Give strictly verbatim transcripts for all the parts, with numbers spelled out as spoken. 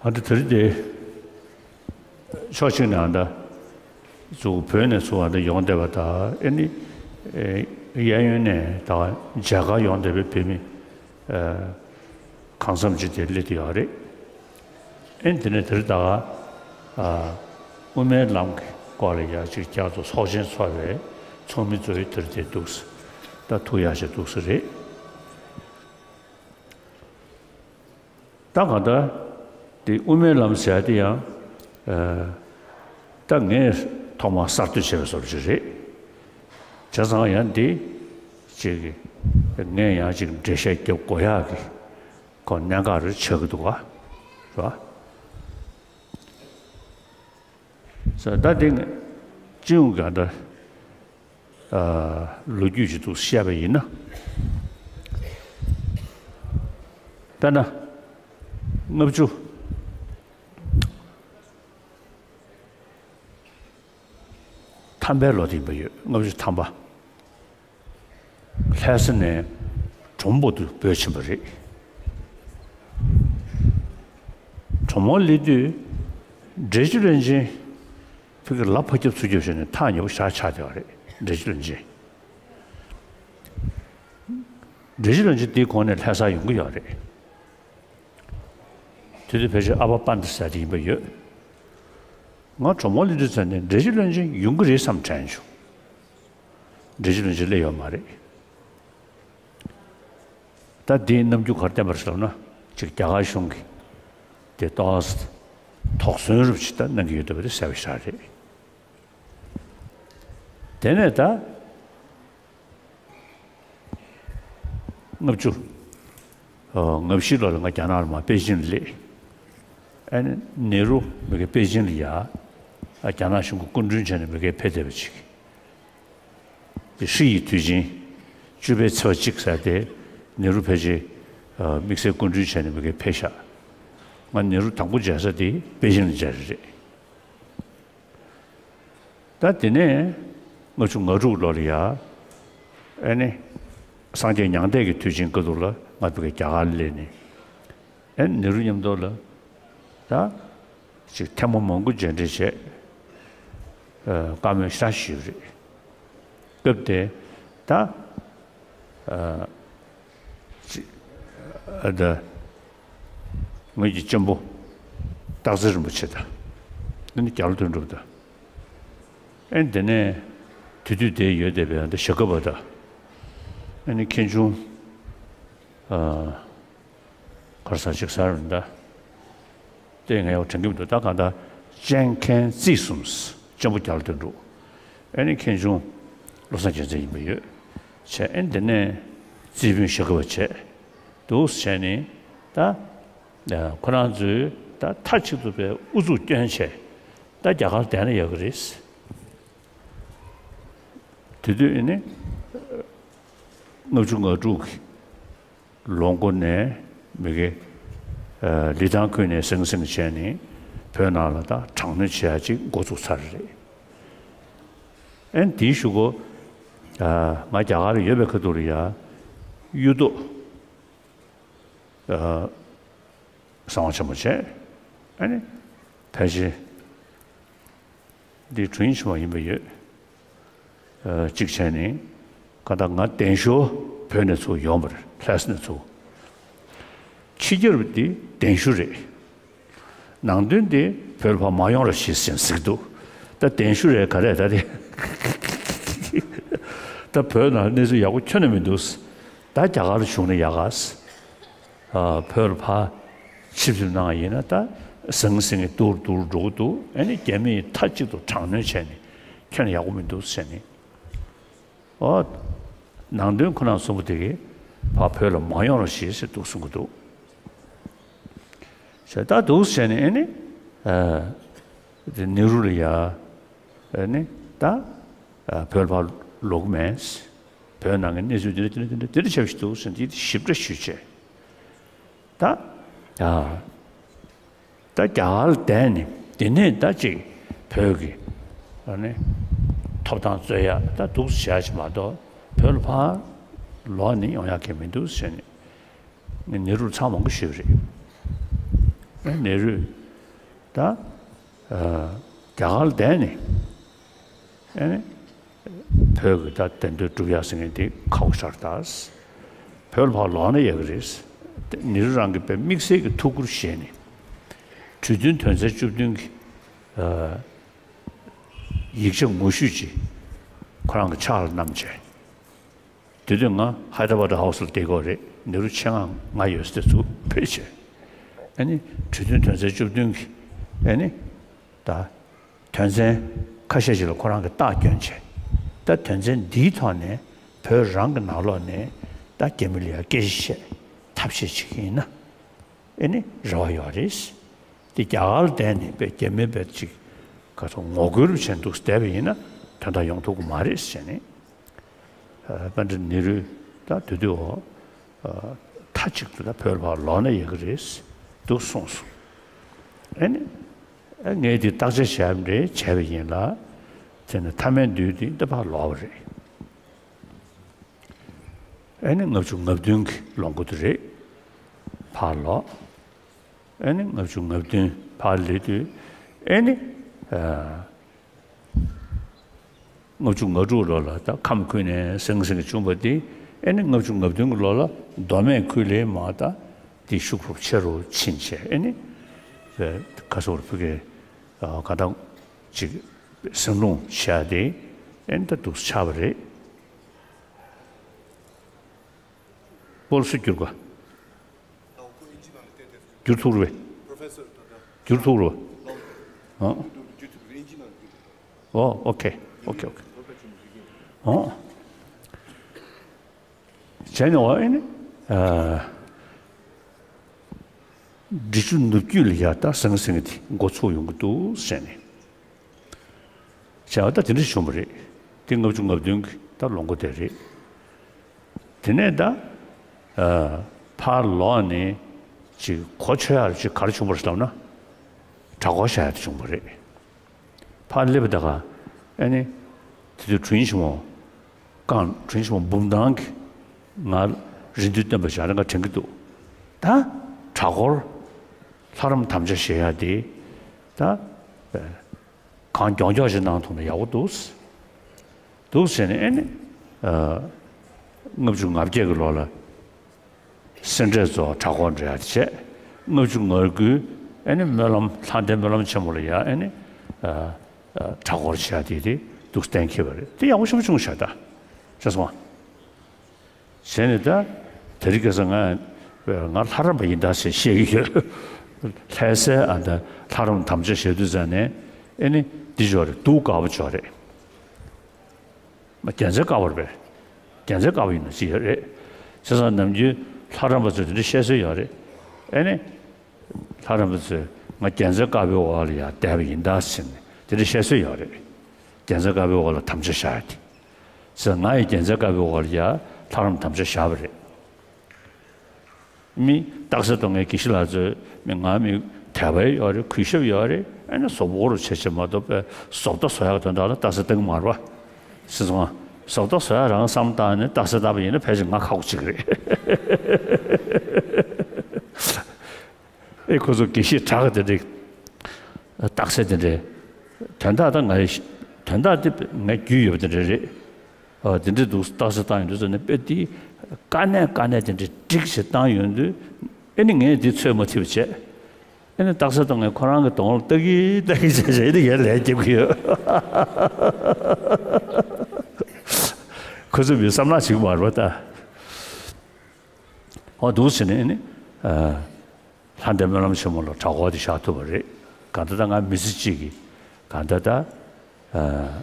ཨ་ད་དེ་རིང་དེ་ཕྱོགས་གཅིག་ནས་ཨ་ད་ཚུར་བོད་ནས་ཚུར་ཨ་ད་ཡོང་བསྡད་པ་དང་ཨེ་ནི་ཨེ་གཡས་གཡོན་ནས་ད་མཇལ་ཁ་ཡོང་བསྡད་པའི་བོད་མི་ཨེ་གང་འཚམ་ཅིག་དེ་སླེབས་བསྡད་ཡོད་རེད། ཨེ་ནི་དེ་ནས་དེ་རིང་ད་ག་ཨ་དབུ་མའི་ལམ་གྱི་སྐོར་ལ་ཡ་ཅིག་བསྐྱར་དུ་ཚོགས་ཆེན་ཚོགས་པའི་ཚོགས་མི་ཚོའི་དེ་རིང་དེ་འདུག་ད་ཐུགས་ཡག་ཞིག་འདུག་ས་རེད། ད་གང་ལྟར་དེ་དབུ་མའི་ལམ་ཟེར་ཡ་དེ་ཡང་ཨ་ད་ངས་ཐོག་མར་གསར་གཏོད་བྱས་པའི་བཟོ་འདྲ་ཞིག་རེད། བྱས་ཙང་ཡང་འདི་ཅིག་ངས་ཡང་ཅིག་འགྲེལ་བཤད་རྒྱབ་དགོས་ཡག་གི་ཁོ་གནད་འགག་རེ་ཆགས་ཀྱི་འདུག་ག་རེད་བ། ས་ད་འདི་སྤྱི་ཡོངས་ཀྱི་ད་ཨ་ལོ་རྒྱུས་ཅིག་ཏུ་བཤད་པ་ཡིན་ན། དཔེར་ན། ལྔ་བཅུ་ཐམ་པའི་ལོ་དེ་ཡིན་པ་ཡོད། ལྔ་བཅུ་ཐམ་པ། ལྷ་ས་ནས་གྲོ་མོ་པོ་ཏི་བོད་ཕྱིན་པ་རེད། གྲོ་མོ་སླེབས་དུས་འབྲས་ཆུ་བློན་ཆེན་ཕ་གིར་ལ་ཕར་རྒྱབ་ཚུར་རྒྱབ་བྱས་ནས་ཐག་ཉེ་པོ་ཞེ་དྲག་ཆགས་བསྡད་པ་རེད། འབྲས་ཆུ་བློན་ཆེན། འབྲས་ཆུ་བློན་ཆེན་དེའི་གོང་ནས་ལྷ་སར་ཡོང་གི་ཡོད་རེད། དེ་དུས་ཕལ་ཆེར་ཨ་ཕ་དཔལ་ལྡན་ཟེར་དེ་ཡིན་པ་ཡོད། ང་གྲོ་མོ་སླེབས་དུས་ཙམ་ནས་འབྲས་ཆུ་བློན་ཆེན་ཡོང་གི་རེད་བསམ་དྲན་བྱུང་། འབྲས་ཆུ་བློན་ཆེན་སླེབས་ཡོད་མ་རེད། ད་འདིའི་རྣམ་འགྱུར་ག་རེ་བསྟན་པ་རེད་ཟེར་ན། ཅིག་རྒྱ་གར་གཞུང་གིས་དེ་ཏོག་ཙམ་དོགས་ཟོན་རུབ་ཅིག་ད་གནང་གི་ཡོད་འདུག་པ་དེ་གསལ་པོ་ཞེ་དྲག་རེད། དེ་ནས་ད་ལྔ་བཅུ་ཨ་ལྔ་བཞི་ལོ་ལ་ང་རྒྱ་ནག་ལ་མར་པེ་ཅིང་ལ་སླེབས། ཨ་ནི་ནེ་རུ་མི་གའི་པེ་ཅིང་ལ་ཡ་ཨ་རྒྱ་ནག་གཞུང་གི་སྐུ་མགྲོན་བྱས་ནས་མི་གའི་ཕེབས་བསྡད་པ་ཅིག་དེ་ཧྲི་ཡི་དུས་ཆེན་བཅུ་པའི་ཚེས་པ་གཅིག་ཟེར་དེ་ནེ་རུ་ཕལ་ཆེར་ཨ་དམིགས་བསལ་སྐུ་མགྲོན་བྱས་ནས་མི་གའི་ཕེབས་ཤག་ང་ནེ་རུ་དང་པོ་མཇལ་ས་དེ་པེ་ཅིང་ལ་མཇལ་རེད། ད་དེ་ནས་ལྔ་བཅུ་ང་དྲུག་ལོ་ལ་ཡ་ཨ་ནི་སངས་རྒྱས་མྱང་འདས་ཀྱི་དུས་ཆེན་སྐབས་དུས་ལ་ང་ཕ་གིར་རྒྱ་གར་ལ་སླེབས་ནས་ཨ་ནི་ནེ་རུ་མཉམ་དུ་ལ་ད་ཅིག་ཐེངས་མ་མང་པོ་མཇལ་འཕྲད་བྱས། ཨ་བཀའ་མོལ་ཞེ་དྲག་ཞུས་པ་རེད། སྐབས་དེ་ད་ཨ་ཅིག་ཨ་ད་ངོས་ཀྱི་གཅེན་པོ་སྟག་འཚེར་རིན་པོ་ཆེ་དང་། ཨ་ནི་རྒྱ་ལོ་དོན་གྲུབ་དང་། ཨ་ནི་དེ་ནས་དེ་དུས་དེ་ཡོད་བསྡད་པའི་ཨ་ད་ཞྭ་སྒབ་པ་དང་། ཨ་ནི་མཁན་ཆུང་ཨ་གར་ས་ཅིག་ཟེར་རེད་ད། དེ་ངས་ཡག་དྲན་གྱི་མི་འདུག་ད་གང་ལྟར་གཅེན་མཁན་རྩིས་གསུམ། གཅེན་པོ་རྒྱ་ལོ་དོན་གྲུབ། ཨ་ནི་མཁན་ཆུང་བློ་བཟང་རྒྱལ་མཚན་ཡིན་པ་ཡོད། བྱས་ཨ་ནི་དེ་ནས་རྩིས་དཔོན་ཞྭ་སྒབ་པ་བྱས། འདུག་བྱས་ནས་ད་ཁོ་རང་ཚོས་ད་མཐའ་གཅིག་ཏུ་པའི་ཨུ་ཚུགས་བསྐྱོན་བྱས་ད་རྒྱ་གར་བསྡད་ན་ཡག་གི་རེད། དེ་དུས་ཨ་ནི་ལྔ་བཅུ་ང་དྲུག་གི་ལོ་མགོ་ནས་མི་གའི་ཨ་ལི་ཐང་ཁུལ་ནས་ཟང་ཟིང་བྱས་ནས་བོད་ནང་ལ་ད་དྲག་གནོན་བྱེད་ཡ་ཅིག་འགོ་ཚུགས་ཚར་རེད། ཨ་ནི་དེའི་གཞུག་གུ་ཨ་ང་རྒྱ་གར་ཡོད་པའི་ཁ་ཐུག་ལ་ཡ་གཡུ་ཐོག་ཨ་གསང་བ་ཆེན་མོ་བྱས། ཨ་ནི་ཕལ་ཆེར་འདི་དྲུང་ཡིག་ཆེན་མོ་ཡིན་པ་ཡོད། ཨ་གཅིག་བྱས་ནས་གང་ལྟར་ང་གདན་ཞུ་བོད་ནས་ཚུར་ཡོང་བ་རེད། ལྷ་ས་ནས་ཚུར། ཕྱི་རྒྱལ་བ་འདི་གདན་ཞུ་རེད། ནང་དོན་འདི་བོད་ལ་ཕར་མ་ཡོང་རོགས་ཞེས་ཟེར་ཟེར་གྱི་འདུག་ད་གདན་ཞུ་རེད་ག་རེད་ད་དེ། ད་བོད་ནང་གནས་ཚུལ་ཡག་པོ་ཁྱོན་ནས་མི་འདུག་ད་རྒྱ་གར་ལ་བྱུང་ན་ཡག་ག་ཨ་བོད་ལ་ཕར་ཆིབས་ཞིབ་གནང་ཡིན་ན་ད་ཟང་ཟིང་གི་དུར་དུར་འགྲོ་གི་འདུག་ཨ་ནི་རྒྱ་མིས་མཐའ་གཅིག་ཏུ་དྲག་གནོན་བྱས་ནས་ཁྱོན་ནས་ཡག་པོ་མི་འདུག་ཟེར་ནས། ཨོ། ནང་དོན་ཁོ་ན་གསུམ་པོ་དེ་གིས་ཕར་བོད་ལ་མ་ཡོང་རོགས་ཞེས་ཟེར་འདུག་གསུང་གི་འདུག་ཞེས་ད་འདུག་ཟེར་ནས་ཨ་ནི། ཨ་དེ་ནེ་རུ་ལ་ཡ། ཨ་ནི་ད་ཨ་བོད་ལ་ཕར་ལོག་གི་མེད། བོད་ནང་གི་གནས་ཚུལ་འདི་འདྲ་འདི་འདྲ་འདི་འདྲ་འདི་འདྲ་ཆགས་ཀྱི་འདུག་ཟེར་འདི་ཞིབ་ཕྲ་ཞུས་བྱས། ད་ཨ་ད་རྒྱ་གར་ལ་བསྡད་ནས་དེ་ནས་ད་ཅིག་བོད་ཀྱི་ཨ་ནི་ཐོབ་ཐང་རྩོད་ཡ་ད་འདུག་བྱས་ཞིག་མ་གཏོགས་བོད་ལ་ཕར་ལོག་ནས་ཡོང་ཡ་གི་མི་འདུག་ཟེར་ནས་ངས་ནེ་རུར་ཚང་མང་པོ་ཞུས་པ་རེད། ནེ་རུས་ད་རྒྱ་གར་ལ་བསྡད་ནས་ཨེ་ནི་བོད་ཀྱི་ད་བདེན་དོན་སྒྲུབ་ཡག་ཟེར་མཁན་དེ་ཁག་པོ་ཆགས་ད། བོད་ལ་ཕར་ལོག་ན་ཡག་གི་རེད། ནེ་རུ་རང་གིས་དཔེ་དམིགས་བསལ་གྱི་ཐུགས་ཁུར་བཞེས་ནས་གྲོས་མཐུན་དོན་ཚན་བཅུ་བདུན་གྱི་ཡིག་ཆ་ངོ་བཤུས་ཅིག་ཁོ་རང་གི་ཕྱག་ལ་བསྣམས་བྱས། དེ་དུས་ང་ཧའི་ད་ར་བྷ་དྷ་ཧའུ་སི་ལ་བསྡད་ཀྱི་ཡོད་རེད། ནེ་རུ་ཆེད་མངགས་ང་ཡོད་ས་དེ་ཚུར་ཕེབས་བྱས། ཨ་ནི་གྲོས་མཐུན་དོན་ཚན་བཅུ་བདུན་གྱི་ཨ་ནི་ད་དོན་ཚན་ཁ་ཤས་ཤིག་ལ་ཁོ་རང་གིས་རྟགས་བསྐྱོན་བྱས། ད་དོན་ཚན་འདིའི་ཐོག་ནས་བོད་རང་གི་ནང་ལོགས་ནས་ད་རྒྱ་མི་ལ་ཡ་སྐད་ཆ་བཤད་ཐབས་ཤེས་བྱེད་ཀྱི་ཡིན་ན་ཨ་ནི་རེ་བ་ཡོད་རེད། དེ་རྒྱ་གར་ལ་བསྡད་ནས་དཔེ་རྒྱ་མི་དཔེ་ཅིག་ག་ཚོད་ངོ་རྒོལ་བྱས་འདུག་བསྡད་པ་ཡིན་ན་དོན་དག་ཡོང་ཐུབ་ཀྱི་མ་རེད་ཟེར་ནས། ཨ། པཎྜི་ཏ་ནེ་རུས་ད་དེ་དུས་འོ། ཨ། མཐའ་གཅིག་ཏུ་ད་བོད་ལ་ཕར་ལོག་ན་ཡག་གི་རེད་འདུག་གསུངས་སོང་། ཨ་ནི། ཨ། ངས་དེ་བརྟག་དཔྱད་བྱས་པ་རེད། བྱས་པ་ཡིན་ལ། དེ་ནས་མཐའ་མའི་དུས་དེ་ད་ཕར་ལོག་པ་རེད། ཨ་ནི་ལྔ་བཅུ་ང་བདུན་གྱི་ལོ་འགོ་དེ་རེད། ཕར་ལོག་ཨ་ནི་ལྔ་བཅུ་ང་བདུན་ཕར་སླེབས་དུས་ཨ་ནི། ཨ། ལྔ་བཅུ་ང་དྲུག་ལོ་ལ་ད་ཁམས་ཁུལ་ནས་ཟང་ཟིང་བྱུང་བ་དེ་ཨ་ནི་ལྔ་བཅུ་ང་བདུན་གྱི་ལོ་ལ་མདོ་སྨད་ཁུལ་ལས་མར་ད་དེ་ཤུགས་རུ་ཆེ་རུ་ཕྱིན་བྱས། ཨ་ནི་ག་ཟེར་བོད་སྐད་ག་ད་ཅིག་ཟིང་སློང་བྱས་ཏེ་ཨ་ནི་ད་འདུག་ཆགས་པ་རེད། སྤོ་ལོ་སུ་བསྒྱུར་ག་བསྒྱུར་ཐུབ་རེད་པས། བསྒྱུར་ཐུབ་རེད་པས། ཨ། ཨོ། ཨོ་ཁེ། ཨོ་ཁེ། ཨོ་ཁེ། ཨོ། བྱས་ནས་འོ་ཨེ་ནི། ཨ། འབྲི་ཆུ་ནུབ་རྒྱུད་ལ་ཡ་ད་ཟང་ཟིང་དེ་འགོ་ཚུགས་ཡོང་གི་འདུག་ཟེར་ནས། བྱས་པ་ད་དེ་འདྲ་བྱུང་བ་རེད། དེ་ལྔ་བཅུ་ང་བདུན་གྱི་ད་ལོ་འགོ་དེ་རེད། དེ་ནས་ད། ཨ། ཕར་ལོག་ནས་ཅིག་གོ་ཆོད་ཡག་ཅིག་ག་རེ་བྱུང་བ་རེད་ལབ་ན། གྲྭ་སྐོར་བྱ་ཡག་དེ་བྱུང་བ་རེད། ཕར་སླེབས་པ་ད་ག་ཨ་ནི་དེ་དུས་དྲིན་ཆེན་མོ་ཀང་དྲིན་ཆེན་མོ་འབུམ་ཐང་གིས་ང་རེ་འདུན་བཏོན་པ་ཞིག་ཨ་ནི་ང་དྲན་གྱི་འདུག་ད་གྲྭ་སྐོར་ལྷ་རམས་དམ་བཅའ་བཞེས་ཡག་དེ་ད་གང་མགྱོགས་མགྱོགས་ཅིག་གནང་ཐུབ་ན་ཡག་པོ་འདུག་འདུག་ཟེར་ནས་ཨ་ནི། ཨ། ལྔ་བཅུ་ང་བརྒྱད་ཀྱི་ལོ་ལ་སེ་འབྲས་རྫོང་གྲྭ་སྐོར་འགྲོ་ཡག་བྱས། ལྔ་བཅུ་ང་དགུའི་ཨ་ནི་སྨོན་ལམ་ལྷ་ལྡན་སྨོན་ལམ་ཆེན་མོ་ལ་ཡ་ཨ་ནི། ཨ། ཨ། གྲྭ་སྐོར་བྱས་དེ་དེ་འདུག་གཏན་འཁེལ་བ་རེད། དེ་ཡག་པོ་ཞེ་པོ་བྱུང་ཤག་ད་ཤེས་སོང་ང་། བྱས་ནས་ད་དེ་རིང་ཁ་སང་ང་ང་ལྷ་རམས་པ་ཡིན་ད་ཟེར་བཤད་ཀྱི་ཡོད། ལྷ་སའི་ཨ་ད་ལྷ་རམས་དམ་བཅའ་བཞེས་དུས་ཙང་ནས་ཨ་ནི་འདི་ཅོག་རེད། སྡུག་དཀའ་པོ་ཅོག་རེད། མ་རྒྱལ་མཚན་དཀར་པོ་རེད་པས། རྒྱལ་མཚན་དཀར་པོ་ཡིན་ན་ཅི་ཡོད་རེད། བྱས་ཙང་ནམ་རྒྱུན་ལྷ་རམས་པ་ཚོས་དེ་འདྲ་བཤད་སྲོལ་ཡོད་རེད། ཨ་ནི། ལྷ་རམས་པ་ཚོས་ང་རྒྱལ་མཚན་དཀར་པོའི་འོག་ལ་ཡར་བསྡད་པ་ཡིན་ད་ཟེར་ནས་དེ་འདྲ་བཤད་སྲོལ་ཡོད་རེད། རྒྱལ་མཚན་དཀར་པོའི་འོག་ལ་དམ་བཅའ་བཞག་ཡག་དེ། ཟེར་ང་ཡི་རྒྱལ་མཚན་དཀར་པོའི་འོག་ལ་ཡ་ལྷ་རམས་དམ་བཅའ་བཞག་པ་རེད། མི་རྟགས་གསལ་གཏོང་མཁན་དགེ་བཤེས་ལགས་ཚོས་མི་ང་མི་དད་པ་ཡོད་རེད། གུས་ཞབས་ཡོད་རེད། ཨ་ནི་བཟོ་བོ་རུ་བྱེད་བྱེད་མ་གཏོགས་པའི་བཟོ་ལྟ་བཟོ་ཡག་དོན་དག་ལ་རྟགས་གསལ་གཏོང་གི་མ་རེད་པ། ཤེས་སོང་ང་། བཟོ་ལྟ་བཟོ་ཡག་རང་བསམ་བཏང་ནས་རྟགས་གསལ་བཏང་པ་ཡིན་ན་ཕལ་ཆེར་ང་ཁག་པོ་ཅིག་རེད། ཨེ་ཁོ་ཚོ་དགེ་བཤེས་དྲག་གི་དེ་འདྲའི་རྟགས་གསལ་དེ་འདྲའི་དོན་དག་ད་ང་ཡི་དོན་དག་དེ་ངའི་རྒྱུས་ཡོད་པ་དེ་འདྲ་རེད། ཨ། དེ་འདྲའི་འདུག་རྟགས་གསལ་བཏང་ཡོང་དུས་ཙམ་ནས་དཔེ་དེ་དཀའ་གནད་དཀའ་གནད་དེ་འདྲའི་སྒྲིག་ཞིག་བཏང་ཡོང་དུས་ཨེ་ནི་ངས་དེ་ཚོད་མ་ཐིག་པ་བྱས། ཨེ་ནི་རྟགས་གསལ་བཏང་ངས་ཁོ་རང་གི་གདོང་ལ་ལྟ་གི་ལྟ་གི་བྱས་བྱས་ཨེ་ནི་ངས་ལན་རྒྱབ་ཀྱི་ཡོད། ཁོ་ཚོས་མི་བསམ་བློ་བྱེད་ཀྱི་མ་རེད་པ་ད། ཨོ་འདུག་ཟེར་ནས་ཨེ་ནི། ཨ། ལྷ་ལྡན་སྨོན་ལམ་ཆེན་མོ་ལ་གྲྭ་སྐོར་དེ་བཞག་ཐུབ་པ་རེད། གང་ལྟར་ད་ང་མི་ཚེ་གཅིག་གི་གང་ལྟར་ད། ཨ།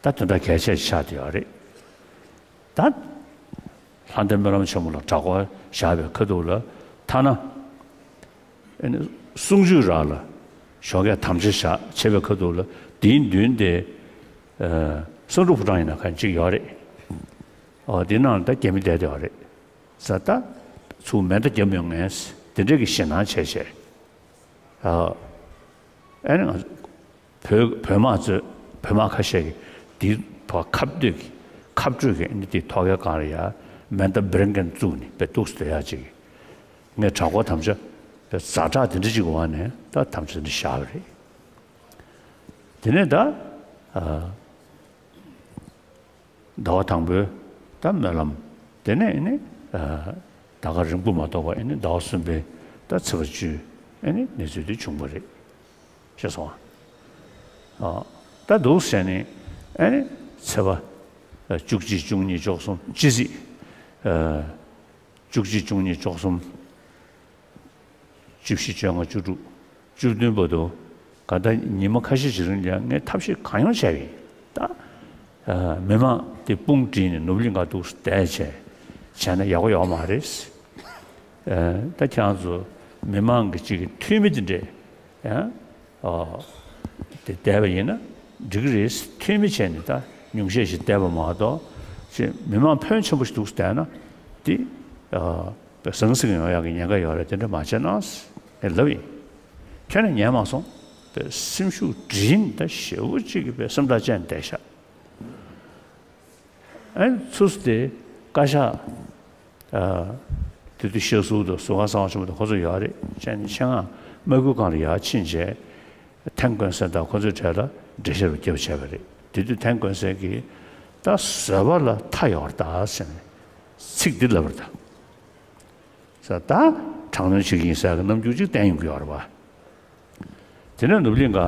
ད་དོན་དག་གལ་ཆེ་ཆགས་བསྡད་ཡོད་རེད། ད་ལྷ་ལྡན་སྨོན་ལམ་ཆེན་མོ་ལ་གྲྭ་སྐོར་བཞག་པའི་ཁ་ཐུག་ལ་ཐ་ན་ཨེ་ནི་གསུང་ཆོས་རག་ལ་ཞོགས་ཀས་དམ་བཅའ་བཞག་བྱས་པའི་ཁ་ཐུག་ལ་དེའི་མདུན་དེ། ཨ། བསམ་གྲུབ་ཕོ་བྲང་ཡིན་ན་གང་གཅིག་ཡོད་རེད། ཨོ་དེ་ནང་ལ་ད་རྒྱ་མི་བསྡད་བསྡད་པ་རེད། ས་ད་ཚུར་མེ་མདའ་བརྒྱབ་ཡོང་མཁན་དེ་འདྲས་ཀྱི་ཞེད་སྣང་བྱས་བྱས། ཨ། ཨ་ནི་ང་བོད་བོད་དམག་ཚོས་བོད་དམག་ཁ་ཤས་ཀྱིས་དེའི་ཐོག་ཁ་གཏད་ཀྱི་ཁ་སྤྲོད་ཀྱི་ཨ་ནི་དེའི་ཐོག་ཁའི་སྒང་ལ་ཡ་མེ་མདའ་འབེར་མཁན་བཙུགས་ནས་དཔེ་འདུག་སེ་སྡོད་ཡག་ཅིག་ངས་གྲྭ་སྐོར་དམ་བཅའ་ ཛ་དྲག་དེ་འདྲ་ཅིག་འོག་ནས་ད་དམ་བཅའ་འདི་བཞག་པ་རེད། དེ་ནས་ད་ཨ་ཟླ་བ་དང་པོའི་ད་སྨོན་ལམ། དེ་ནས་ཨེ་ནི་ཨ་ཟླ་སྐར་རིང་པོ་མ་གཏོགས་པ་ཨེ་ནི་ཟླ་བ་གསུམ་པའི་ད་ཚེས་པ་བཅུ་ཨེ་ནི་གནས་ཚུལ་དེ་བྱུང་བ་རེད། ཤེས་སོང་ཨ། ཨ་ད་འདུག་ཟེར་ནས་ཨེ་ནི་ཚེས་པ་བཅུ་གཅིག་བཅུ་གཉིས་བཅུ་གསུམ་སྤྱི་ཚེས་ཨ་བཅུ་གཅིག་བཅུ་གཉིས་བཅུ་གསུམ། བཅུ་བཞི། བཅོ་ལྔ། བཅུ་དྲུག་བཅུ་བདུན་བར་དུ་ག་ད་ཉི་མ་ཁ་ཤས་ཤིག་རིང་ལ་ངས་ཐབས་ཤེས་གང་ཡོང་བྱས་པ་ཡིན། ད་ཨ་མི་མང་དེ་དཔུང་བསྒྲིགས་ནས་ནོར་བུ་གླིང་ག་འདུག་བསྡད་བྱས་བྱས་ན་ཡག་པོ་ཡོད་མ་རེད། ཨ་ད་ཁྱེད་རང་ཚོ་མི་མང་གི་ཅིག་གི་འཐུས་མི་དེ་འདྲས་ཡང་ཨ་དེ་བསྡད་པ་ཡིན་ན་འགྲིག་གི་རེད། འཐུས་མི་བྱས་ནས་ད་ཉུང་ཤས་ཤིག་བསྡད་པ་མ་གཏོགས་ཅིག་མི་མང་ཕོན་ཆེན་པོ་ཞིག་འདུག་བསྡད་ན་དེ་ཨ། ཟང་ཟིང་ཡོང་ཡག་གི་ཉེན་ཁ་ཡོད་རེད། དེ་འདྲ་མ་བྱས་ན་ངས་ལབ་ཡིན། ཁྱོན་ནས་ཉན་མ་སོང་། པའི་སེམས་ཤུགས་འགྲིམ་ད་ཞེ་པོ་ཅིག་གི་པའི་སེམས་ཐག་བཅད་བསྡད་ཤག་ཨ་ནི་ཚུར་དེ་བཀའ་ཤག་ཨ་དེ་དུས་ཤེས་ཟུར་དང་ཟུར་ཁང་གསང་བ་ཆེན་པོ་དང་ཁོ་ཚོ་ཡོད་རེད། བྱས་ནས་ཆེད་མངགས་དམག་ཁུལ་ཁང་ལ་ཡར་ཕྱིན་རྗེས་ཐན་ཀོན་སན་དང་ཁོ་ཚོའི་གྲས་ལ་འགྲེལ་བཤད་རུ་རྒྱབ་བྱས་པ་རེད། དེ་དུས་ཐན་ཀོན་སན་གྱིས་ད་བཟོད་པ་ལ་མཐའ་ཡོད་རེད་ད་ཟེར་ནས་ཚིག་འདི་ལབ་པ་རེད་ད། ས་ད་དྲག་གནོན་བྱེད་ཀྱི་ཡིན་ཟེར་གྱི་རྣམ་འགྱུར་ཅིག་བསྟན་ཡོང་གི་ཡོད་རེད་པ། དེ་ནས་ནུབ་གླིང་ག་ཨ་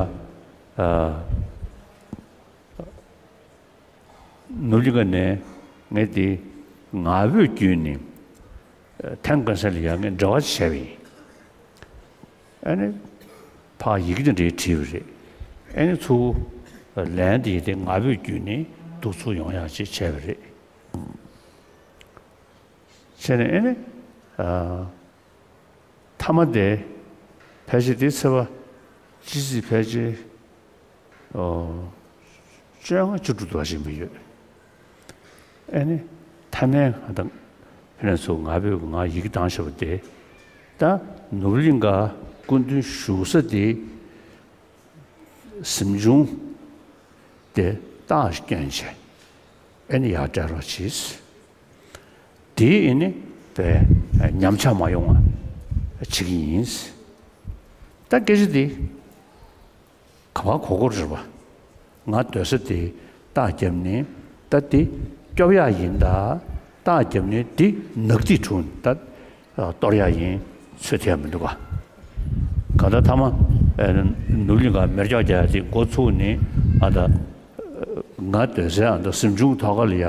ནུབ་གླིང་ག་ནས་ངས་དེ་ངག་འབོད་བརྒྱུད་ནས་ཨ་ཐན་ཀོན་སན་ལ་ཡ་ངས་འབྲེལ་བ་བྱས་པ་ཡིན། ཨ་ནི་ཕར་ཡི་གེ་དེ་འདྲའི་བྲིས་པ་རེད། ཨ་ནི་ཚུར་ལན་དེ་དེ་ངག་འབོད་བརྒྱུད་ནས་འདུག་ཚུར་ཡོང་ཡག་ཅིག་བྱས་པ་རེད། བྱས་ནས་ཨེ་ནི། ཨ། མཐའ་མ་དེ་ཕལ་ཆེར་དེ་ཚེས་པ་སྤྱི་ཚེས་ཕལ་ཆེར། ཨོ། བཅོ་ལྔ་བཅུ་དྲུག་དུ་བ་ཞིག་ཡིན་པ་ཡོད། ཨེ་ནི། མཐའ་མའི་ང་དང་ཕེ་ནས་ཚུར་ང་བོས་ང་ཡི་གེ་བཏང་བཞག་པ་དེ། ད་ནུབ་གླིང་ག་སྐུ་མདུན་བཞུགས་ས་དེ། གཟིམ་ཆུང་དེ་རྟགས་སྐྱོན་བྱས། ཨེ་ནི་ཡར་སྤྲད་རོགས་གྱིས། དེ་ཨེ་ནི་པའི་ཉམས་ཆག་མ་ཡོང་བ་བྱེད་ཀྱི་ཡིན། ད་སྐད་ཆ་དེ་ག་པར་གོ་གོ་རེད་པ། ང་སྡོད་ས་དེ་རྟགས་བརྒྱབ་ནས་ད་དེ་སྐྱོབ་ཡག་ཡིན་ད། རྟགས་བརྒྱབ་ནས་དེ་ནག་ཐིག་གྲུབ་ད། གཏོར་ཡག་ཡིན། ཚོད་ཐིག་ཡག་མི་འདུག་ག་ག་ད་ཐ་མ་ནུབ་གླིང་ག་མེ་སྒྱོགས་རྒྱག་ཡག་དེ་འགོ་ཚུགས་ནས་ཨ་ད་ང་སྡོད་སའི་ཨ་ད་གཟིམ་ཆུང་ཐོག་ཁ་ལ་ཡ་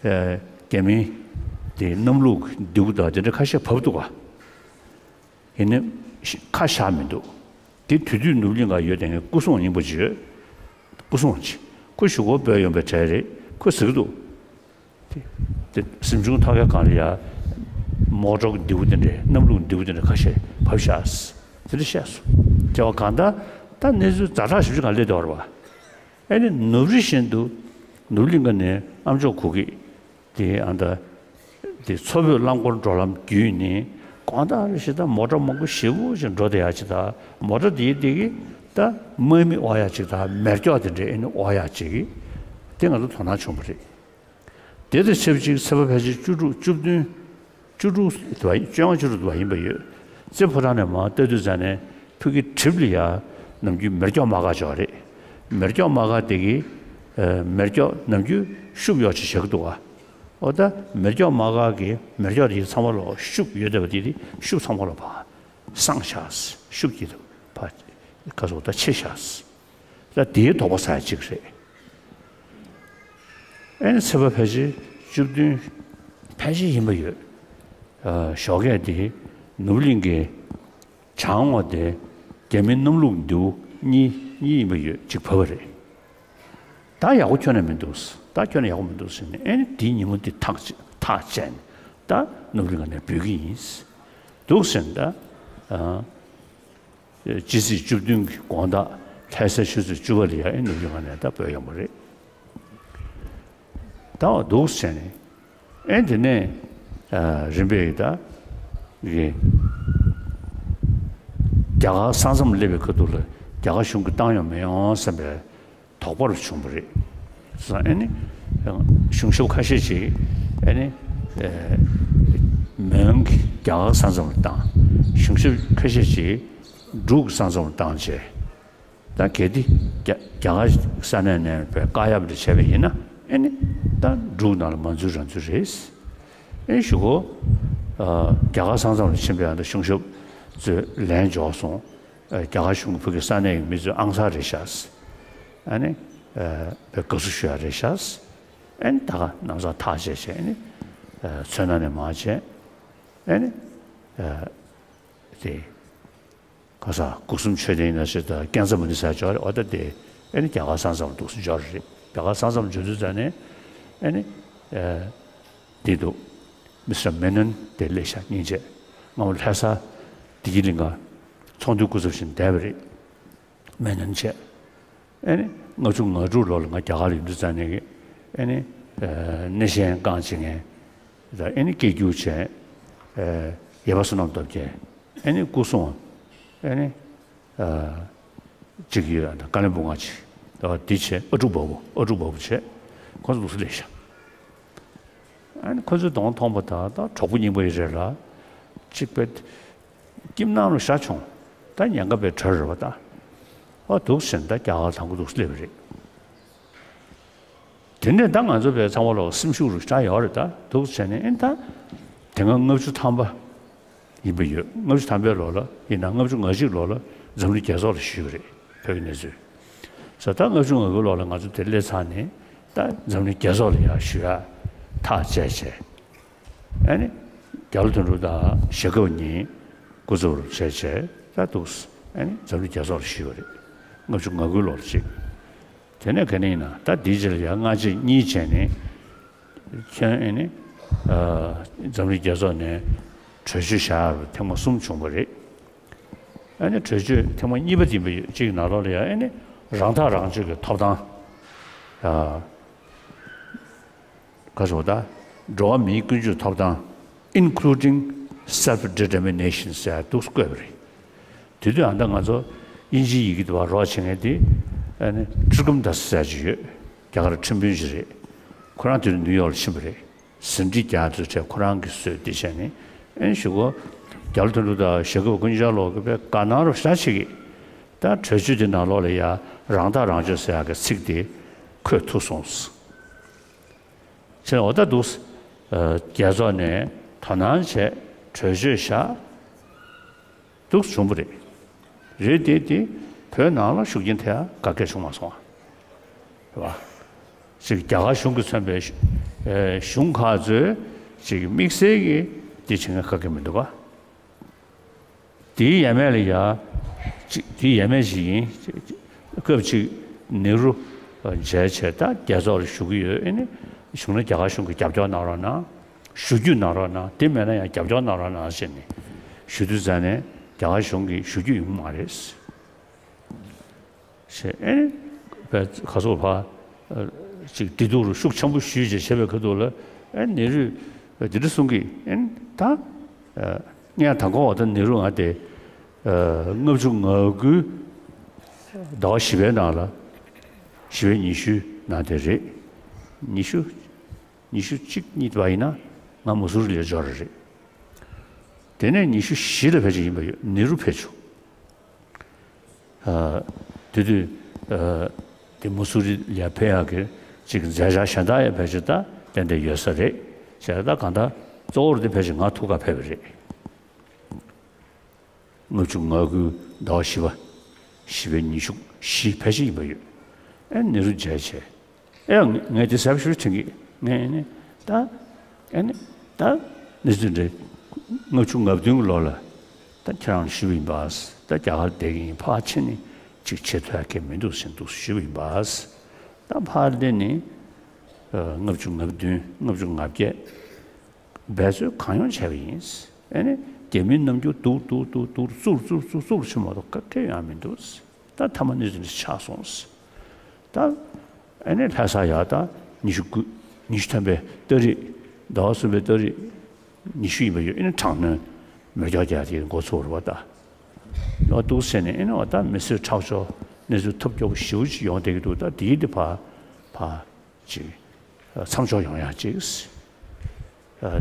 རྒྱ་མི་དེ་གནམ་ལུགས་མདེའུ་དང་དེ་འདྲ་ཁ་ཤས་བབས་འདུག་ག་ཡིན་ནའི་ཁ་བཞག་མི་འདུག་དེ་དུས་དུས་ནུབ་གླིང་ག་ཡོད་དེ་ངའི་སྐུ་སྲུང་སྙིང་པོ་ཅིག་ཡོད། སྐུ་སྲུང་ཅིག་ཁོ་གཞུག་གུ་བོད་ཡོང་པའི་གྲས་རེད། ཁོས་ཟེར་གི་འདུག་དེ་དེ་གཟིམ་ཆུང་ཐོག་ཁའི་སྒང་ལ་ཡ་མོ་ཊ་མདེའུ་དེ་འདྲས་གནམ་ལུགས་མདེའུ་དེ་འདྲས་ཁ་ཤས་བབས་ཤག་དེ་འདྲ་བཤད་སོང་། དེ་བ་གང་ལྟར་ད་གནས་ཚུལ་ཛ་དྲག་ཞེ་པོ་ཅིག་ག་སླེབས་བསྡད་པ་རེད་པ། ཨེ་ནི་ནུབ་རི་བཞིན་དུ་ནུབ་གླིང་ག་ནས་ཨ་མཆོག་གུ་གེ་དེ་ཨ་ད་དེ་མཚོ་བོད་རླངས་འཁོར་འགྲོ་ལམ་བརྒྱུད་ནས་དགོང་དག་རེ་བཞིན་ད་མོ་ཊ་མང་པོ་ཞེ་པོ་ཅིག་འགྲོ་བསྡད་ཡག་ཅིག་དང་མོ་ཊ་དེའི་དེ་གི་ད་དམག་མི་དབོར་ཡག་ཅིག་དང་མེ་སྒྱོགས་དེ་འདྲའི་ཨེ་ནི་དབོར་ཡག་ཅིག་གི་དེ་ང་ཚོ་དོ་སྣང་བྱུང་བ་རེད། དེ་དང་ཆབས་ཅིག་ཚེས་པ་ཕལ་ཆེར་བཅུ་དྲུག་བཅུ་བདུན། བཅུ་དྲུག་དུ་བ་ཡིན། བཅོ་ལྔ་བཅུ་དྲུག་དུ་བ་ཡིན་པ་ཡོད། རྩེ་ཕོ་བྲང་ནས་མར་ལྟ་དུས་ཙ་ནས་ཕུ་གུའི་གྲིབ་ལ་ཡ་ནམ་རྒྱུན་མེ་སྒྱོགས་དམག་སྒར་འཇོག་རེད། མེ་སྒྱོགས་དམག་སྒར་དེ་གི་ཨ་མེ་སྒྱོགས་ནམ་རྒྱུན་ཤུབས་ཡོད་ཅིག་བཞག་གི་འདུག་ག་འོ་ད་མེ་སྒྱོགས་དམག་སྒར་གི་མེ་སྒྱོགས་དེ་ཚང་མ་ལོག་ཤུབས་ཡོད་བསྡད་པ་དེ་དེ་ཤུབས་ཚང་མ་ལོག་ཕར་སངས་ཤག་ཤུབས་ཀྱི་ཕར་ག་སོགས་ད་ཆེ་ཤག་ད་དེའི་དོགས་པ་ཟ་ཡ་གཅིག་རེད། ཨེ་ནི་ཚེས་པ་ཕལ་ཆེར་བཅུ་བདུན་ཕལ་ཆེར་ཡིན་པ་ཡོད། ཨ་ཞོགས་ཀས་དེ་ནུབ་གླིང་གི་བྱང་ངོས་དེ་རྒྱ་མི་གནམ་ལུགས་མདེའུ་གཉིས་གཉིས་ཡིན་པ་ཡོད་ཅིག་བབས་པ་རེད། ད་ཡག་པོ་ཁྱོན་ནས་མི་འདུག་ད་ཁྱོན་ནས་ཡག་པོ་མི་འདུག་ཟེར་ནས་ཨེ་ནི་དེའི་ཉིན་མོ་དེ་ཐག་བཅད་ཐག་བཅད་ནས་ད་ནུབ་གླིང་ག་ནས་འབོད་ཀྱི་ཡིན་འདུག་ཟེར་ནས་ད་ཨ། སྤྱི་ཚེས་བཅུ་བདུན་གྱི་དགོང་དག་ལྷ་སའི་ཆུ་ཚོད་བཅུ་པ་ལ་ཡ་ཨེ་ནུབ་གླིང་ག་ནས་ད་བོད་ཡོང་བ་རེད། ད་འདུག་ཟེར་ནས་ཨེ་དེ་ནས་རིམ་པས་ད་གི་རྒྱ་གར་ས་མཚམས་སླེབས་པའི་ཁ་ཐུག་ལ་རྒྱ་གར་གཞུང་གིས་བཏང་ཡོང་མི་ཡོང་བསམ་པའི་དོགས་པ་རུ་བྱུང་བ་རེད། སོང་ཨ་ནི། གཞུང་ཞབས་ཁ་ཤས་ཤིག་ཨ་ནི། མོན་གྱི་རྒྱ་གར་ས་མཚམས་ལ་བཏང་། གཞུང་ཞབས་ཁ་ཤས་ཅིག་འབྲུག་ས་མཚམས་ལ་བཏང་བྱས། ད་གལ་ཏེ་རྒྱ་རྒྱ་གར་ས་གནས་ནས་བཀག་ཡབ་འདྲ་བྱས་པ་ཡིན་ན། ཨེ་ནི་ད་འབྲུག་ནང་ལ་མ་འཛུལ་རང་འཛུལ་རེད། ཨེ་ཞུ་གོ། རྒྱ་གར་ས་མཚམས་ལ་ཕྱིན་པའི་ཨ་ད་གཞུང་ཞབས་ཚོས་ལན་འབྱོར་སོང་། རྒྱ་གར་གཞུང་གི་ཕ་གི་ས་གནས་ཀྱི་མི་ཚོས་ཨང་གསར་རེད་ཤག་ཨ་ནི་དགའ་བསུ་ཞུ་ཡ་རེད་ཤག་ཨེ་ནི་ད་ག་ནམ་སང་ཐག་བཅད་བྱས། ཨེ་ནི་མཚོ་སྣ་ནས་མར་བྱས། ཨེ་ནི་དེ་ག་ས་སྒོ་གསུམ་མཆོད་རྟེན་ཡིན་ན་ཞེས་དང་ཀན་ཚ་མུ་ནི་ས་འབྱོར་རེད། འོ་ད་དེ་ཨེ་ནི་རྒྱ་གར་ས་མཚམས་འདུག་སེ་འབྱོར་རེད། རྒྱ་གར་ས་མཚམས་འབྱོར་དུས་ཙ་ནས་ཨེ་ནི་དེ་འདུག་མི་སི་ཊར་མེ་ནོན་དེ་སླེབས་ཤག་སྙིང་རྗེ། སྔ་མོ་ལྷ་ས་བདེ་སྐྱིད་གླིང་ག་ཚོགས་འདུའི་སྐུ་ཚབ་བཞིན་བསྡད་པ་རེད། མེ་ནོན་བྱས། ཨེ་ནི་ལྔ་བཅུ་ང་དྲུག་ལོ་ལ་ང་རྒྱ་གར་ལ་ཡོང་དུས་ཙ་ནས་ཀྱི་ཨེ་ནི་སྣེ་ཤན་རྐང་བྱེད་མཁན་དང་། ཨེ་ནི་སྐད་སྒྱུར་བྱས། ཡེ་བ་བསོད་ནམས་སྟོབས་རྒྱལ། ཨེ་ནི་སྐུ་སྲུང་། ཨེ་ནི་གཅིག་ཡོད། ཨ་ཀ་ལན་སྦུག་ང་ཅིག་འདི་བྱས། ཨ་ཀྲུག་བ་བུ། ཨ་ཀྲུག་བ་བུ་བྱས། ཁོང་ཚོ་འདུག་སེ་སླེབས་ཤག་ཨ་ནི་ཁོ་ཚོའི་གདོང་མཐོང་པ་དང་ད་གྲོགས་པོ་རྙིང་པ་ཡི་རེད་ལ། གཅིག་པའི་ཁྱིམ་ནང་ལ་བཞག་བྱུང་། ད་ཉེན་ཁ་པའི་གྲལ་རེད་པ་ད། ཨོ་འདུག་ཟེར་ནས་ད་རྒྱ་གར་དང་པོ་འདུག་སླེབས་པ་རེད། དེ་ནས་ད་ང་ཚོ་བས་ཚང་མ་ལོག་སེམས་ཤུགས་རུ་ཆག་ཡོད་རེད། ད་འདུག་ཟེར་ནས་ཨེ་ད་དེ་སྔ་ལྔ་བཅུ་ཐམ་པ་ཡིན་པ་ཡོད། ལྔ་བཅུ་ཐམ་པའི་ལོ་ལ་ཡིན་ན་ལྔ་བཅུ་ང་གཅིག་ལོ་ལ་འཛམ་གླིང་རྒྱལ་ཚོགས་ལ་ཞུས་པ་རེད། བོད་ཀྱི་གནས་ཚུལ། ས་ད་ལྔ་བཅུ་ང་དགུ་ལོ་ལ་ང་ཚོ་དེ་སླེབས་ཚར་ནས་ད་འཛམ་གླིང་རྒྱལ་ཚོགས་ལ་ཡར་ཞུ་ཡ་ཐག་བཅད་བྱས། ཨ་ནི་རྒྱ་ལོ་དོན་གྲུབ་དང་ཞྭ་སྒབ་གཉིས་སྐུ་ཚབ་རུ་བྱས་བྱས་ད་འདུག་ཨ་ནི་འཛམ་གླིང་རྒྱལ་ཚོགས་ལ་ཞུས་པ་རེད། ལྔ་བཅུ་ང་དགུ་ལོ་ལ་གཅིག་དེ་ནས་ག་ནས་ཡིན་ན་ད་འདིའི་རྗེས་ལ་ཡར་སྔ་རྗེས་གཉིས་བྱས་ནས། ཁྱོད་ཨེ་ནི་འཛམ་གླིང་རྒྱལ་ཚོགས་ནས་གྲོས་ཆོད་བཞག་རུ་ཐེངས་མ་གསུམ་བྱུང་བ་རེད། ཨ་ནི་གྲོས་ཆོད་ཐེངས་མ་གཉིས་པ་འདི་ཡིན་པ་ཡོད། གཅིག་ནང་ལོགས་ལ་ཡང་ཨ་ནི་རང་ཐག་རང་གཅོད་ཀྱི་ཐོབ་ཐང་། ཨ་ག་ཟེར་བ་ད། འགྲོ་བ་མིའི་ཀུན་སྤྱོད་ཐོབ་ཐང་། Including Self Determination ཟེར་འདུག་བཀོད་པ་རེད། དེ་དུས་ཨ་ད་ང་ཚོ་དབྱིན་ཇིའི་ཡི་གེ་དེ་བ་རོགས་བྱེད་མཁན་དེ་ཨ་ནི་ཀྲུ་ཀམ་དཱས་ཟེར་ཅིག་ཡོད། རྒྱ་གར་ཁྲིམས་དཔོན་ཅིག་རེད། ཁོ་རང་དེ་ནིའུ་ཡོག་ལ་ཕྱིན་པ་རེད། ཟིན་བྲིས་རྒྱག་དུས་བྱས་ཁོ་རང་གིས་བཟོས་འདི་བྱས་ནས་ཨེ་ཞུ་གོ། རྒྱ་ལོ་དོན་གྲུབ་དང་ཞྭ་སྒབ་ཀུན་ཅང་ལོག་གི་པའི་དགའ་སྣང་རུ་ཤ་ཆེ་གི། ད་གྲོས་ཆོད་དེ་ནང་ལོགས་ལ་ཡ་རང་ཐག་རང་གཅོད་ཟེར་ཡག་གི་ཚིག་དེ་འཁོད་ཐུབ་སོང་། ཆེ་འོ་ད་འདུག་རྒྱལ་ཚོགས་ནས་དོ་སྣང་བྱས་གྲོས་ཆོད་བཞག་འདུག་བྱུང་བ་རེད། རེད་དེ་དེ་བོད་ནང་ལ་ཤུགས་རྐྱེན་ཐེབས་ཡ་ག་གེ་བྱུང་མ་སོང་བ། རེད་བ། ཅིག་རྒྱ་གར་གཞུང་གིས་མཚོན་པའི་གཞུང་ཁག་ཚོས་ཅིག་དམིགས་བསལ་གྱིས་དེ་བྱེད་མཁན་ག་གེ་མི་འདུག་ག་དེའི་ཡས་མས་ལ་ཡ། ཅིག་དེའི་ཡས་མས་ཤིག་ཡིན། སྐབས་ཅིག་ནེ་རུ་མཇལ་བྱས་ད་རྒྱལ་ཚོགས་ལ་བཞུགས་ཀྱི་ཡོད། ཨེ་ནི་བཞུགས་ན་རྒྱ་གར་གཞུང་གིས་རྒྱབ་སྐྱོར་གནང་རོགས་གནང་། ཞུ་རྒྱུ་གནང་རོགས་གནང་། དེ་མེད་ན་ཡང་རྒྱབ་སྐྱོར་གནང་རོགས་གནང་ཟེར་ནས་ཞུ་དུས་ཙ་ནས་རྒྱ་གར་གཞུང་གིས་ཞུ་རྒྱུ་ཡོང་གི་མ་རེད། ཞེས་ཨེ་ནི་བས་ཁ་སོག་ཕ་ཅིག་བདེ་སྡུག་རུ་ཤུགས་ཆེན་པོ་ཞུས་བྱས་བྱས་པའི་ཁ་ཐུག་ལ་ཨེ་ནེ་རུས་འདི་འདྲ་གསུང་གི། ཨེ་ནི་ད་ངས་དང་གོ་བ་ད་ནེ་རུ་ང་དེ་ལྔ་བཅུ་ང་དགུའི་ཟླ་བ་བཞི་པའི་ནང་ལ་བཞི་པའི་ཉི་ཤུའི་ནང་དེ་རེད། ཉི་ཤུ་ཉི་ཤུ་གཅིག་གཉིས་པ་ཡིན་ན་ང་མུ་སུ་རི་ལ་འབྱོར་རེད། དེ་ནས་ཉི་ཤུ་བཞི་ལ་ཕལ་ཆེར་ཡིན་པ་ཡོད། ནེ་རུ་ཕེབས་བྱུང་། དེ་དུས་དེ་མུ་སུ་རི་ལ་ཕེབས་ཡག་གི་ཅིག་མཛད་འཆར་གཞན་དག་ཡང་ཕལ་ཆེར་ད་ཏན་ཏན་ཡོད་ས་རེད། བྱས་ད་གང་ལྟར་གཙོ་བོར་དེ་ཕལ་ཆེར་ང་ཐུག་ག་ཕེབས་པ་རེད། ལྔ་བཅུ་ང་དགུ་ཟླ་བ་བཞི་པ། བཞི་པའི་ཉི་ཤུ་བཞི་ཕལ་ཆེར་ཡིན་པ་ཡོད། ཨེ་ནེ་རུ་མཇལ་བྱས། ཨེ་ཡང་ངས་དེ་གཟབ་ཤུགས་དྲན་གི། ངས་ནི་ད་ཨེ་ནི་ད་གནས་ཚུལ་འདྲ་ལྔ་བཅུ་ང་བདུན་གྱི་ལོ་ལ་ད་ཁྱེད་རང་ཞུས་པ་ཡིན་པ། ད་རྒྱ་གར་བསྡད་ཀྱི་ཡིན། ཕར་ཕྱིན་ནས་ཅིག་བྱེད་ཐུབ་ཡ་གི་མི་འདུག་ཟེར་འདུག་ཞུས་པ་ཡིན་པ། ད་ཕར་སླེབས་ནས་ལྔ་བཅུ་ང་བདུན་ལྔ་བཅུ་ང་བརྒྱད། འབད་རྩོལ་གང་ཡོང་བྱས་པ་ཡིན། ཨེ་ནི་རྒྱ་མིའི་རྣམ་འགྱུར་སྡུག་སྡུག་སྡུག་སྡུག་བཙུགས་བཙུགས་བཙུགས་བཙུགས་ཕྱིན་མ་གཏོགས་ག་གེ་ཡོང་མི་འདུག་ད་མཐའ་མ་གནས་ཚུལ་འདི་ཆགས་སོང་། ད་ཨེ་ནི་ལྷ་ས་ཡར་ད་ཉི་ཤུ་དགུ་ཉི་ཤུ་ཐམ་པའི་ཏ་རིག་ཟླ་བ་གསུམ་པའི་ཏ་རིག་ཉི་ཤུ་ཡིན་པ་ཡོད། ཨེ་ནི་དྲག་གནོན་མེ་སྒྱོགས་རྒྱག་དེ་འགོ་ཚུགས་རེད་བ་ད། ཨོ་འདུག་ཟེར་ནས་ཨེ་ནི་འོ་ད་མི་གསོད་ཁྲག་སྦྱོར་གནས་ཚུལ་ཐབས་སྐྱོ་པོ་ཞེ་པོ་ཅིག་ཡོང་བསྡད་ཀྱི་འདུག་ད་དེའི་དེ་ཕར་ཕར་ཅིག་མཚམས་འཇོག་ཡོང་ཡག་ཅིག་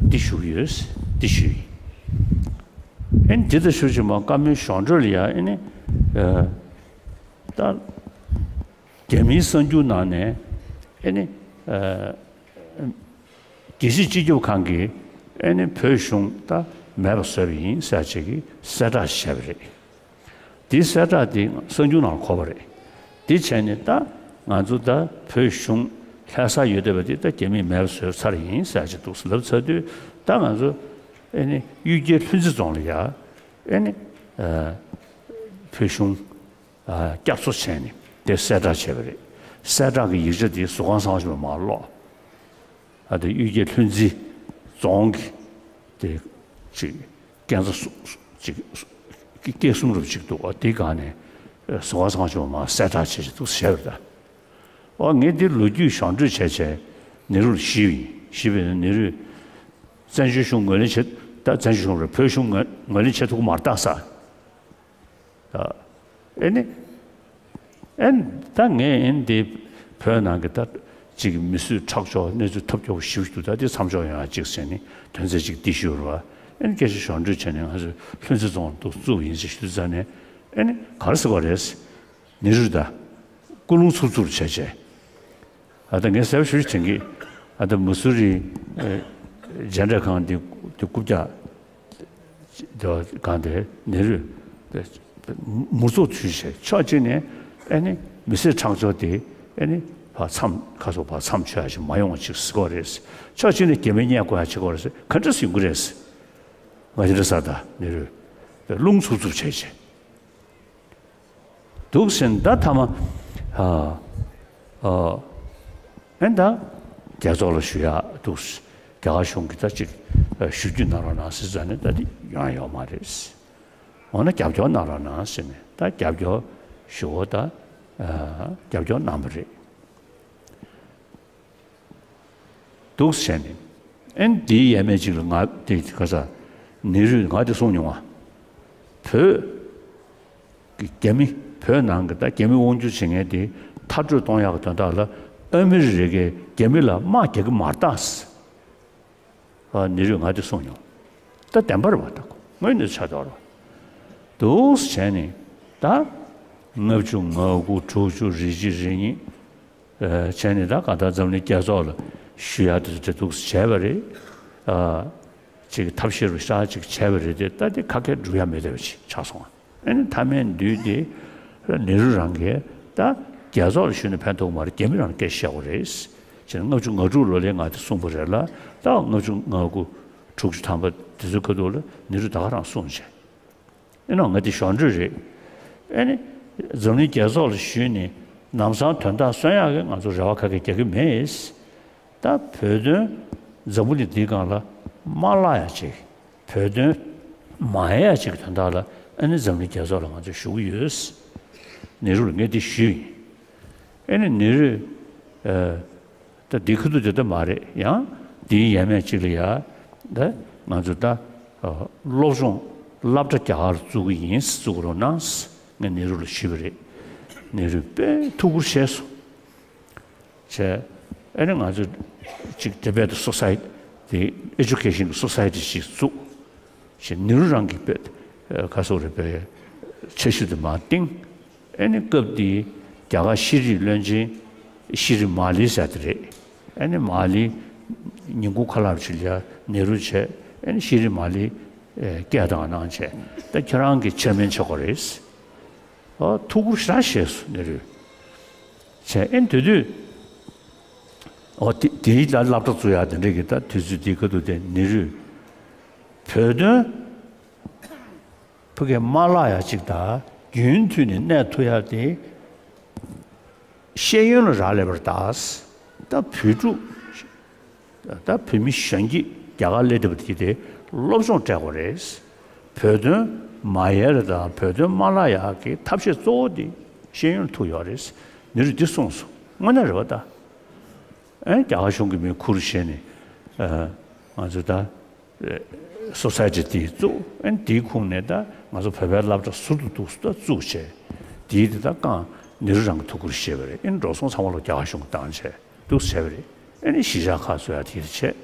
འདི་ཞུ་གི་ཡོད། འདི་ཞུ་ཡིན། ཨེ་ནི་དེ་ལྟར་ཞུ་ཞིག་མ་བཀའ་མོལ་གཞུང་འབྲེལ་ལ་ཡ་ཨེ་ནི་ད་རྒྱ་མིའི་གསར་འགྱུར་ནང་ནས་ཨེ་ནི། རྒྱལ་སྤྱིའི་སྤྱི་ཁྱབ་ཁང་གིས་ཨེ་ནི་བོད་གཞུང་ད་མེད་པ་བཟོས་པ་ཡིན་ཟེར་ཅིག་གི་གསལ་བསྒྲགས་བྱས་པ་རེད། དེའི་གསལ་བསྒྲགས་དེ་གསར་འགྱུར་ནང་གོ་བ་རེད། དེ་བྱས་ནས་ད་ང་ཚོ་ད་བོད་གཞུང་ལྷ་ས་ཡོད་བསྡད་པ་དེ་ད་རྒྱ་མིས་མེད་པ་བཟོས་ཚར་ཡིན་ཟེར་ཅིག་འདུག་ལབ་ཚར་དུས་ད་ང་ཚོ་ཨེ་ནི་གཡུལ་རྒྱལ་ལྷུན་རྩེ་རྫོང་ལ་ཡ་ཨེ་ནི་བོད་གཞུང་བསྐྱར་གསོ་བྱས་ནས་དེ་གསལ་བསྒྲགས་བྱས་པ་རེད། གསལ་བསྒྲགས་ཀྱི་ཡིག་ཆ་དེ་ཟུར་ཁང་གསར་པ་ཞིག་ལ་མར་ཀློག་ཨ་དེ་གཡུལ་རྒྱལ་ལྷུན་རྩེ་རྫོང་གི་དེ་ཅིག་སྐས་འཛེག་སུ་ཅིག་སྐས་གསུམ་རུ་ཅིག་འདུག་ཨ་དེའི་སྒང་ནས་ཟུར་ཁང་ཚང་ཆུང་མ་གསལ་བསྒྲགས་བྱེད་ཅིག་འདུག་བྱས་པ་རེད། ཨོ་ངས་འདི་ལོ་རྒྱུས་གཞུང་འབྲེལ་བྱས་བྱས་ནེ་རུ་ལ་ཞུས་པ་ཡིན། ཞུས་པ་ཡིན་ན་ནེ་རུས་བཙན་བྱོལ་གཞུང་ངོས་ལེན་བྱེད་ད་བཙན་བྱོལ་གཞུང་རེད། བོད་གཞུང་ངོས་ངོས་ལེན་བྱེད་ཐུབ་ཀྱི་མ་རེད་ད་ཟེར། ད་ཨེ་ནི། ཨེ་ནི་ད་ངས་ཨེ་ནི་དེ་བོད་ནང་གི་ད་ཅིག་མི་གསོད་ཁྲག་སྦྱོར་གནས་ཚུལ་ཐབས་སྐྱོ་པོ་ཞེ་པོ་ཅིག་འདུག་ད་དེ་མཚམས་འཇོག་ཡོང་ཡ་ཅིག་ཟེར་ནས་དོན་ཚན་ཅིག་འདི་ཞུས་པ་རེད་བ། ཨེ་ནི་སྐད་ཆ་གཞུང་འབྲེལ་བྱས་ནས་ང་ཚོས་ལྷུན་རྩེ་རྫོང་དུ་བཙུགས་པ་ཡིན་ཟེར་ཞུ་དུས་ཙང་ནས་ཨེ་ནི་ག་རེ་ཟེར་བ་རེད། ནེ་རུ་ད་སྐུ་རླུང་འཚུབ་འཚུབ་བྱས་བྱས། ཨ་ད་ངས་གསལ་པོ་ཞུ་ཞུ་དྲན་གི། ཨ་ད་མ་སུ་རི་ཨེ་མཇལ་འཕྲད་ཁང་འདི་འདི་རྐུབ་བཀྱག་དེ་སྒང་དེ་ནེ་རུས་མུར་ཚོགས་བྱས་བྱས་ཕྱོགས་གཅིག་ནས་ཨེ་ནི་མི་གསོད་ཁྲག་སྦྱོར་དེ་ཨེ་ནི་ཕར་མཚམས་ཁ་སོ་ཕར་མཚམས་ཆོད་ཡ་ཞིག་མ་ཡོང་བ་ཅིག་ཟེར་གོ་རེད། ཕྱོགས་གཅིག་ནས་རྒྱ་མི་མཉེས་དགོས་ཡ་བྱེད་དགོས་རེད། ག་འདྲ་སེ་ཡོང་གི་རེད། ང་ཅི་འདྲ་ས་ད་ནེ་རུས་རླུང་འཚུབ་འཚུབ་བྱས་བྱས། འདུག་ཟིན་ད་ཐ་མ་ཨ་ཨ་ཨེ་ད་རྒྱལ་ཚོགས་ལ་ཞུ་ཡག་འདུག་རྒྱ་གར་གཞུང་གིས་ད་ཅིག་ཞུ་རྒྱུ་གནང་རོགས་གནང་ཟེར་ཙང་ནས་ད་འདི་ཡོང་ཡོད་མ་རེད། འོ་ན་རྒྱབ་སྐྱོར་གནང་རོགས་གནང་ཟེར་ནས་ད་རྒྱབ་སྐྱོར་ཞུ་བ་ད་རྒྱབ་སྐྱོར་གནང་བ་རེད། འདུག་བྱས་ནས་ཨེ་འདིའི་ཡས་མས་ཅིག་ལ་ང་དེ་ག་ས་ནེ་རུས་ང་དེ་གསུངས་མྱོང་བ། བོད་ཀྱི་རྒྱ་མི་བོད་ནང་གི་ད་རྒྱ་མི་དབང་སྒྱུར་བྱེད་མཁན་དེ་མཐར་སྐྲོད་གཏོང་ཡག་གི་དོན་དག་ལ་ཨ་མི་རི་ཀས་རྒྱ་མི་ལ་དམག་རྒྱག་གི་མ་རེད་ད། ཨ་ནེ་རུས་ང་དེ་གསུངས་མྱོང་། ད་བདེན་པ་རེད་པ། ད་དངོས་གནས་ཆགས་བསྡད་པ་རེད་པ། འདུག་བྱས་ནས་ད་ལྔ་བཅུ་ང་དགུ་དྲུག་ཅུ་རེ་གཅིག་རེ་གཉིས། བྱས་ནས་ད་གང་ལྟར་འཛམ་གླིང་རྒྱལ་ཚོགས་ལ་ཞུ་ཡག་དེ་འདྲ་འདུག་བྱས་པ་རེད། ཅིག་ཐབས་ཤེས་རུ་ཤ་ཅིག་བྱས་པ་རེད་དེ་ད་དེ་ཁ་སྐད་སྒྲུབ་ཡག་མེད་བསྡད་པ་ཅིག་ཆགས་སོང་། ཨ་ནི་མཐའ་མའི་མདུན་དེ་ནེ་རུ་རང་གིས་ད་རྒྱལ་ཚོགས་ལ་ཞུས་ན་ཕན་ཐོགས་མ་རེད། རྒྱ་མི་རང་ལ་སྐད་བཤད་དགོས་རེད། ཅེས་ལྔ་བཅུ་ང་དྲུག་ལོ་ལས་ང་དེ་གསུངས་པ་རེད་ལ་ད་ལྔ་བཅུ་ང་དགུ་དྲུག་ཅུ་ཐམ་པ་དེ་ཚོའི་ཁ་ཐུག་ལ་ནེ་རུ་ད་ག་རང་གསུངས་བྱས། ཨེ་ནོ་ང་དེ་གཞོན་འབྲེལ་རེད། ཨེ་ནི་འཛམ་གླིང་རྒྱལ་ཚོགས་ལ་ཞུས་ནས་ལམ་སང་དོན་དག་སོན་ཡག་གི་ང་ཚོ་རེ་བ་ག་གེ་རྒྱག་གི་མེད། ད་བོད་དོན་འཛམ་བུ་གླིང་འདིའི་སྒང་ལ་མ་བརླག་ཡག་ཅིག་བོད་དོན་མ་ཡལ་ཡག་ཅིག་གི་དོན་དག་ལ་ཨེ་ནི་འཛམ་གླིང་རྒྱལ་ཚོགས་ལ་ང་ཚོ་ཞུ་གི་ཡོད། ནེ་རུ་ལ་ངས་དེ་ཞུས་ཡིན། ཨེ་ནི་ནེ་རུས་ཨ། ད་འདི་ཁུ་ཐུག་དེ་ལྟ་མ་རེད། ཡང་འདིའི་ཡས་མས་གཅིག་ལ་ཡ་ད་ང་ཚོ་ད་སློབ་སྦྱོང་སློབ་གྲྭ་རྒྱ་གར་བཙུགས་ཀྱི་ཡིན། བཙུགས་རོགས་གནང་། ངས་ནེ་རུ་ལ་ཞུས་པ་རེད། ནེ་རུས་དཔེ་ཐུགས་ཁུར་བཞེས་སོང་། བྱས་ཨ་ནི་ང་ཚོ་ཅིག་ཊི་བེ་ཊི་སོ་སའི་ཊི་དེ་ཨེ་ཇུ་ཀེ་ཤན་གྱི་སོ་སའི་ཊི་ཞིག་བཙུགས། ཞེས་ནེ་རུ་རང་གི་དཔེ་ཁ་སོ་རེ་དཔེ་འཆར་གཞི་དེ་མར་བཏིང་། ཨེ་ནི་སྐབས་དེའི་རྒྱ་གར་ཤེས་རིག་བློན་ཆེན་ཤེས་རིག་མ་ལི་ཟེར་དེ་རེད། ཨེ་ནི་མ་ལི་ཉིན་གུང་ཁ་ལག་ཅིག་ལ་ནེ་རུ་བྱས། ཨེ་ནི་ཤེས་རིག་མ་ལི་སྐད་བཏང་གནང་བྱས། ད་ཁྱེད་རང་གི་ཆེར་མེན་བྱེད་དགོས་རེད། ཨོ་ཐུགས་ཁུར་ཞེ་དྲག་བཞེས་སོང་ནེ་རུས། བྱས་ཨེ་ནི་དེ་དུས་ཨོ་དེ་དེའི་ལ་སློབ་གྲྭ་བཙུགས་ཡག་དེ་འདྲ་གི་ད་དུས་ཚོད་དེའི་ཁ་ཐུག་དེ་ནེ་རུས་བོད་དོན་ཕ་གིར་མ་བརླག་ཡག་ཅིག་དང་རྒྱུན་མཐུད་ནས་གནས་ཐུབ་ཡག་དེ་ཤེས་ཡོན་ལ་རག་ལས་པར་གདའ། ད་བོད་ཕྲུག་ད་བོད་མི་གཞོན་སྐྱེས་རྒྱ་གར་སླེབས་བསྡད་པ་དེ་དེ་སློབ་སྦྱོང་སྤྲད་དགོས་རེད། བོད་དོན་མ་ཡལ་དང་བོད་དོན་མ་བརླག་ཡག་གི་ཐབས་ཤེས་གཙོ་བོ་དེ་ཤེས་ཡོན་ལ་ཐུག་ཡོད་རེད། ནེ་རུས་འདི་གསུངས་སོང་། དངོས་གནས་རེད་པ་ད། ཨེ་རྒྱ་གར་གཞུང་གིས་མི་ཁུར་བཞེས་ནས་ཨ་ང་ཚོ་ད་སོ་སའི་ཊི་དེ་བཙུགས། ཨེ་དེའི་ཁོངས་ནས་ད་ང་ཚོ་བོད་པའི་སློབ་གྲྭ་ཟུར་དུ་འདུག་སེ་ད་བཙུགས་བྱས། དེའི་དེ་ད་རྐང་ནེ་རུ་རང་གིས་ཐུགས་ཁུར་བཞེས་པ་རེད། ཨེ་འགྲོ་སོང་ཚང་མ་ལོ་རྒྱ་གར་གཞུང་གིས་བཏང་བྱས་འདུག་སེ་བྱས་པ་རེད། ཨེ་ནི་གཞིས་ཆགས་ཁག་བཟོ་ཡག་དེ་བྱས།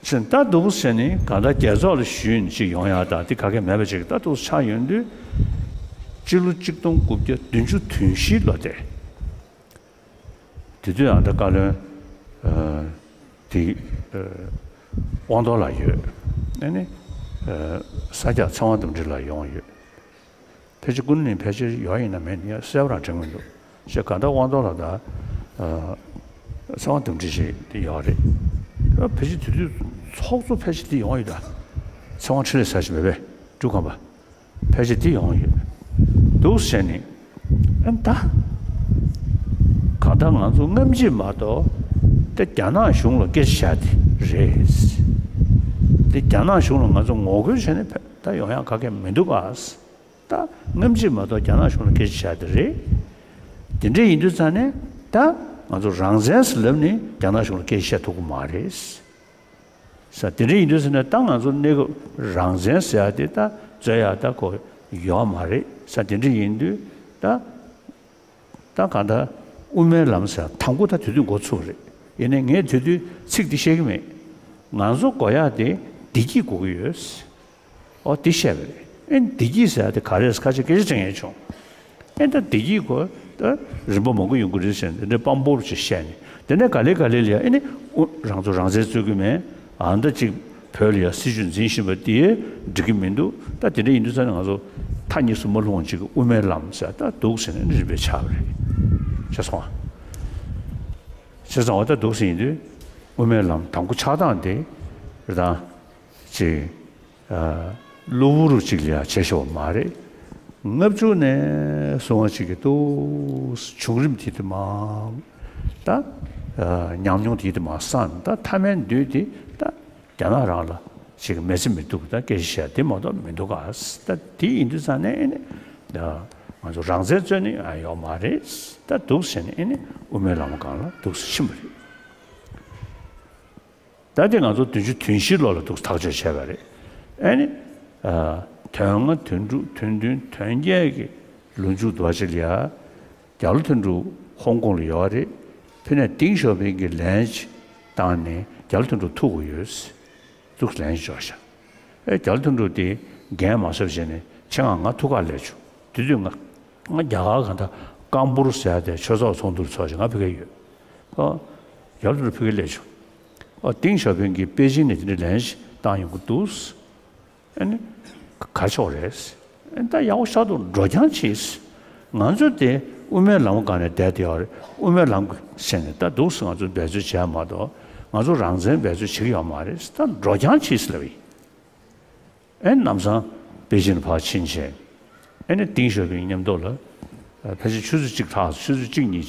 ཟེར་ད་འདུག་ཟེར་ནས་གང་ལྟར་རྒྱལ་ཚོགས་ལ་ཞུས་ནས་ཅིག་ཡོང་ཡག་དང་དེ་ག་གེ་མེད་པ་ཅིག་ད་འདུག་ཆགས་ཡོང་དུས། སྤྱི་ལོ་གཅིག་སྟོང་དགུ་བརྒྱ་བདུན་ཅུ་དོན་བཞི་ལོ་དེ། དེ་དུས་ཨ་ད་བཀའ་བློན་ཨ་དེ་ཨ་དབང་རྡོར་ལགས་ཡོད། ཨ་ནི་ཨ་ས་སྐྱ་ཚེ་དབང་དམ་ཁྲི་ལགས་ཡོང་ཡོད། ཕལ་ཆེར་ཀུན་ནས་ཕལ་ཆེར་ཡོད་ཡིན་ན་མེད་ཡིན་གསལ་པོ་རང་དྲན་མི་འདུག་ཞེས་གང་ལྟར་དབང་རྡོར་ལགས་དང་ཨ་ཚེ་དབང་དམ་ཁྲི་ཞིག་དེ་ཡོད་རེད། ཨ་ཕལ་ཆེར་དེ་དུས་ཚོགས་གཙོ་ཕལ་ཆེར་དེ་ཡོང་ཡོད་ད། ཚེ་དབང་འཕྲིན་ལས་ཟེར་ཞིག་མེད་པས་འབྲུག་ཁམས་པ། ཕལ་ཆེར་དེ་ཡོང་ཡོད། འདུག་ཟེར་ནས། ཨ་ད། གང་ལྟར་ང་ཚོ་སྔ་ཕྱི་མ་གཏོགས་དེ་རྒྱ་ནག་གཞུང་ལ་སྐད་ཆ་བཤད་དེ་རེད། དེ་རྒྱ་ནག་གཞུང་ལ་ང་ཚོ་ངོ་རྒོལ་བྱས་ནས་ཕེབས་ད་ཡོང་ཡག་ག་གེ་མི་འདུག་ག་ད་སྔ་ཕྱི་མ་གཏོགས་རྒྱ་ནག་གཞུང་ལ་སྐད་ཆ་བཤད་དེ་རེད། དེ་འདྲ་ཡིན་དུས་ཙང་ནས་ད་ང་ཚོ་རང་བཙན་ཟེར་ལབ་ནས་རྒྱ་ནག་གཞུང་ལ་སྐད་ཆ་བཤད་ཐུབ་ཀྱི་མ་རེད། ས་དེ་འདྲ་ཡིན་དུས་ཟེར་ན་ད་ང་ཚོ་གནས་སྐབས་རང་བཙན་ཟེར་ཡ་དེ་ད་རྩོད་ཡ་ད་གོ་ཡོད་མ་རེད་ས་དེ་འདྲ་ཡིན་དུས་ད་ད་གང་ལྟར་དབུ་མའི་ལམ་ཟེར་ཡ་དང་པོ་ད་དེ་དུས་འགོ་ཚུགས་རེད། ཡིན་ནའི་ངས་དེ་དུས་ཚིག་འདི་བཤད་ཀྱི་མེད། ང་ཚོ་དགོས་ཡ་དེ་བདེ་སྐྱིད་དགོས་ཀྱི་ཡོད། ཨོ་དེ་བཤད་པ་རེད། ཨེ་བདེ་སྐྱིད་ཟེར་ཡ་དེ་ག་རེ་ཁ་ཤས་སྐད་ཆ་དྲན་ཡས་བྱུང་། ཨེ་ད་བདེ་སྐྱིད་ཁོ་ད་རིམ་པ་མང་པོ་ཡོང་གི་རེད་ཟེར་ནས་དེ་འདྲའི་དཔང་པོ་ཅིག་བཤད་ནས་དེ་ནས་ག་ལེ་ག་ལེ་ལ་ཨེ་ནི་ཨུ་རང་ཚོ་རང་བཙན་རྩོད་ཀྱི་མེད། ཨ་མདའ་ཅིག་བོད་ལ་ཡ་སྲིད་བྱུས་འཛིན་བཞིན་པ་དེ་འགྲིག་གི་མི་འདུག་ད་དེ་འདྲ་ཡིན་དུས་ཙང་ནས་ང་ཚོ་མཐའ་གཉིས་སུ་མ་ལྷུང་བ་ཅིག་གི་དབུ་མའི་ལམ་ཟེར་ད་འདུག་ཟེར་ནས་རིམ་པས་ཆགས་པ་རེད། ཤེས་སོང་ཨ། ཤེས་སོང་ཨ། ད་འདུག་ཟེར་ཡིན་དུས་དབུ་མའི་ལམ་དང་པོ་ཆགས་སྟངས་དེ་རེད་ད། ཅིག་ཨ་གློ་བུར་ཅིག་ལ་ཡང་བྱས་ཤོར་བ་མ་རེད། ལྔ་བཅུ་ནས་སོང་བ་ཅིག་གི་ཏོག་བྱུང་རིམ་དེ་དེ་མ་ད་ཨ་ཉམས་མྱོང་དེ་དེ་མ་བསམ་ད་མཐའ་མའི་མདུན་དེ་ད་རྒྱ་ནག་རང་ལ་ཅིག་མེད་ཚེ་མི་འདུག་ད་སྐད་ཆ་བཤད་དེ་མ་གཏོགས་མི་འདུག་ག་ད་དེ་ཡིན་དུས་ཙང་ནས་ཨེ་ནི་ད་ང་ཚོ་རང་བཙན་རྩོད་ནི་ཨ་ཡོད་མ་རེད། ད་འདུག་ཟེར་ནས་ཨེ་ནི་དབུ་མའི་ལམ་སྒང་ལ་འདུག་ཕྱིན་པ་རེད། ད་དེ་ང་ཚོ་བདུན་ཅུ་དོན་བཞི་ལོ་ལ་འདུག་ཐག་གཅོད་བྱས་པ་རེད། ཨ་ནི། ཨ་དོན་ལྔ་དོན་དྲུག་དོན་བདུན་དོན་བརྒྱད་ཀྱི་ལོ་མཇུག་འདུག་ཅེས་ལ་ཡ། རྒྱ་ལོ་དོན་གྲུབ་ཧོང་ཀོང་ལ་ཡོད་རེད། ཕི་ནས་ཏིང་ཞའོ་ཕིང་གིས་ལན་ཅིག་བཏང་ནས་རྒྱ་ལོ་དོན་གྲུབ་ཐུག་གི་ཡོད། འདུག་ལན་ཅིག་འབྱོར་ཤག་ཨེ་རྒྱ་ལོ་དོན་གྲུབ་དེ་འགན་མ་བསུབ་བྱས་ནས་ཁྱེད་ང་ང་ཐུག་ག་སླེབས་བྱུང་། དེ་དུས་ང་ང་རྒྱ་གར་གང་ལྟར་ཀམ་པུར་ཟེར་ཡ་དེ་ཆོས་ཚོགས་ཚོགས་འདུར་ཚོགས་ཤིག་ང་ཕ་གིར་ཡོད། ཨོ། རྒྱ་ལོ་དོན་གྲུབ་ཕ་གིར་སླེབས་བྱུང་། ཨོ་ཏིང་ཞའོ་ཕིང་གིས་པེ་ཅིང་ནས་དེ་འདྲའི་ལན་ཞིག་བཏང་ཡོང་གི་འདུག་ཨ་ནི། ག་ཕྱོགས་རེད། ཨ་ནི་ད་ཡག་པོ་ཤར་འདུག་འགྲོ་རྐྱང་བྱེད། ང་ཚོ་དེ་དབུ་མའི་ལམ་སྒང་ནས་བསྡད་དེ་ཡོད་རེད། དབུ་མའི་ལམ་ཟེར་ནས་ད་འདུག་སེ་ང་ཚོ་འབད་རྩོལ་བྱས་མ་གཏོགས་ང་ཚོ་རང་བཙན་འབད་རྩོལ་བྱེད་ཀྱི་ཡོད་མ་རེད། ད་འགྲོ་རྐྱང་བྱེད་ཟེར་ལབ་ཡིན། ཨེ་ནམ་སང་པེ་ཅིན་ཕར་ཕྱིན་བྱས། ཨེ་ནི་ཏིང་ཞའོ་ཕིང་མཉམ་དུ་ལ། ཕལ་ཆེར་ཆུ་ཚོད་གཅིག་ལྷག་ཆུ་ཚོད་གཅིག་གཉིས་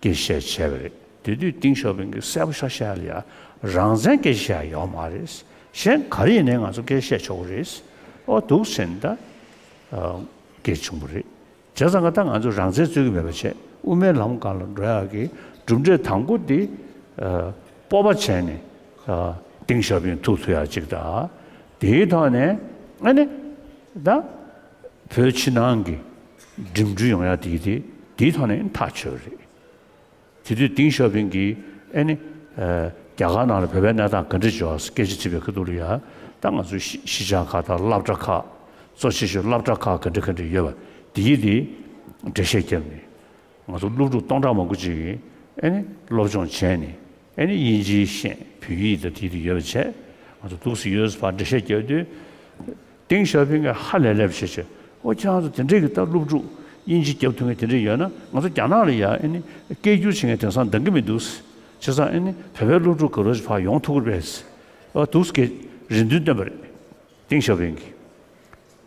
ཅིག་སྐད་ཆ་བཤད་བྱས་པ་རེད། དེ་དུས་ཏིང་ཞའོ་ཕིང་གིས་གསལ་པོ་ཤ་ཤ་ལ་ཡ་རང་བཙན་སྐད་ཆ་བཤད་ཡོད་མ་རེད། གཞན་ག་རེ་ཡིན་ནའི་ང་ཚོ་སྐད་ཆ་བཤད་ཆོག་གི་རེད། ཨོ་འདུག་ཟེར་ནས་ད་སྐད་བྱུང་བ་རེད། བྱས་ཙང་ང་ད་ང་ཚོ་རང་བཙན་རྩོད་ཀྱི་མེད་པ་བྱས་དབུ་མའི་ལམ་སྒང་ལ་འགྲོ་ཡག་གི་གྲུབ་འབྲས་དང་པོ་འདི་ཨ་སྤོབས་པ་བྱས་ནས་ཨ་ཏིང་ཞའོ་ཕིང་ཐུག་ཐུབ་ཡག་ཅིག་དང་། དེའི་ཐོག་ནས་ཨ་ནི་ད་བོད་ཕྱི་ནང་གི་འགྲིམ་འགྲུལ་ཡོང་ཡག་དེ་དེ་དེའི་ཐོག་ནས་ཐག་ཆོད་རེད། དེ་དུས་ཏིང་ཞའོ་ཕིང་གིས་ཨེ་ནི་ཨ་རྒྱ་གར་ནང་ལ་བོད་པའི་གནས་སྟངས་ག་འདྲ་བྱུང་སྐད་ཆ་དྲིས་པའི་ཁ་ཐུག་ལ་ཡ། ད་ང་ཚོའི་གཞིས་གཞིས་ཆགས་ཁག་དང་སློབ་གྲྭ་ཁག་གཙོ་ཆེ་ཤོས་སློབ་གྲྭ་ཁག་ག་འདྲ་ག་འདྲ་ཡོད་པ་དེ་ཡིས་དེ་འགྲེལ་བཤད་བརྒྱབ་ནས་ང་ཚོ་སློབ་ཕྲུག་སྟོང་ཕྲག་མང་པོ་ཅིག་གིས་ཨེ་ནི་སློབ་སྦྱོང་བྱས་ནས་ཨེ་ནི་དབྱིན་ཇིའི་ཤེས་བོད་ཡིག་དང་དེ་དེ་ཡོད་པ་བྱས་ང་ཚོ་འདུག་སེ་ཡོད་ཟེར་བ་འགྲེལ་བཤད་བརྒྱབ་དུས། ཏིང་ཞའོ་ཕིང་གིས་ཧ་ལས་ལས་པ་བྱས་བྱས། ཨོ་ཁྱེད་རང་ཚོ་དེ་འདྲས་ཀྱི་ད་སློབ་ཕྲུག་དབྱིན་ཇི་རྒྱབ་ཐུབ་མཁན་དེ་འདྲས་ཡོད་ན་ང་ཚོ་རྒྱ་ནག་ལ་ཡ་ཨེ་ནི་སྐད་སྒྱུར་བྱེད་མཁན་དེང་སང་འདང་གི་མི་འདུག་བྱས་ཙང་ཨེ་ནི་བོད་པའི་སློབ་ཕྲུག་ག་རོ་ཞིག་ཕར་ཡོང་ཐུབ་ཀྱི་རེད། ཨོ་འདུག་སེ་རེ་འདུན་བཏོན་པ་རེད། ཏིང་ཞའོ་ཕིང་གིས།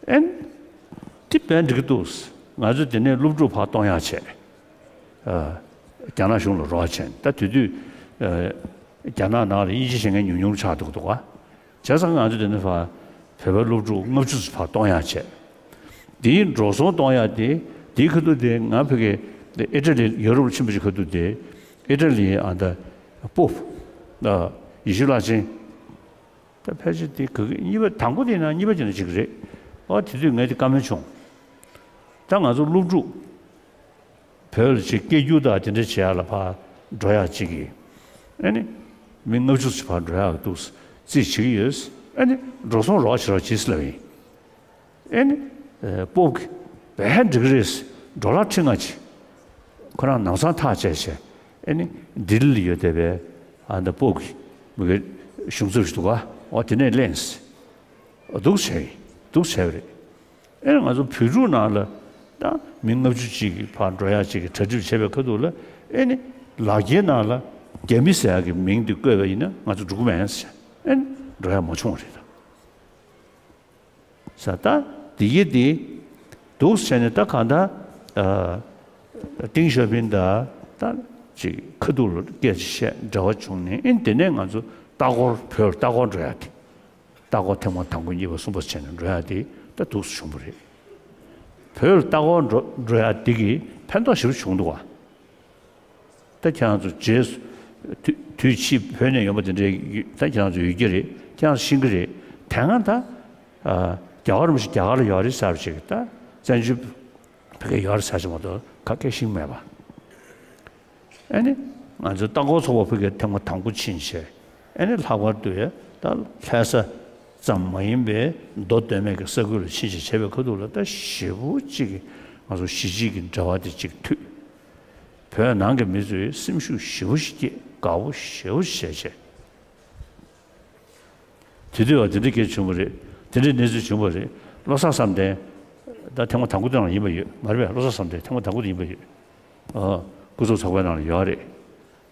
ཨེ་ནི་དེ་དཔེ་འགྲིག་གི་འདུག་ང་ཚོ་དེ་ནས་སློབ་ཕྲུག་ཕར་གཏོང་ཡག་བྱས། ཨ་རྒྱ་ནག་གཞུང་ལ་རོགས་བྱས། ད་དེ་དུས་ཨ་རྒྱ་ནག་ནང་ལ་དབྱིན་ཇི་ཤེས་མཁན་ཉུང་ཉུང་ཆགས་འདུག་འདུག་ག་བྱས་ཙང་ང་ཚོ་དེ་ནས་ཕར་བོད་པའི་སློབ་ཕྲུག་ལྔ་བཅུ་ཙམ་ཕར་གཏོང་ཡག་བྱས། དེའི་འགྲོ་སོང་གཏོང་ཡག་དེ་དེའི་ཁ་ཐུག་དེ་ང་ཕ་གི་ཨི་ཊ་ལི་ཡུ་རོབ་ལ་ཕྱིན་པ་ཅིག་ཁ་ཐུག་དེ་ཨི་ཊ་ལིའི་ཨ་ད་པོབ་ཨ་ཡེ་ཤེས་བླ་ཆེན། ད་ཕལ་ཆེར་དེ་ག་གི་གཉིས་པ་དང་པོ་དེ་ཡིན་ན་གཉིས་པ་དེ་ཡིན་ན་ཅིག་རེད། ཨོ་དེ་དུས་ངས་དེ་བཀའ་མོལ་བྱུང་། ད་ང་ཚོ་སློབ་ཕྲུག་བོད་ལ་ཅིག་སྐད་སྒྱུར་དང་དེ་འདྲ་བྱེད་ཡག་ལ་ཕར་འགྲོ་ཡག་ཅིག་གི་ཨ་ནི་མི་ལྔ་བཅུ་ཙམ་ཕར་འགྲོ་ཡག་འདུག་རྩིས་བྱེད་ཀྱི་ཡོད། ཨ་ནི་འགྲོ་སོང་རོགས་བྱེད་རོགས་བྱེད་ཟེར་ལབ་ཡིན། ཨེ་ནི། ཨེ། སྤོབས་ཀྱིས་བས་འགྲིག་གི་རེད། ཌོ་ལར་ཁྲི་ལྔ་ཅིག་ཁོ་རང་ནང་ཚང་ཐག་བཅད་བྱས། ཨེ་ནི། ལྡི་ལི་ལ་ཡོད་བསྡད་པའི་ཨ་ནི་སྤོབས་ཀྱི་མི་གི་གཞུང་ཚབ་ཞིག་འདུག་ག་འོ་དེ་ནས་ལེན། འདུག་བྱས་ཡིན། འདུག་བྱས་པ་རེད། ཨེ་ནི་ང་ཚོ་བོད་ཕྲུག་ནང་ལ་ད་མི་ལྔ་བཅུ་ཅིག་གི་ཕར་འགྲོ་ཡག་ཅིག་གི་གྲ་སྒྲིག་བྱས་པའི་ཁ་ཐུག་ལ། ཨེ་ནི་ལག་འཁྱེར་ནང་ལ་རྒྱ་མི་ཟེར་ཡག་གི་མིང་དེ་བཀོད་པ་ཡིན་ན་ང་ཚོ་འགྲོ་གི་མེད་ཟེར། ཨེ་ནི་འགྲོ་ཡག་མ་བྱུང་བ་རེད་ད། ས་ད་དེ་ཡི་དེ་འདུག་ཟེར་ནས་ད་གང་ལྟར་ཨ་ཏིང་ཞའོ་ཕིང་དང་ད་ཅིག་ཁ་ཐུག་ལ་སྐད་ཆ་བཤད་འབྲེལ་བ་བྱུང་ནས། ཨེ་ནི་དེ་ནས་ང་ཚོ་ལྟ་སྐོར་བོད་ལྟ་སྐོར་འགྲོ་ཡག་དེ། ལྟ་སྐོར་ཐེངས་མ་དང་པོ་གཉིས་པ་གསུམ་པ་བྱས་ནས་འགྲོ་ཡག་དེ་ད་འདུག་སེ་བྱུང་བ་རེད། བོད་ལ་ལྟ་སྐོར་འགྲོ་འགྲོ་ཡག་དེ་གིས་ཕན་ཐོགས་ཞེ་པོ་བྱུང་འདུག་བ། ད་ཁྱེད་རང་ཚོ་རྗེས་སུ་དུས་དུས་ཕྱིས་བོད་ནས་ཡོང་པ་དེ་འདྲའི་ཡོད། ད་ཁྱེད་རང་ཚོ་ཡོད་ཀྱི་རེད། ཁྱེད་རང་ཚོ་ཤེས་ཀྱི་རེད། དེ་སྔ་ད་ཨ་རྒྱ་གར་མི་ཞིག་རྒྱ་གར་ལ་ཡོད་རེད་ཟེར་བ་ཞིག་ད་བཙན་བྱོལ་བོད་སྐད་ཡོད་རེད་ཟེར་ཞིག་མ་གཏོགས་ག་གེ་ཤེས་ཀྱི་མེད་པ། ཨ་ནི་ང་ཚོའི་ལྟ་སྐོར་ཚོགས་པ་ཕ་གིར་ཐེངས་མ་དང་པོ་ཕྱིན་བྱས། ཨ་ནི་ལྷག་པར་དུ་ཡ་ད་ལྷ་ས་ཙམ་མ་ཡིན་པའི་མདོ་སྟོད་སྨད་ཀྱི་ས་ཁུལ་ལ་ཕྱིན་བྱས་བྱས་པའི་ཁ་ཐུག་ལ་ད་ཞེ་པོ་ཅིག་གི་ང་ཚོ་གཞིས་བྱེས་ཀྱི་འབྲེལ་བ་དེ་ཅིག་མཐུད། བོད་ནང་གི་མི་ཚོས་སེམས་ཤུགས་ཞེ་པོ་ཞིག་སྐྱེས། དགའ་པོ་ཞེ་པོ་ཞིག་བྱས་བྱས། དེ་དུས་བ་དེ་འདྲ་སྐད་བྱུང་བ་རེད། དེ་འདྲའི་གནས་ཚུལ་བྱུང་བ་རེད། བློ་བཟང་བསམ་གཏན་ད་ཐེངས་མ་དང་པོ་དེ་ནང་ཡིན་པ་ཡོད་མ་རེད་པས། བློ་བཟང་བསམ་གཏན་ཐེངས་མ་དང་པོ་དེ་ཡིན་པ་ཡོད། ཨ། སྐུ་ཚབ་ཚོགས་པའི་ནང་ལ་ཡོད་རེད།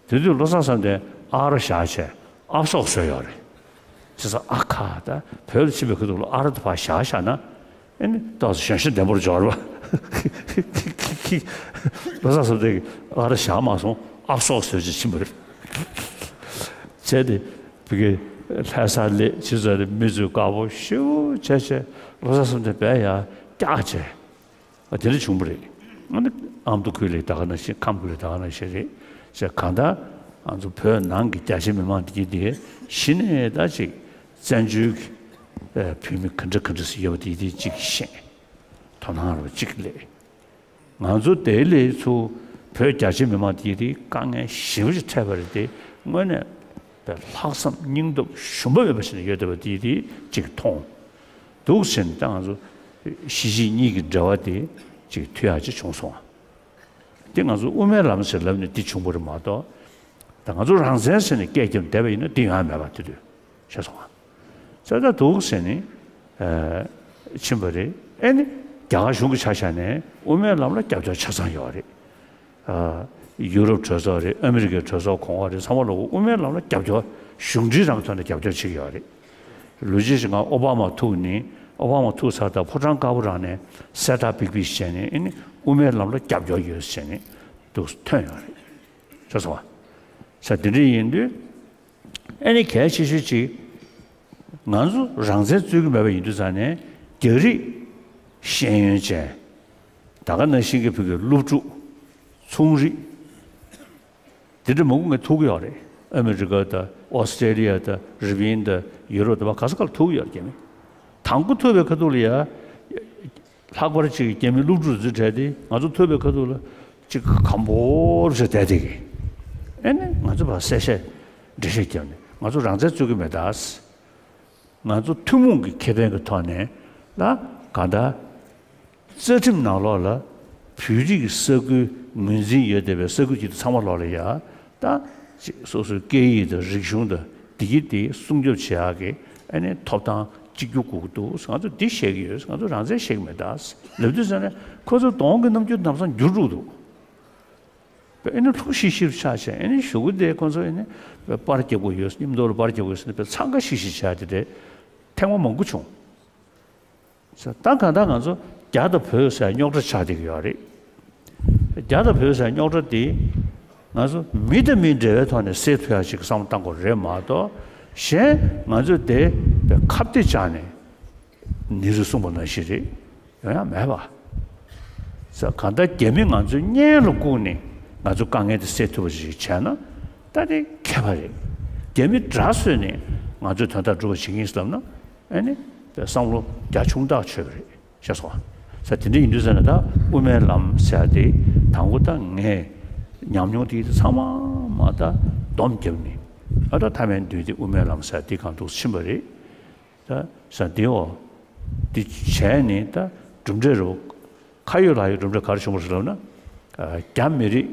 དེ་དུས་བློ་བཟང་བསམ་གཏན་ཨ་རོ་བཞག་བྱས་ཨབ་སོག་བཟོས་ཡོད་རེད། བྱས་ཙང་ཨ་ཁ་ད་བོད་ལ་ཕྱིན་པའི་ཁ་ཐུག་ལ་ཨ་རོ་དེ་ཕར་བཞག་བཞག་ན། ཨེ་ནི་ཏོག་ཙམ་གཞོན་ཤོས་ལྡན་པོར་འབྱོར་བ། བློ་བཟང་བསམ་གཏན་གྱིས་ཨ་རོ་བཞག་མ་སོང་། ཨབ་སོག་བཟོས་བྱས་ཕྱིན་པ་རེད། བྱས་ཏེ་བི་གེ་ལྷ་ས་སླེབས་ཕྱིན་ཙང་ནས་མི་ཚོས་དགའ་པོ་ཞེ་པོ་བྱས་བྱས་བློ་བཟང་བསམ་གཏན་དཔེ་ཡར་བཀྱགས་བྱས། ཨ་དེ་འདྲ་བྱུང་བ་རེད། ཨ་ནི་ཨ་མདོ་ཁུལ་ལ་ད་ག་ནང་བཞིན། ཁམས་ཁུལ་ལ་ད་ག་ནང་བཞིན་རེད། བྱས་གང་ལྟར་ང་ཚོ་བོད་ནང་གི་རྒྱ་ཆེ་མི་མང་དེ་གྱིས་དེ་གཞི་ནས་ད་ཅིག་བཙན་བྱོལ་གྱི་ཨ་བོད་མི་ག་འདྲ་ག་འདྲ་ཞིག་ཡོད་པ་དེ་དེ་ཅིག་ཤེས། དོ་སྣང་རུ་ཅིག་སླེབས། ང་ཚོ་དེ་ལས་ཚུར་བོད་རྒྱ་ཆེ་མི་མང་དེ་དེ་དཀའ་ངལ་ཞེ་པོ་ཅིག་འཕྲད་པ་རེད་དེ། དངོས་གནས་པའི་ལྷག་བསམ་སྙིང་སྟོབས་ཞུམ་པ་མེད་པ་ཞིག་ནས་ཡོད་བསྡད་པ་དེ་དེ་ཅིག་མཐོང་། འདུག་ཟེར་ནས་ད་ང་ཚོ་གཞིས་བྱེས་གཉིས་ཀྱི་འབྲེལ་བ་དེ་ཅིག་མཐུད་ཡག་ཅིག་བྱུང་སོང་། དེ་ང་ཚོ་དབུ་མའི་ལམ་ཟེར་ལབ་ནས་དེ་བྱུང་བ་རེད་མ་གཏོགས། ད་ང་ཚོ་རང་བཙན་ཟེར་ནས་སྐད་རྒྱབ་བསྡད་པ་ཡིན་ན་དེ་ཡོང་ཡ་མེད་པ་དེ་དུས་ཤེས་སོང་ང་། ས་ད་འདུག་ཟེར་ནས་ཨ་ཕྱིན་པ་རེད། ཨེ་ནི་རྒྱ་གར་གཞུང་གི་ཆ་བཞག་ནས་དབུ་མའི་ལམ་ལ་རྒྱབ་སྐྱོར་ཆ་ཚང་ཡོད་རེད། ཨ་ཡུ་རོབ་གྲོས་ཚོགས་རེད། ཨ་མི་རི་ཀའི་གྲོས་ཚོགས་གོང་འོག་རེད། ཚང་མ་ལ་དབུ་མའི་ལམ་ལ་རྒྱབ་སྐྱོར་གཞུང་འབྲེལ་རང་གི་ཐོག་ནས་རྒྱབ་སྐྱོར་བྱེད་ཀྱི་ཡོད་རེད། ལོ་རྒྱུས་ཤིག་ང་ཨོ་བྷ་མ་ཐུག་ནས། ཨོ་བྷ་མ་ཐུག་ཚར་ད་ཕོ་བྲང་དཀར་པོ་རང་ནས་གསལ་བསྒྲགས་པིག་པིག་བྱས་ནས། ཨེ་ནི་དབུ་མའི་ལམ་ལ་རྒྱབ་སྐྱོར་ཡོད་ཟེར་ནས་འདུག་ཐོན་ཡོད་རེད། ཤེས་སོང་ང་། ས་དེ་འདྲ་ཡིན་དུས། ཨེ་ནི་གལ་ཆེ་ཤོས་ཅིག་ང་ཚོ་རང་བཙན་རྩོད་ཀྱི་མེད་པ་ཡིན་དུས་ཙང་ནས། རྒྱ་རིགས་ཤེས་ཡོན་ཅན། ད་ག་ནང་བཞིན་གྱི་བོད་ཀྱི་སློབ་ཕྲུག་ཚོང་རིགས། དེ་འདྲ་མང་པོ་ངས་ཐུག་གི་ཡོད་རེད། ཨ་མི་རི་ཀ་དང་ཨོ་སི་ཀྲེ་ལི་ཡ་དང་རི་པིན་དང་ཡུ་རོབ་དང་། མ་ག་ས་ག་ལ་ཐུག་གི་ཡོད་རེད། རྒྱ་མི་དང་པོ་ཐུག་པའི་ཁ་ཐུག་ལ་ཡ། ལྷག་པར་ཅིག་རྒྱ་མི་སློབ་ཕྲུག་ཚོའི་གྲས་དེ་ང་ཚོ་ཐུག་པའི་ཁ་ཐུག་ལ་ཅིག་གམ་པོར་བྱས་བསྡད་དེ་གི། ཨེ་ནི་ང་ཚོ་ཕར་གསལ་བཤད་འགྲེལ་བཤད་བརྒྱབ་ནས་ང་ཚོ་རང་བཙན་རྩོད་ཀྱི་མེད་ད། ང་ཚོ་ཐུན་མོང་གི་ཁེ་ཕན་གྱི་ཐོག་ནས་ལ་གང་ལྟར་རྩ་ཁྲིམས་ནང་ལོགས་ལ་བོད་རིགས་ཀྱི་ས་ཁུལ་ངོས་འཛིན་ཡོད་བསྡད་པའི་ས་ཁུལ་གྱི་ཚང་མ་ལོགས་ལ་ཡ། ད་ཅིག་སོ་སོའི་སྐད་ཡིག་དང་རིག་གཞུང་དང་འདི་གི་དེ་སྲུང་སྐྱོབ་བྱེད་ཡག་གི་ཨ་ནི་ཐོབ་ཐང་གཅིག་གྱུར་དགོས་ཀྱི་འདུག། ང་ཚོ་འདི་བཤད་ཀྱི་ཡོད། ང་ཚོ་རང་བཙན་བཤད་ཀྱི་མེད་ད་ལབ་དུས་ཙང་ནས། ཁོ་ཚོ་གདོང་གི་རྣམ་འགྱུར་ལམ་སང་འགྱུར་འགྲོ་གི་འདུག། ཨེ་ནི་ལྷུག་ཤིག་ཤིག་ཆགས་བྱས། ཨེ་ནི་གཞུག་གུ་དེ་ཁོ་ཚོ་ཨེ་ནི་པར་རྒྱབ་དགོས་ཡོད། མཉམ་དུ་ལ་པར་རྒྱབ་དགོས་ཟེར་ནས་དཔེ་འཚང་ཁ་ཤིག་ཤིག་བྱས། དེ་འདྲའི་ཐེངས་མ་མང་པོ་བྱུང་། ད་གང་ལྟར་ང་ཚོ་རྒྱ་དང་བོད་ཟེར་རྙོག་དྲ་ཆགས་བསྡད་ཀྱི་ཡོད་རེད། རྒྱ་དང་བོད་ཟེར་རྙོག་དྲ་དེ་ང་ཚོ་མི་དང་མི་འབྲེལ་བའི་ཐོག་ནས་སེལ་ཐུབ་ཡག་ཅིག་བསམ་བློ་གཏང་དགོས་རེད་མ་གཏོགས། གཞན་ང་ཚོས་དེ་དཔེ་ཁ་གཏད་བཅག་ནས། ནེ་རུས་གསུངས་པ་ནང་བཞིན་རེད། ཡོང་ཡ་མེད་པ། ས་གང་ལྟར་རྒྱ་མི་ང་ཚོའི་གཉེན་ལ་བཀུག་ནས་ང་ཚོ་དཀའ་ངལ་དེ་སེལ་ཐུབ་པ་ཞིག་བྱས་ན་ད་དེ་མཁས་པ་རེད། རྒྱ་མི་དགྲ་བཟོས་ནས་ང་ཚོའི་དོན་དག་སྒྲུབ་པ་བྱེད་ཀྱི་ཡིན་ཟེར་ལབ་ན། ཨ་ནི་བསམ་བློ་རྒྱ་ཆུང་ཐག་ཆོད་པ་རེད། ཤེས་སོང་ང་། ས་དེ་འདྲ་ཡིན་དུས་ཙང་ནས་ད་དབུ་མའི་ལམ་ཟེར་ཡ་དེ་དང་པོ་ད་ངས་ཉམས་མྱོང་དེ་ཚང་མ་མ་ད་སྡོམ་བརྒྱབ་ནས། ཨ་ད་ཐ་མལ་འདུས་ཏེ་དབུ་མའི་ལམ་ཟེར་འདི་གང་འདུག་ཕྱིན་པ་རེད། ད་ས་འདི་འོ། འདི་བྱས་ནས་ད་གྲུབ་འབྲས་རུ། ཁ་ཡོད་ལག་ཡོད་གྲུབ་འབྲས་ག་རེ་བྱུང་བ་རེད་ལབ་ན། རྒྱ་མི་རིགས་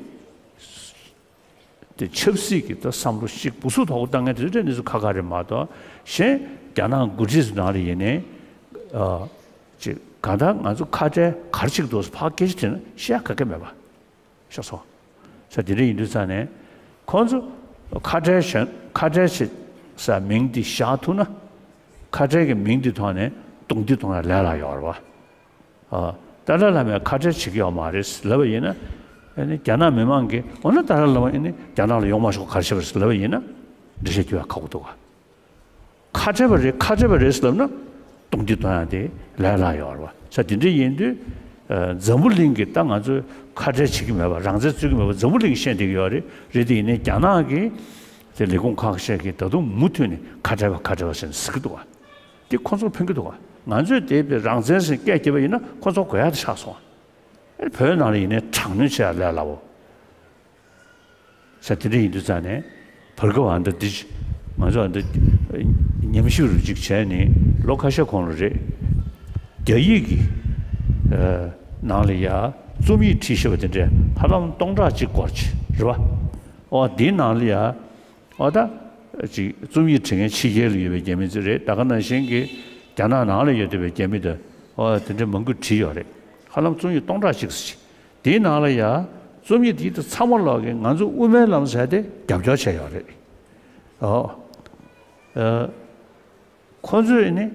དེ་ཆབ་སྲིད་ཀྱི་ད་བསམ་བློ་ཞིག་འབུ་སུ་ཐོག་བཏང་མཁན་དེ་ཚོ་གནས་ཚུལ་ཁ་ཁ་རེད་མ་གཏོགས། གཞན་རྒྱ་ནག་འགོ་ཁྲིད་ཚོ་ནང་ལ་ཡིན་ནའི། ཅིག་གང་ལྟར་ང་ཚོ་ཁ་བྲལ་ག་རེ་བྱེད་ཀྱི་འདུག་ཕར་སྐད་ཆ་དྲིས་ན་བཤད་ཡ་ག་གེ་མེད་པ། ཤེས་སོང་། ས་དེ་འདྲ་ཡིན་དུས་ཙང་ནས། ཁོང་ཚོ་ཁ་བྲལ་གཞན་ཁ་བྲལ་བྱེད་ས་མིང་འདི་བཞག་ཐུབ་ན། ཁ་བྲལ་གྱི་མིང་འདི་ཐོག་ནས་རྡུང་རྡེག་གཏོང་ཡ་ལས་སླ་ཡོད་རེད་བ། ཨ། ཏཱ་ལའི་བླ་མས་ཁ་བྲལ་བྱེད་ཀྱི་ཡོད་མ་རེད་ལབ་པ་ཡིན་ན། ཨ་ནི་རྒྱ་ནག་མི་མང་གིས་འོ་ན་ཏཱ་ལའི་བླ་མ་ཨ་ནི་རྒྱ་ནག་ལ་ཡོང་མ་ཆོག་ག་རེ་བྱས་པ་རེད་ལབ་པ་ཡིན་ན། འགྲེལ་བཤད་རྒྱག་ཡ་ཁག་པོ་འདུག་ག་ཁ་བྲལ་བ་རེད་ཁ་བྲལ་བ་རེད་ཟེར་ལབ་ན། རྡུང་རྡེག་གཏོང་ཡ་དེ་ལས་སླ་ཡོད་རེད་བ། ས་དེ་འདྲ་ཡིན་དུས། ཨ། འཛམ་བུ་གླིང་གི་ད་ང་ཚོས་ཁ་བྲལ་བྱེད་ཀྱི་མེད་པ་རང་བཙན་རྩོད་ཀྱི་མེད་པ་འཛམ་བུ་གླིང་གིས་བཤད་བསྡད་ཀྱི་ཡོད་རེད། རེད་དེ་ཡིན་ནའི་རྒྱ་ནག་གིས་དེ་ལས་ཁུངས་ཁག་ཤས་ཀྱིས་ད་དུང་མུ་མཐུད་ནས་ཁ་བྲལ་བ་ཁ་བྲལ་བ་ཟེར་ནས་ཟེར་གྱི་འདུག་བ། དེ་ཁོ་ཚོར་ཕན་གྱི་འདུག་བ། ང་ཚོས་དེ་བས་རང་བཙན་ཟེར་སྐད་རྒྱབ་པ་ཡིན་ན་ཁོ་ཚོ་དགོས་ཡ་དེ་ཆགས་སོང་བ། བོད་ནང་ལ་ཡིན་ནའི་དྲག་གནོན་བྱེད་ཡ་ལས་སླ་བོ། ས་དེ་འདྲ་ཡིན་དུས་ཙང་ནས། བར་སྐབས་ཨ་འདྲ་འདི། ང་ཚོ་ཨ་འདྲ་ཉམས་ཞིབ་རུ་ཅིག་བྱས་ནས་ལོ་ཁ་ཤས་གོང་ལ་རེད། རྒྱ་ཡིག་གི། ཨ། ནང་ལ་ཡ་རྩོམ་ཡིག་བྲིས་བཞག་པ་དེ་འདྲས་ཧ་ལམ་སྟོང་ཕྲག་གཅིག་སྐོར་ཅིག་རེད་བ། ཨོ་འདིའི་ནང་ལ་ཡ། ཨོ་ད། ཅིག་རྩོམ་ཡིག་བྲིས་མཁན་ཕྱི་རྒྱལ་ལ་ཡོད་པའི་རྒྱ་མི་ཚོ་རེད། ད་ག་ནང་བཞིན་གྱི་རྒྱ་ནག་ནང་ལ་ཡོད་བསྡད་པའི་རྒྱ་མི་དང་། ཨོ་དེ་འདྲས་མང་པོས་བྲིས་ཡོད་རེད། ཧ་ལམ་རྩོམ་ཡིག་སྟོང་ཕྲག་གཅིག་ཙམ་ཅིག་དེའི་ནང་ལ་ཡ། རྩོམ་ཡིག་དེ་ཚང་མ་ལོག་གིས་ང་ཚོ་དབུ་མའི་ལམ་ཟེར་དེ་རྒྱབ་སྐྱོར་བྱས་ཡོད་རེད། ཨོ། ཨ། ཁོ་ཚོས་ནི།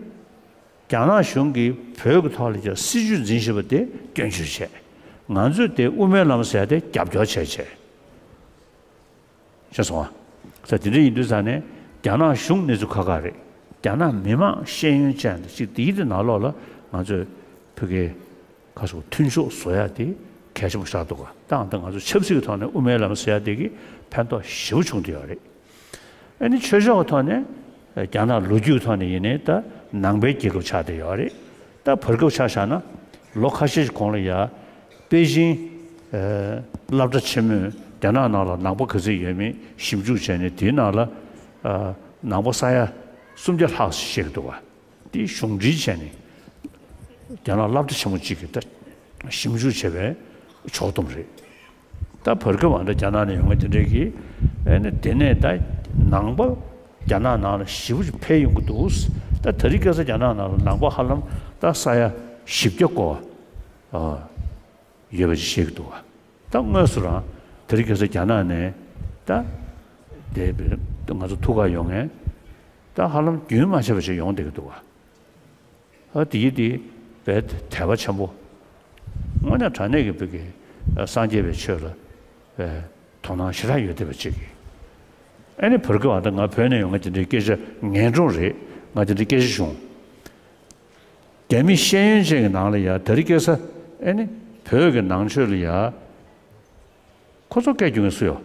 རྒྱ་ནག་གཞུང་གིས་བོད་ཀྱི་ཐོག་ལ་ཀྱང་སྲིད་ཇུས་འཛིན་བཞིན་པ་དེ་སྐྱོན་བརྗོད་བྱས། ང་ཚོས་དེ་དབུ་མའི་ལམ་ཟེར་དེ་རྒྱབ་སྐྱོར་བྱས་བྱས། ཤེས་སོང་ཨ། ས་དེ་འདྲ་ཡིན་དུས་ཙང་ནས་རྒྱ་ནག་གཞུང་གནས་ཚུལ་ཁག་ཁག་རེད། རྒྱ་ནག་མི་མང་ཤེས་ཡོན་ཅན་དང་ཅིག་དེའི་དེ་ནང་ལོགས་ལ་ང་ཚོས་བོད་སྐད་ཁ་སོགས་མཐུན་ཕྱོགས་བཟོ་ཡ་དེ་གལ་ཆེན་པོ་ཆགས་འདུག་ག་ད་ང་ཚོ་ཆབ་སྲིད་ཀྱི་ཐོག་ནས་དབུ་མའི་ལམ་ཟེར་ཡ་དེ་གི་ཕན་ཐོགས་ཞེ་པོ་བྱུང་བསྡད་ཡོད་རེད། ཨ་ནི་ཆོས་ཕྱོགས་ཀྱི་ཐོག་ནས་རྒྱ་ནག་ལོ་རྒྱུས་ཐོག་ནས་ཡིན་ནའི་ད་ནང་པའི་རྒྱལ་ཁབ་ཆགས་བསྡད་ཡོད་རེད། ད་བར་སྐབས་ཆ་བཞག་ན་ལོ་ཁ་ཤས་ཤིག་གོང་ལ་ཡ། པེ་ཅིང་། ཨ། སློབ་གྲྭ་ཆེན་མོས་རྒྱ་ནག་ནང་ལ་ནང་པ་ག་ཚོད་ཡོད་མེད་ཞིབ་འཇུག་བྱས་ནས་དེའི་ནང་ལ། ཨ། ནང་པ་ས་ཡ་སུམ་བརྒྱ་ལྷག་ཞིག་བཤད་ཀྱི་འདུག་བ། དེ་གཞུང་འབྲེལ་བྱས་ནས་རྒྱ་ནག་སློབ་གྲྭ་ཆེན་མོ་གཅིག་གིས་ད་ཞིབ་འཇུག་བྱས་པའི་ཕྱོགས་བསྡོམས་རེད། ད་བར་སྐབས་ཨ་འདྲ་རྒྱ་ནག་ནས་ཡོང་མཁན་དེ་འདྲས་ཀྱིས་ཨ་ནི་དེ་ནས་ད་ནང་པ་རྒྱ་ནག་ནང་ལ་ཞེ་པོ་ཅིག་འཕེལ་ཡོང་གི་འདུག་ད་དེ་རིང་ཁ་སང་རྒྱ་ནག་ནང་ལ་ནང་པ་ཧ་ལམ་ད་ས་ཡ་བཞི་བརྒྱ་སྐོར། ཨ། ཡོད་པ་ཅིག་བཤད་ཀྱི་འདུག་བ། ད་དངོས་སུ་རང་དེ་རིང་ཁ་སང་རྒྱ་ནག་ནས་ད་དེ་ང་ཚོ་ཐུག་ག་ཡོང་མཁན་ད་ཧ་ལམ་རྒྱུན་མ་ཆད་པ་ཞིག་ཡོང་བསྡད་ཀྱི་འདུག་བ། ཨ། དེ་ཡིན་དེ་བས་དད་པ་ཆེན་པོ། དངོས་གནས་དྲང་གནས་ཀྱི་བོད་ཀྱི་སངས་རྒྱས་པའི་ཆོས་ལ་དོ་སྣང་ཞེ་དྲག་ཡོད་བསྡད་པ་ཅིག་ཨ་ནི་བར་སྐབས་ཨ་ད་ང་བོད་ནས་ཡོང་མཁན་དེ་འདྲའི་སྐད་ཆ་ངན་སྒྲུང་རེད། ང་དེ་འདྲའི་སྐད་ཆ་བྱུང་། རྒྱ་མི་ཤེས་ཡོན་ཅན་གྱི་ནང་ལ་ཡ་དེ་རིང་ཁ་སང་ཨེ་ནི་བོད་ཀྱི་ནང་ཆོས་ལ་ཡ། ཁོ་ཚོ་སྐད་རྒྱག་མཁན་སུ་ཡོད།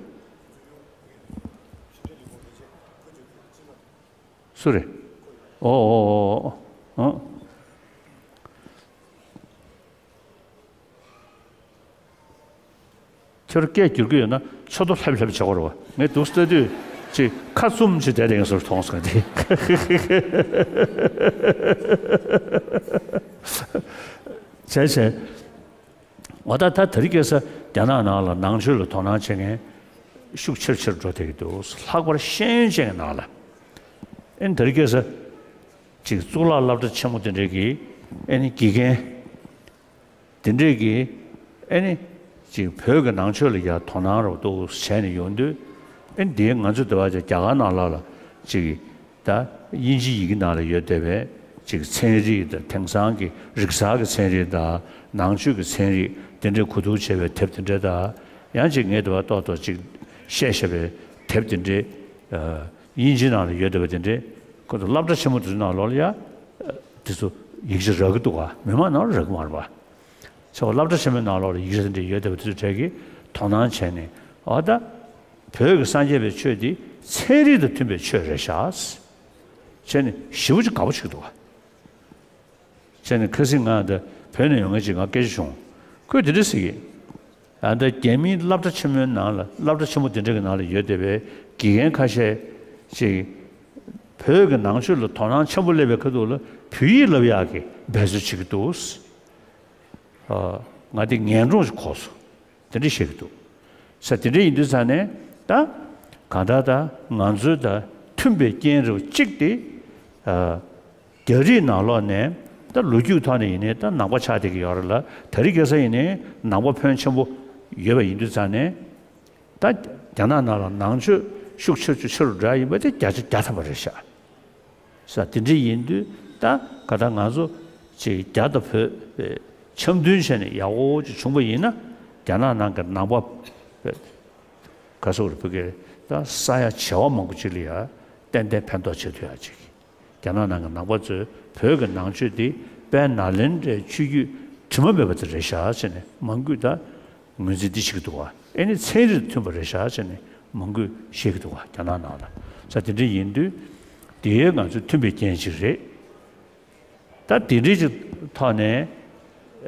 སུ་རེད། ཨོ་ཨོ་ཨོ་ཨོ། ཨང་། ཁྱོད་སྐད་སྒྱུར་གྱི་ཡོད་ན་ཚོད་ལྟ་ལྷབ་ལྷབ་བྱེད་དགོས་རེད་བ། ངས་འདུག་ལྟ་དུས་ཅིག་ཁ་བཙུམ་བྱས་བསྡད་བསྡད་མཁན་བཟོ་འདྲ་མཐོང་སོང་དེ། བྱས་བྱས། འོ་ད་ད་དེ་རིང་ཁ་སང་རྒྱ་ནག་ནང་ལ་ནང་ཆོས་ལ་དོ་སྣང་བྱེད་མཁན་ཤུགས་ཆེར་ཆེར་འགྲོ་བསྡད་ཀྱི་འདུག་ལྷག་པར་ཤེས་ཡོན་ཅན་གྱི་ནང་ལ། ཨེ་ནི་དེ་རིང་ཁ་སང་ཅིག་གཙུག་ལག་སློབ་གྲྭ་ཆེན་མོ་དེ་འདྲས་ཀྱི་ཨེ་ནི་དགེ་རྒན། དེ་འདྲས་ཀྱི་ཨེ་ནི་ཅིག་བོད་ཀྱི་ནང་ཆོས་ལ་ཡ་དོ་སྣང་རོགས་འདུག་བྱས་ནས་ཡོང་དུས། ཨེ་ནི་དེའི་ང་ཚོ་འདི་བ་ཅིག་རྒྱ་གར་ནང་ལ་ལ་ཅིག་ད་དབྱིན་ཇི་ཡི་གེ་ནང་ལ་ཡོད་བསྡད་པའི་ཅིག་ཚན་རིག་དང་། དེང་སང་གི་རིག་གསར་གྱི་ཚན་རིག་དང་། ནང་ཆོས་ཀྱི་ཚན་རིག་དེ་འདྲས་གོ་བསྡུར་བྱས་པའི་དེབ་དེ་འདྲས་དང་། ཡང་ཅིག་ངས་འདི་བ་ཏོག་ཏོག་ཅིག་བཤད་བཞག་པའི་དེབ་དེ་འདྲས། ཨ། དབྱིན་ཇི་ནང་ལ་ཡོད་བསྡད་པ་དེ་འདྲས། ཁོ་ཚོ་སློབ་གྲྭ་ཆེན་མོ་དེ་ཚོའི་ནང་ལོགས་ལ་ཡ། དེ་ཚོ་ཡིག་ཆ་རག་གི་འདུག་ག་མི་མང་ནང་ལ་རག་གི་མ་རེད་པ། ཚོ་སློབ་གྲྭ་ཆེན་མོའི་ནང་ལོགས་ལ་ཡིག་ཆ་དེ་འདྲས་ཡོད་བསྡད་པ་དེ་ཚོའི་གྲས་ཀྱིས་དོ་སྣང་བྱས་ནས། འོ་ད། བོད་ཀྱི་སངས་རྒྱས་པའི་ཆོས་འདི་ཚན་རིག་དང་མཐུན་པའི་ཆོས་རེད་ཤག་བྱས་ནས་ཞེ་པོ་ཅིག་དགའ་པོ་བྱེད་ཀྱི་འདུག་ག་བྱས་ནས་ཁ་སང་ང་ད་བོད་ནས་ཡོང་མཁན་ཅིག་ང་སྐད་ཆ་བྱུང་། ཁོས་དེ་འདྲ་ཟེར་གི། ཨ། ད་རྒྱ་མིའི་སློབ་གྲྭ་ཆེན་མོའི་ནང་ལ། སློབ་གྲྭ་ཆེན་མོ་དེ་འདྲ་གི་ནང་ལ་ཡོད་བསྡད་པའི་དགེ་རྒན་ཁ་ཤས་ ཅིག་བོད་ཀྱི་ནང་ཆོས་ལ་དོ་སྣང་ཆེན་པོ་སླེབས་པའི་ཁ་ཐུག་ལ་བོད་ཡིག་བསླབ་ཡག་གི་འབད་རྩོལ་བྱེད་ཀྱི་འདུག་ཨ། ང་དེ་ངན་གྲོང་ཞིག་གོ་སོང་། དེ་འདྲ་བཤད་ཀྱི་འདུག་ས། དེ་འདྲ་ཡིན་དུས་ཙང་ནས་ད་གང་ལྟར་ད་ང་ཚོའི་ད་མཐུན་པའི་རྐྱེན་རེ་བ་གཅིག་དེ། ཨ། རྒྱ་རིགས་ནང་ལོགས་ནས་ད་ལོ་རྒྱུས་ཐོག་ནས་ཡིན་ནའི་ད་ནང་པ་ཆགས་བསྡད་ཀྱི་ཡོད་རེད་ལ། དེ་རིང་ཁ་སང་ཡིན་ནའི་ནང་པ་ཕོན་ཆེན་པོ་ཡོད་པ་ཡིན་དུས་ཙང་ནས། ད་རྒྱ་ནག་ནང་ལ་ནང་ཆོས་ཤུགས་ཆེ་ཆུ་ཆེ་རུ་འགྲོ་ཡ་ཡིན་པ་དེ་བརྒྱ་ཆ་བརྒྱ་ཐམ་པ་རེད་ཤག་ས། དེ་འདྲ་ཡིན་དུས་ད་ག་ད་ང་ཚོ་ཅིག་རྒྱ་དང་བོད་པའི་འཆམ་མཐུན་བྱས་ནས་ཡག་པོ་ཅིག་བྱུང་པ་ཡིན་ན། རྒྱ་ནག་ནང་གི་ནང་པ་ག་སོགས་རེད། བོད་སྐད་ད་ས་ཡ་བྱེ་བ་མང་པོ་ཅིག་ལ་ཡ་ཏན་ཏན་ཕན་ཐོགས་བྱེད་ཐུབ་ཡ་ཅིག་རྒྱ་ནག་ནང་གི་ནང་པ་ཚོས་བོད་ཀྱི་ནང་ཆོས་འདི་དཔལ་ནཱ་ལེནྡྲའི་ཆོས་བརྒྱུད་དྲི་མ་མེད་པ་དེ་རེད་ཤག་ཟེར་ནས་མང་པོས་ད་ངོས་འཛིན་འདི་བྱེད་ཀྱི་འདུག་བ། ཨེ་ནི་ཚན་རིག་མཐུན་པ་རེད་ཤག་ཟེར་ནས་མང་པོས་བཤད་ཀྱི་འདུག་བ། རྒྱ་ནག་ནང་ལ། ས་དེ་འདྲ་ཡིན་དུས་དེའི་ང་ཚོས་མཐུན་པའི་རྐྱེན་ཅིག་རེད། ད་དེ་འདྲའི་ཅིག་ཐོག་ནས་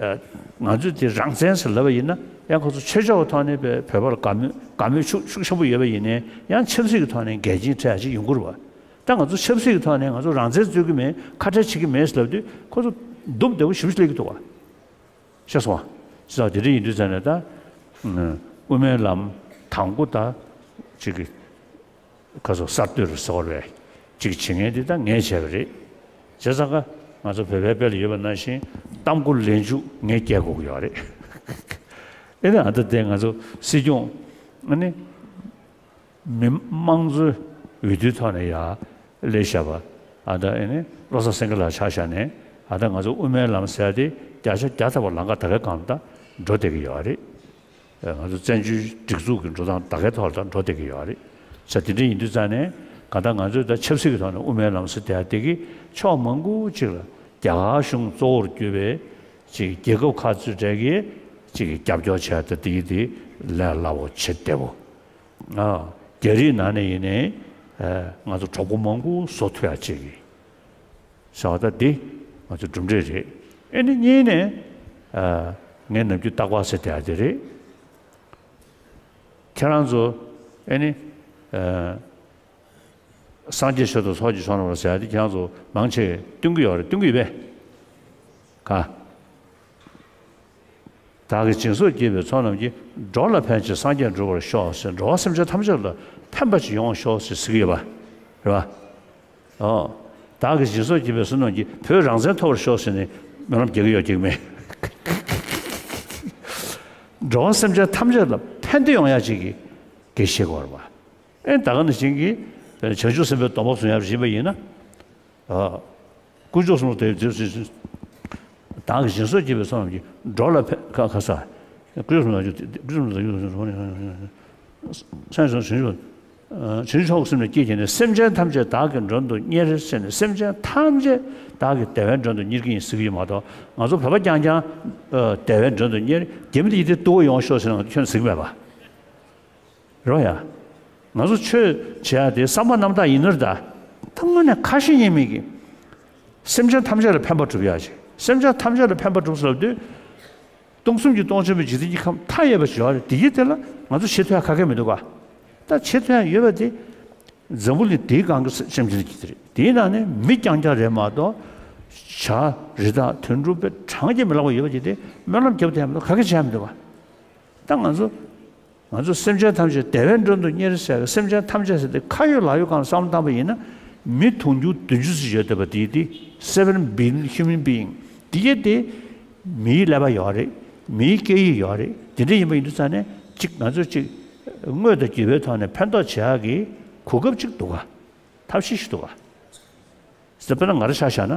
ཨ། ང་ཚོས་དེ་རང་བཙན་ཟེར་ལབ་པ་ཡིན་ན་ཡང་ཁོ་ཚོ་ཆོས་ཕྱོགས་ཀྱི་ཐོག་ནས་བོད་པར་དགའ་མོས་དགའ་མོས་ཤུགས་ཤུགས་ཆེན་པོ་ཡོད་པ་ཡིན་ནའི་ཡང་ཆབ་སྲིད་ཀྱི་ཐོག་ནས་འགལ་རྐྱེན་འཕྲད་ཡ་ཅིག་ཡོང་གི་རེད་བ། ད་ང་ཚོ་ཆབ་སྲིད་ཀྱི་ཐོག་ནས་ང་ཚོ་རང་བཙན་རྩོད་ཀྱི་མེད། ཁ་བྲལ་བྱེད་ཀྱི་མེད་ཟེར་ལབ་དུས་ཁོ་ཚོ་འདུམ་བདེ་པོ་ཞེ་པོ་ཅིག་སླེབས་ཀྱི་འདུག་བ། ཤེས་སོང་བ། ཟེར་བ་དེ་འདྲ་ཡིན་དུས་ཙང་ནས་ད་དབུ་མའི་ལམ་དང་པོ་ད་ཅིག་གི་ཁ་སོ་གསར་གཏོད་རུ་ཟེར་བ་རེད། ཅིག་བྱེད་མཁན་དེ་ད་ངས་བྱས་པ་རེད། བྱས་ཙང་ཀ་ང་ཚོ་བོད་པའི་དཔེ་ལ་ཡོད་པ་ནང་བཞིན་གཏམ་མགོ་ལན་ཆུ་ངས་སྐྱེལ་དགོས་ཀྱི་ཡོད་རེད། ཨེ་ནི་ཨ་ད་དེ་ང་ཚོ་སྲིད་སྐྱོང་ཨ་ནི། མི་དམངས་གཙོའི་འོས་བསྡུའི་ཐོག་ནས་ཡར་སླེབས་བཞག་པ། ཨ་ད་ཨེ་ནི་བློ་བཟང་སེང་གེ་ལགས་ཆ་བཞག་ནས་ཨ་ད་ང་ཚོ་དབུ་མའི་ལམ་ཟེར་ཡ་དེ་བརྒྱ་ཆ་བརྒྱ་ཐམ་པ་ལམ་ཁ་ད་གའི་སྒང་ལ་ད་འགྲོ་བསྡད་ཀྱི་ཡོད་རེད། ང་ཚོ་བཙན་བྱོལ་སྒྲིག་འཛུགས་ཀྱི་འགྲོ་སྟངས་ད་གའི་ཐོག་ལ་ད་འགྲོ་བསྡད་ཀྱི་ཡོད་རེད། ས་དེ་འདྲ་ཡིན་དུས་ཙང་ནས་གང་ལྟར་ང་ཚོས་ད་ཆབ་སྲིད་ཀྱི་ཐོག་ནས་དབུ་མའི་ལམ་ཟེར་བསྡད་ཡ་དེ་གི་ཕྱོགས་མང་པོ་ཅིག་ལ་རྒྱ་གར་གཞུང་གཙོ་བོར་གྱུར་པའི་ཅིག་རྒྱལ་ཁབ་ཁག་ཚོའི་གྲས་ཀྱིས་ཅིག་རྒྱབ་སྐྱོར་བྱས་ཏེ་དེ་ཡི་དེ་ལས་སླ་པོ་བྱེད་བདེ་པོ། ཨ། རྒྱ་རིགས་ནང་ནས་ཡིན་ནའི་ཨ། ང་ཚོ་གྲོགས་པོ་མང་པོ་བཟོ་ཐུབ་ཡ་བྱེད་ཀྱི་ཟེར་བ་ད་འདི་ང་ཚོ་གྲུབ་འབྲས་རེད། ཨེ་ནི་གཉིས་ནས་ཨ། ངས་ནམ་རྒྱུན་རྟག་པར་ཟེར་བསྡད་ཡ་དེ་རེད། ཁྱེད་རང་ཚོ་ཨེ་ནི་ཨ། སངས་རྒྱས་ཆོས་དང་ཚོགས་ཀྱི་མཆོག་རྣམས་ལ་ཟེར་ཡ་དེ་ཁྱེད་རང་ཚོ་མང་ཆེ་བས་སྟོན་གྱི་ཡོད་རེད། སྟོན་གྱི་ཡོད་པས། ག་བདག་གིས་སྦྱིན་སོགས་བགྱིས་པའི་ཚོགས་རྣམས་ཀྱིས། འགྲོ་ལ་ཕན་ཕྱིར་སངས་རྒྱས་འགྲུབ་པར་ཤོག་ཟེར། འགྲོ་བ་སེམས་ཅན་ཐམས་ཅད་ལ་ཕན་པ་ཅིག་ཡོང་བར་ཤོག་ཟེར་ཟེར་གྱི་ཡོད་པ། རེད་པ། ཨོ། བདག་གིས་སྦྱིན་སོགས་བགྱིས་པའི་བསོད་ནམས་ཀྱིས། བོད་རང་བཙན་ཐོབ་པར་ཤོག་ཟེར་ནས་སྨོན་ལམ་རྒྱག་གི་ཡོད་ཀྱི་མེད། འགྲོ་བ་སེམས་ཅན་ཐམས་ཅད་ལ་ཕན་བདེ་ཡོང་ཡ་ཅིག་གི་གེ་བཤད་དགོས་རེད་པ། ཨེ་ད་ག་ནང་བཞིན་གྱི་བྱང་ཆུབ་སེམས་དཔའི་སྡོམ་པ་བཟུང་ཡ་ཡིན་པ་ཡིན་ན། ཨ། དཀོན་མཆོག་གསུམ་ལ་དད་པའི་དེ་བདག་གིས་སྦྱིན་སོགས་བགྱིས་པའི་ཚོགས་རྣམས་ཀྱིས། འགྲོ་ལ་ཕན་ཁ་ཁ་ས། དཀོན་མཆོག་གསུམ་ལ་དཀོན་མཆོག་གསུམ་ལ་སེམས་ཅན་ཐམས་ཅད་བདག་གི་མགྲོན་དུ་གཉེར་ཟེར་ནས་སེམས་ཅན་ཐམས་ཅད་བདག་གི་བདེ་བའི་མགྲོན་དུ་གཉེར་གྱི་ཡིན་ཟེར་གྱི་ཡོད་མ་གཏོགས། ང་ཚོ་བོད་པ་རྐྱང་རྐྱང་བདེ་བའི་མགྲོན་དུ་གཉེར་རྒྱ་མི་དེ་ཡིན་དེ་ལྟོ་གོས་ཡོང་ཤོག་ཟེར་ན་ང་ཚོ་ཁྱོན་ཟེར་གྱི་མེད་པ། རོ་ཡ། ང་ཚོ་ཆོས་བྱེད་ཡ་དེ་བསམ་པ་རྣམ་དག་ཡིན་ནོ་རེད་ད། ད་དངོས་གནས་ཁ་ཞེ་གཉིས་མེད་ཀྱི། སེམས་ཅན་ཐམས་ཅད་ལ་ཕན་པ་སྒྲུབ་ཡ་ཞིག་སེམས་ཅན་ཐམས་ཅད་ལ་ཕན་པ་སྒྲུབ་ཟེར་ལབ་དུས། སྟོང་གསུམ་གྱི་སྟོང་ཆེན་པོའི་འཇིག་རྟེན་གྱི་ཁམས་མཐའ་ཡས་པ་ཞིག་ཡོད་རེད། དེ་ཡི་དེ་ལ་ང་ཚོ་བྱེད་ཐུབ་ཡ་ག་གེ་མི་འདུག་ག་ད་བྱེད་ཐུབ་ཡ་ཡོད་པ་དེ། འཛམ་བུ་གླིང་དེའི་སྒང་གི་སེམས་ཅན་གྱི་དེ་རེད། དེའི་ནང་ནས་མི་རྐྱང་རྐྱང་རེད་མ་གཏོགས། བྱ་རི་དྭགས་དུད་འགྲོ་དཔེ་གྲངས་ཀྱིས་མི་ལང་བ་ཡོད་པ་དེ་དེ་སྨོན་ལམ་རྒྱབ་ཐུབ་ཡ་མི་འདུག་ག་གེ་བྱེད་ཡ་མི་འདུག་ག་ད་ང་ཚོ། ང་ཚོ་སེམས་ཅན་ཐམས་ཅད་བདེ་བའི་མགྲོན་དུ་གཉེར་ཟེར་བའི་སེམས་ཅན་ཐམས་ཅད་ཟེར་དེ་ཁ་ཡོད་ལག་ཡོད་སྒང་ལ་བསམ་བློ་བཏང་པ་ཡིན་ན། མི་དུང་ཕྱུར་བདུན་ཅུ་ཙམ་ཡོད་བསྡད་པ་དེ་དེ་seven billion human being དེ་གས་དེ་མིའི་ཀླད་པ་ཡོད་རེད། མིའི་སྐད་ཡིག་ཡོད་རེད། དེ་འདྲ་ཡིན་པ་ཡིན་དུས་ཙང་ནས་གཅིག་ང་ཚོས་གཅིག་དངོས་དང་བརྒྱུད་པའི་ཐོག་ནས་ཕན་ཐོགས་བྱེད་ཡག་གི་གོ་སྐབས་གཅིག་འདུག་ག་ཐབས་ཤེས་ཤིག་འདུག་ག་ཟེར་དཔེར་ན་ང་རང་ཆ་བཞག་ན།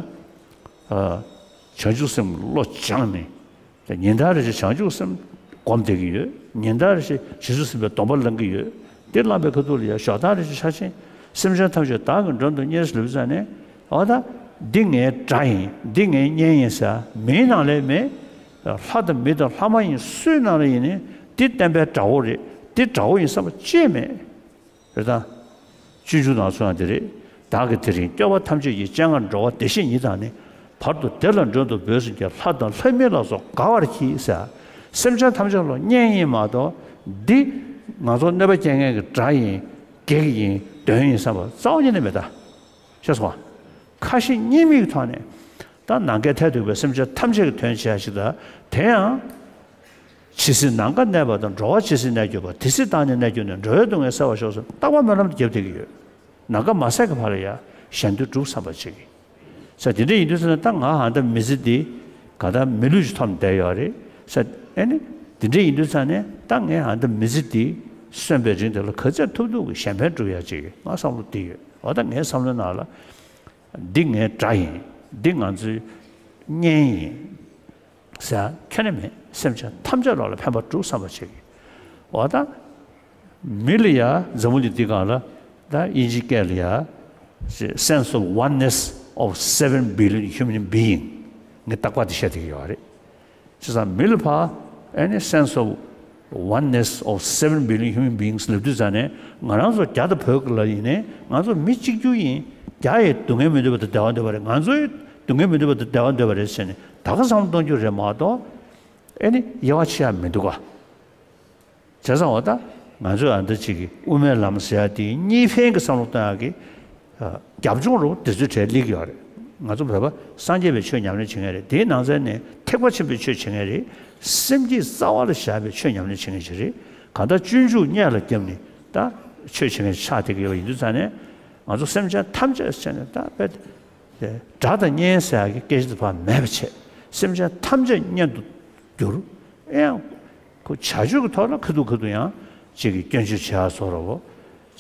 ཨ། བྱང་ཆུབ་སེམས་བློ་སྦྱངས་ནས། ཉིན་ལྟར་རེ་བཞིན་བྱང་ཆུབ་སེམས་སྒོམ་བསྡད་ཀྱི་ཡོད། ཉིན་ལྟར་རེ་བཞིན་རྗེས་སུ་སེམས་དཔའི་སྡོམ་པ་ལེན་གྱི་ཡོད། འདི་བླངས་པའི་ཁ་ཐུག་ལ་ཡང་ཞོགས་ཐག་རེ་བཞིན་ཆ་ཆེན་སེམས་ཅན་ཐམས་ཅད་བདག་གི་མགྲོན་དུ་གཉེར་ཟེར་ལབ་ཙང་ནས། འོ་ད། འདི་ངའི་དགྲ་ཡིན། འདི་ངའི་གཉེན་ཡིན་ཟེར་མིའི་ནང་ལ་མེད། ལྷ་དང་མི་དང་ལྷ་མ་ཡིན་སུའི་ནང་ལ་ཡིན་ནའི་འདི་བསྟན་པའི་དགྲ་བོ་རེད། འདི་དགྲ་བོ་ཡིན་བསམ་པ་ཅིག་མེད། རེད་དང་། སྤྱོད་འཇུག་ནང་གསུངས་ཡ་དེ་རེད། བདག་གི་དེ་རིང་སྐྱོབ་པ་ཐམས་ཅད་ཀྱི། སྤྱན་སྔར་འགྲོ་བ་བདེ་གཤེགས་ཉིད་དང་ནི། བར་དུ་བདེ་ལ་མགྲོན་དུ་བོས་ཟིན་གྱི། ལྷ་དང་ལྷ་མིན་ལ་སོགས་དགའ་བར་གྱིས་ཟེར། སེམས་ཅན་ཐམས་ཅད་ལ་གཉེན་ཡིན་མ་གཏོགས། འདི་ང་ཚོ་གནོད་པ་སྐྱེལ་མཁན་གྱི་དགྲ་ཡིན། བགེགས་ཡིན། དོན་ཡིན་བསམ་པ་རྩ་བ་ཉིད་ནས་མེད་ད། ཤེས་སོང་ང་། ཁ་ཞེ་གཉིས་མེད་ཀྱི་ཐོག་ནས་ད་ནམ་མཁའི་མཐས་གཏུགས་པའི་སེམས་ཅན་ཐམས་ཅད་ཀྱི་དོན་བྱེད་ཡ་ཞིག་དང་། དེ་ཡང་ཇི་སྲིད་ནམ་མཁའ་གནས་པ་དང་། འགྲོ་བ་ཇི་སྲིད་གནས་གྱུར་པ། དེ་སྲིད་བདག་ནི་གནས་གྱུར་ནས། འགྲོ་བའི་སྡུག་བསྔལ་སེལ་བར་ཤོག་ཟེར་རྟག་པར་སྨོན་ལམ་དེ་བརྒྱབ་བསྡད་ཀྱི་ཡོད། ནམ་མཁའ་མ་ཟད་ཀྱི་བར་ལ་ཡ་གཞན་དོན་སྒྲུབ་བསམ་པ་བྱེད་ཀྱི། ས་དེ་འདྲ་ཡིན་དུས་ཙང་ནས་ད་ང་ཨ་ད་མི་ཚེ་འདི་ག་ད་མི་ལུས་ཅིག་ཐོབ་བསྡད་ཡོད་རེད་ས། ཨེ་ནི་དེ་འདྲ་ཡིན་དུས་ཙང་ནས་ད་ངས་ཨ་ད་མི་ཚེ་འདི་གསོན་པའི་རིང་དེ་ལ་ག་ཚད་ཐུབ་ཐུབ་ཀྱི་གཞན་ཕན་སྒྲུབ་ཡ་ཅིག་ང་བསམ་བློ་འདི་ཡོད། འོ་ད་ངའི་བསམ་བློའི་ནང་ལ་འདི་ངའི་དགྲ་ཡིན། འདི་ང་ཚོའི་གཉེན་ཡིན་ཟེར་ཡ་ཁྱོན་ནས་མེད། སེམས་ཅན་ཐམས་ཅད་ལ་ལ་ཕན་པ་སྒྲུབ་བསམ་པ་བྱེད་ཀྱི། འོ་ད། མི་ལ་ཡ་འཛམ་བུ་གླིང་འདི་སྒང་ལ་ད་དབྱིན་ཇིའི་སྐད་ལ་ཡ་sense of oneness of seven billion human being ངས་རྟག་པར་དེ་བཤད་བསྡད་ཀྱི་ཡོད་རེད། བྱས་ཙང་མི་ལ་ཕར་any sense of oneness of seven billion human beings ལབ་དུས་ཙང་ནས་ང་རང་ཚོ་རྒྱ་དང་བོད་ལ་ཡིན་ནའི་ང་ཚོ་མི་གཅིག་གྱུར་ཡིན། རྒྱ་ཡི་སྡུག་བསྔལ་མི་འདོད་པ་དང་བདེ་བ་འདོད་པ་རེད། ང་ཚོ་ཡི་སྡུག་བསྔལ་མི་འདོད་པ་དང་བདེ་བ་འདོད་པ་རེད་ཟེར་ནས་ད་ག་བསམ་བློ་གཏོང་རྒྱུ་རེད་མ་གཏོགས། ཨེ་ནི་དབྱེ་བ་ཕྱེ་ཡ་མི་འདུག་ག། བྱས་ཙང་འོ་ད་ང་ཚོས་ཨ་འདྲ་ཅིག་གི་དབུ་མའི་ལམ་ཟེར་ཡ་དེ་གཉིས་ཕན་གྱི་བསམ་བློ་གཏོང་ཡ་གི་ཨ་རྒྱབ་ལྗོངས་རུ་དེ་ཚོའི་གྲས་སླེབས་ཀྱི་ཡོད་རེད། ང་ཚོ་བོད་པ་སངས་རྒྱས་པའི་ཆོས་ཉམས་ལེན་བྱེད་མཁན་རེད། དེའི་ནང་ཚན་ནས་ཐེག་པ་ཆེན་པོའི་ཆོས་བྱེད་མཁན་རེད། སེམས་བསྐྱེད་རྩ་བ་ལ་བཞག་པའི་ཆོས་ཉམས་ལེན་བྱེད་མཁན་ཞིག་རེད། གང་ལྟར་སྤྱོད་འཇུག་སྔོན་ལ་བརྒྱབ་ནས་ད་ཆོས་བྱེད་མཁན་ཆགས་བསྡད་ཀྱི་ཡོད་པ་ཡིན་དུས་ཙང་ནས་ང་ཚོ་སེམས་ཅན་ཐམས་ཅད་ཟེར་ནས་ད་དཔེ་དེ་དགྲ་དང་གཉེན་ཟེར་ཡ་གི་སྐད་ཆ་དེ་ཕར་མེད་པ་བྱས། སེམས་ཅན་ཐམས་ཅད་གཉེན་དུ་གྱུར། ཨེ་ཡང་ཁོ་བྱ་སྤྱོད་ཀྱི་ཐོག་ལ་ཁ་ཐུག་ཁ་ཐུག་ཡང་ཅིག་གི་སྐྱོན་བརྗོད་བྱེད་ཡ་བཟོ་འདྲ་བོ།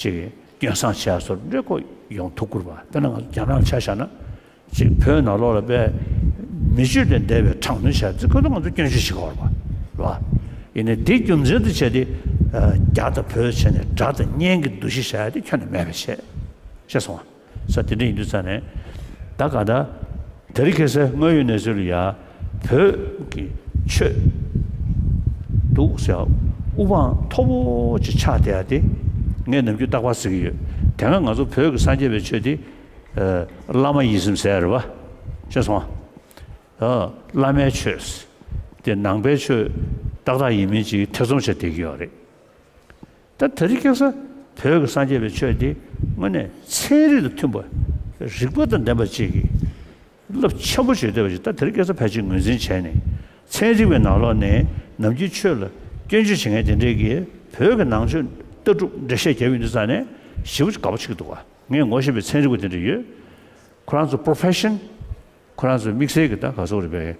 ཅིག་གི་སྐྱོན་བསང་བྱེད་ཡ་བཟོ་འདྲ་ཁོ་ཡོང་ཐུབ་ཀྱི་རེད་པ། དཔེར་ན་ང་ཚོ་རྒྱ་ནག་ཆ་བཞག་ན། ཅིག་བོད་ནང་ལོགས་ལ་དཔེ་མི་སྤྱོད་དེ་འདས་པའི་དྲག་གནོན་བྱས་ཚེ་ཁོ་ཚོ་ང་ཚོ་སྐྱོན་བརྗོད་བྱེད་ཀྱི་ཡོད་རེད་པ། རེད་པ། ཡིན་ནའི་དེ་རྒྱུ་མཚན་དུ་བྱས་ཏེ་རྒྱ་དང་བོད་བྱས་ནས་དགྲ་དང་གཉེན་གྱི་འདུ་ཤེས་བྱ་ཡ་དེ་ཁྱོན་ནས་མེད་པ་བྱས། ཤེས་སོང་ང་། ས་དེ་འདྲ་ཡིན་དུས་ཙང་ནས་ད་ག་ད་དེ་རིང་ཁ་སང་དངོས་ཡོད་གནས་ཚུལ་ལ་ཡ་བོད་ཀྱི་ཆོས་འདུག་ཟེར་དབུ་འཕང་མཐོ་པོ་ཅིག་ཆགས་བསྡད་ཡ་དེ་ངས་ནམ་རྒྱུན་རྟག་པར་ཟེར་གྱི་ཡོད། དེ་སྔ་ང་ཚོ་བོད་ཀྱི་སངས་རྒྱས་པའི་ཆོས་དེ་ཨ་བླ་མ་ཡིད་བཞིན་ཟེར་ཡ་རེད་པ། ཤེས་སོང་ང་། ཨ་བླ་མའི་ཆོས་དེ་ནང་པའི་ཆོས་ཏག་ཏག་ཡིན་མིན་ཅིག་ཐེ་ཚོམ་བྱས་བསྡད་ཀྱི་ཡོད་རེད། ད་དེ་རིང་ཁ་སང་བོད་ཀྱི་སངས་རྒྱས་པའི་ཆོས་འདི་དངོས་གནས་ཚན་རིག་དང་མཐུན་པ། རིགས་པ་དང་ལྡན་པ་ཅིག་གིས་རླབས་ཆེན་པོ་བྱེད་བསྡད་པ་ཞིག་ད་དེ་རིང་ཁ་སང་ཕལ་ཆེར་ངོས་འཛིན་བྱས་ནས། ཚན་རིག་པའི་ནང་ལོགས་ནས་ནམ་རྒྱུན་ཆོས་ལ་སྐྱོན་བརྗོད་བྱེད་མཁན་དེ་འདྲས་ཀྱིས་བོད་ཀྱི་ནང་ཆོས་ལྟ་གྲུབ་འགྲེལ་བཤད་རྒྱབ་ཡོང་དུས་ཙང་ནས་ཞེ་པོ་ཅིག་དགའ་པོ་བྱེད་ཀྱི་འདུག་ག། ངས་ངོ་ཤེས་པའི་ཚན་རིག་པ་དེ་འདྲ་ཡོད། ཁོ་རང་ཚོ་པོ་རོ་ཕེ་ཤན། ཁོ་རང་ཚོ་དམིགས་བསལ་གྱི་ད་ག་ཚོད་རེད་པས།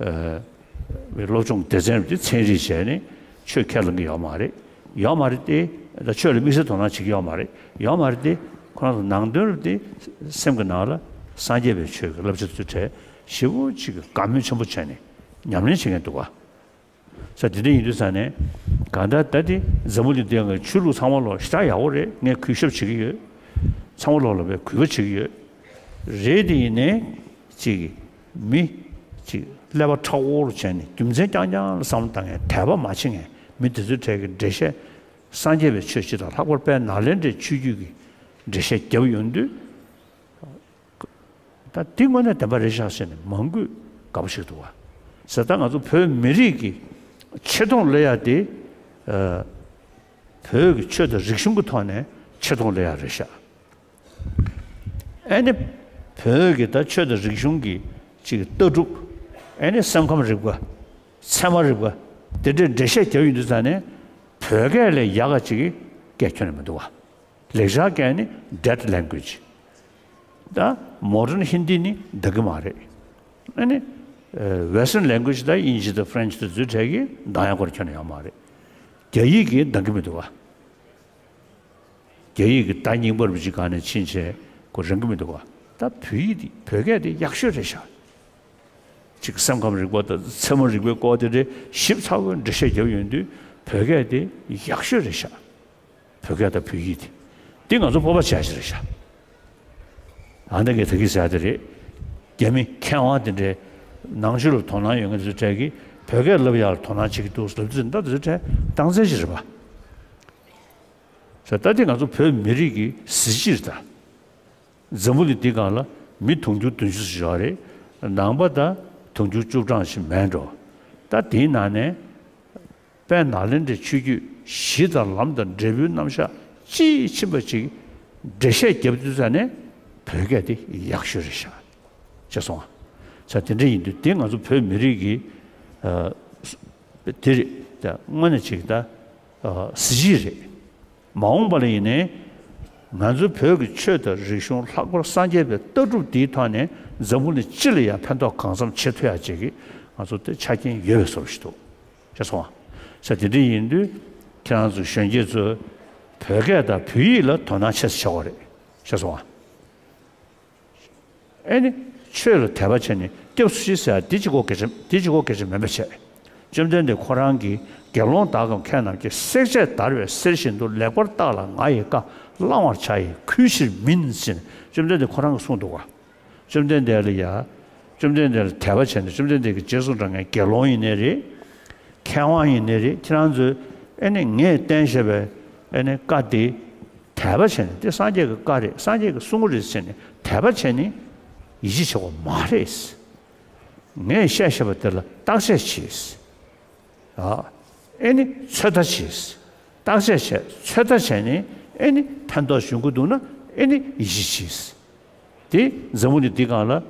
ཨ་སློབ་སྦྱོང་སྡེ་ཚན་རེད་དེ་ཚན་རིག་བྱས་ནས་ཆོས་ཁས་ལེན་གྱི་ཡོད་མ་རེད། ཡོད་མ་རེད་དེ། ད་ཆོས་ལ་དམིགས་བསལ་དོ་སྣང་བྱེད་ཀྱི་ཡོད་མ་རེད། ཡོད་མ་རེད་དེ། ཁོ་རང་ཚོ་ནང་དོན་རེད་དེ། སེམས་ཀྱི་ནང་ལ་སངས་རྒྱས་པའི་ཆོས་ཀྱི་བསླབ་བྱ་ཚོའི་གྲས་ཞེ་པོ་ཅིག་གི་དགའ་མོས་ཆེན་པོ་བྱས་ནས་ཉམས་ལེན་བྱེད་མཁན་འདུག་ག། ས་དེ་འདྲ་ཡིན་དུས་ཙང་ནས་གང་ལྟར་ད་དེ་འཛམ་བུ་གླིང་འདི་ཡང་ཆོས་ལུགས་ཚང་མ་ལོག་ཞེ་དྲག་ཡག་པོ་རེད། ངས་གུས་ཞབས་བྱེད་ཀྱི་ཡོད། ཚང་མ་ལོག་ལ་བས་གུས་པ་བྱེད་ཀྱི་ཡོད། རེད་དེ་ཡིན་ནའི་ཅིག་མི་ཅིག་ཀླད་པ་མཁྲེགས་པོ་བྱས་ནས་རྒྱུ་མཚན་རྐྱང་རྐྱང་ལ་བསམ་བློ་བཏང་མཁན་དད་པ་མ་བྱེད་མཁན་མི་དེ་ཚོའི་གྲས་ཀྱི་འགྲེལ་བཤད། སངས་རྒྱས་པའི་ཆོས་སྤྱི་དང་ལྷག་པར་དཔལ་ནཱ་ལེནྡྲའི་ཆོས་བརྒྱུད་ཀྱི་འགྲེལ་བཤད་རྒྱབ་ཡོང་དུས། ད་འདི་དངོས་གནས་བདེན་པ་རེད་ཤག་ཟེར་ནས་མང་པོས་དགའ་པོ་ཞིག་འདུག་བ། ཟེར་ད་ང་ཚོ་བོད་མི་རིགས་ཀྱི་ཆེ་མཐོང་སླེབས་ཡ་དེ། ཨ་བོད་ཀྱི་ཆོས་དང་རིག་གཞུང་གི་ཐོག་ནས་ཆེ་མཐོང་སླེབས་ཡ་རེད་ཤག། ཨ་ནི་བོད་ཀྱི་ད་ཆོས་དང་རིག་གཞུང་གི་ཅིག་ལྟ་གྲུབ། ཨ་ནི་སེམས་ཁམས་རིག་པ། ཚད་མ་རིག་པ། དེ་འདྲའི་འགྲེལ་བཤད་རྒྱབ་ཡོང་དུས་ཙང་ནས་བོད་སྐད་ལས་ཡག་ག་ཅིག་གི་སྐད་ཁྱོན་ནས་མི་འདུག་བ། ལེགས་སྦྱར་སྐད་ནི་dead language། ད་modern Hindi ནི་འདང་གི་མ་རེད། ཨ་ནི་ཨ་Western language ད་དབྱིན་ཇི་དང་French དང་ཚོའི་གྲས་ཀྱིས་འདང་ཡག་སྐོར་ཁྱོན་ནས་ཡོད་མ་རེད། རྒྱ་ཡིག་གིས་འདང་གི་མི་འདུག་བ། རྒྱ་ཡིག་གི་ད་རྙིང་པ་རུ་ཅིག་སྒང་ནས་ཕྱིན་བྱས་ཁོ་རང་གི་མི་འདུག་བ། ད་བོད་ཡིག་འདི་བོད་སྐད་འདི་ཡག་ཤོས་རེད་ཤག། ཅིག་སེམས་ཁམས་རིག་པ་དང་ཚད་མ་རིག་པའི་སྐོར་དེ་འདྲའི་ཞིབ་ཚགས་པོའི་འགྲེལ་བཤད་རྒྱབ་ཡོང་དུས་བོད་སྐད་དེ་ཡག་ཤོས་རེད་ཤག། བོད་སྐད་དང་བོད་ཡིག་དེ། འདི་ང་ཚོ་སྤོབས་པ་བྱ་ཞིག་རེད་ཤག། ཨ་འདི་གའི་ད་གི་ཟེར་དེ་རེད། རྒྱ་མི་མཁས་དབང་དེ་འདྲའི་ནང་ཆོས་ལ་དོ་སྣང་ཡོད་མཁན་ཚོའི་གྲས་ཀྱིས་བོད་སྐད་བསླབ་ཡག་ལ་དོ་སྣང་བྱེད་ཀྱི་འདུག་ཟེར་ལབ་དུས་ད་དེ་ཚོའི་གྲས་རྟགས་མཚན་ཞིག་རེད་པ། ཟེར་ད་དེ་ང་ཚོ་བོད་མི་རིགས་ཀྱི་གཟི་བརྗིད་རེད་ད། འཛམ་བུ་གླིང་འདི་སྒང་ལ་མི་དུང་ཕྱུར་བདུན་ཅུ་ཙམ་ཡོད་རེད། ནང་པ་ད་དུང་ཕྱུར་བཅུ་གྲངས་ཤིག་མེད་འགྲོ། ད་དེའི་ནང་ནས་དཔལ་ནཱ་ལེནྡྲའི་ཆོས་བརྒྱུད་གཞི་དང་ལམ་དང་འབྲས་བུའི་རྣམ་གཞག་དཔྱིས་ཕྱིན་པ་ཅིག་ འགྲེལ་བཤད་རྒྱབ་དུས་ཙ་ནས་བོད་སྐད་དེ་ཡག་ཤོས་རེད་ཤག་ཤེས་སོང་ང་། ས་དེ་འདྲ་ཡིན་དུས་དེ་ང་ཚོ་བོད་མི་རིགས་ཀྱི་ཨ་དེ་རེད། ད་དངོས་གནས་ཅིག་ད་ཨ་གཟི་བརྗིད་རེད། མ་འོངས་པ་ལ་ཡིན་ནའི་ང་ཚོའི་བོད་ཀྱི་ཆོས་དང་རིག་གཞུང་ལྷག་པར་སངས་རྒྱས་པའི་ལྟ་གྲུབ་འདིའི་ཐོག་ནས་འཛམ་བུ་གླིང་སྤྱི་ལ་ཡང་ཕན་ཐོགས་གང་འཚམ་བྱེད་ཐུབ་ཡག་ཅིག་གི་ང་ཚོ་དེ་ཆ་རྐྱེན་ཡོད་པའི་བཟོ་འདྲ་ཞིག་འདུག་ཤེས་སོང་ང་། ས་དེ་འདྲ་ཡིན་དུས་ཁྱེད་རང་ཚོ་གཞོན་སྐྱེས་ཚོས་བོད་སྐད་དང་བོད་ཡིག་ལ་དོ་སྣང་ཆེ་ཙམ་བྱེད་དགོས་རེད། ཤེས་སོང་ང་། ཨེ་ནི། ཆོས་ལ་དད་པ་བྱས་ནས་སྐྱབས་སུ་མཆི་ཟེར་ཡ་འདི་གཅིག་པོ་གལ་ཆེ་འདི་གཅིག་པོ་གལ་ཆེ་མིན་པ་བྱས། བཅོམ་ལྡན་འདས་ཁོ་རང་གིས་དགེ་སློང་དག་གམ་མཁས་རྣམས་ཀྱིས། བསྲེག་བཅད་བརྡར་བའི་གསེར་བཞིན་དུ། ལེགས་པར་བརྟགས་ལ་ང་ཡི་བཀའ། བླང་བར་བྱ་ཡི་གུས་ཕྱིར་མིན་ཟེར་ནས་བཅོམ་ལྡན་འདས་ཁོ་རང་གིས་གསུངས་འདུག་ག། བཅོམ་ལྡན་འདས་ལ་ཡ། བཅོམ་ལྡན་འདས་ལ་དད་པ་བྱས་ནས་བཅོམ་ལྡན་འདས་ཀྱིས་རྗེས་སུ་འབྲང་མཁན་དགེ་སློང་ཡིན་ནའི་རེད། མཁས་དབང་ཡིན་ནའི་རེད། ཁྱེད་རང་ཚོས་ཨེ་ནི་ངས་བསྟན་བཞག་པའི་ཨེ་ནི་བཀའ་དེ་དད་པ་བྱས་ནས་དེ་སངས་རྒྱས་ཀྱི་བཀའ་རེད། སངས་རྒྱས་ཀྱིས་གསུང་གི་རེད་ཟེར་ནས་དད་པ་བྱས་ནས་ཡིད་ཆེས་བྱེད་དགོས་མ་རེད། ངས་བཤད་བཞག་པ་དེ་ལ་བརྟག་དཔྱད་བྱས། ཨ། ཨེ་ནི་ཚོད་ལྟ་བྱས། བརྟག་དཔྱད་བྱས། ཚོད་ལྟ་བྱས་ནས་ཨེ་ནི་ཕན་ཐོགས་འབྱུང་གི་འདུག་ན་ཨེ་ནི་ཡིད་ཆེས་བྱས། དེ་འཛམ་བུ་གླིང་འདི་སྒང་ལ་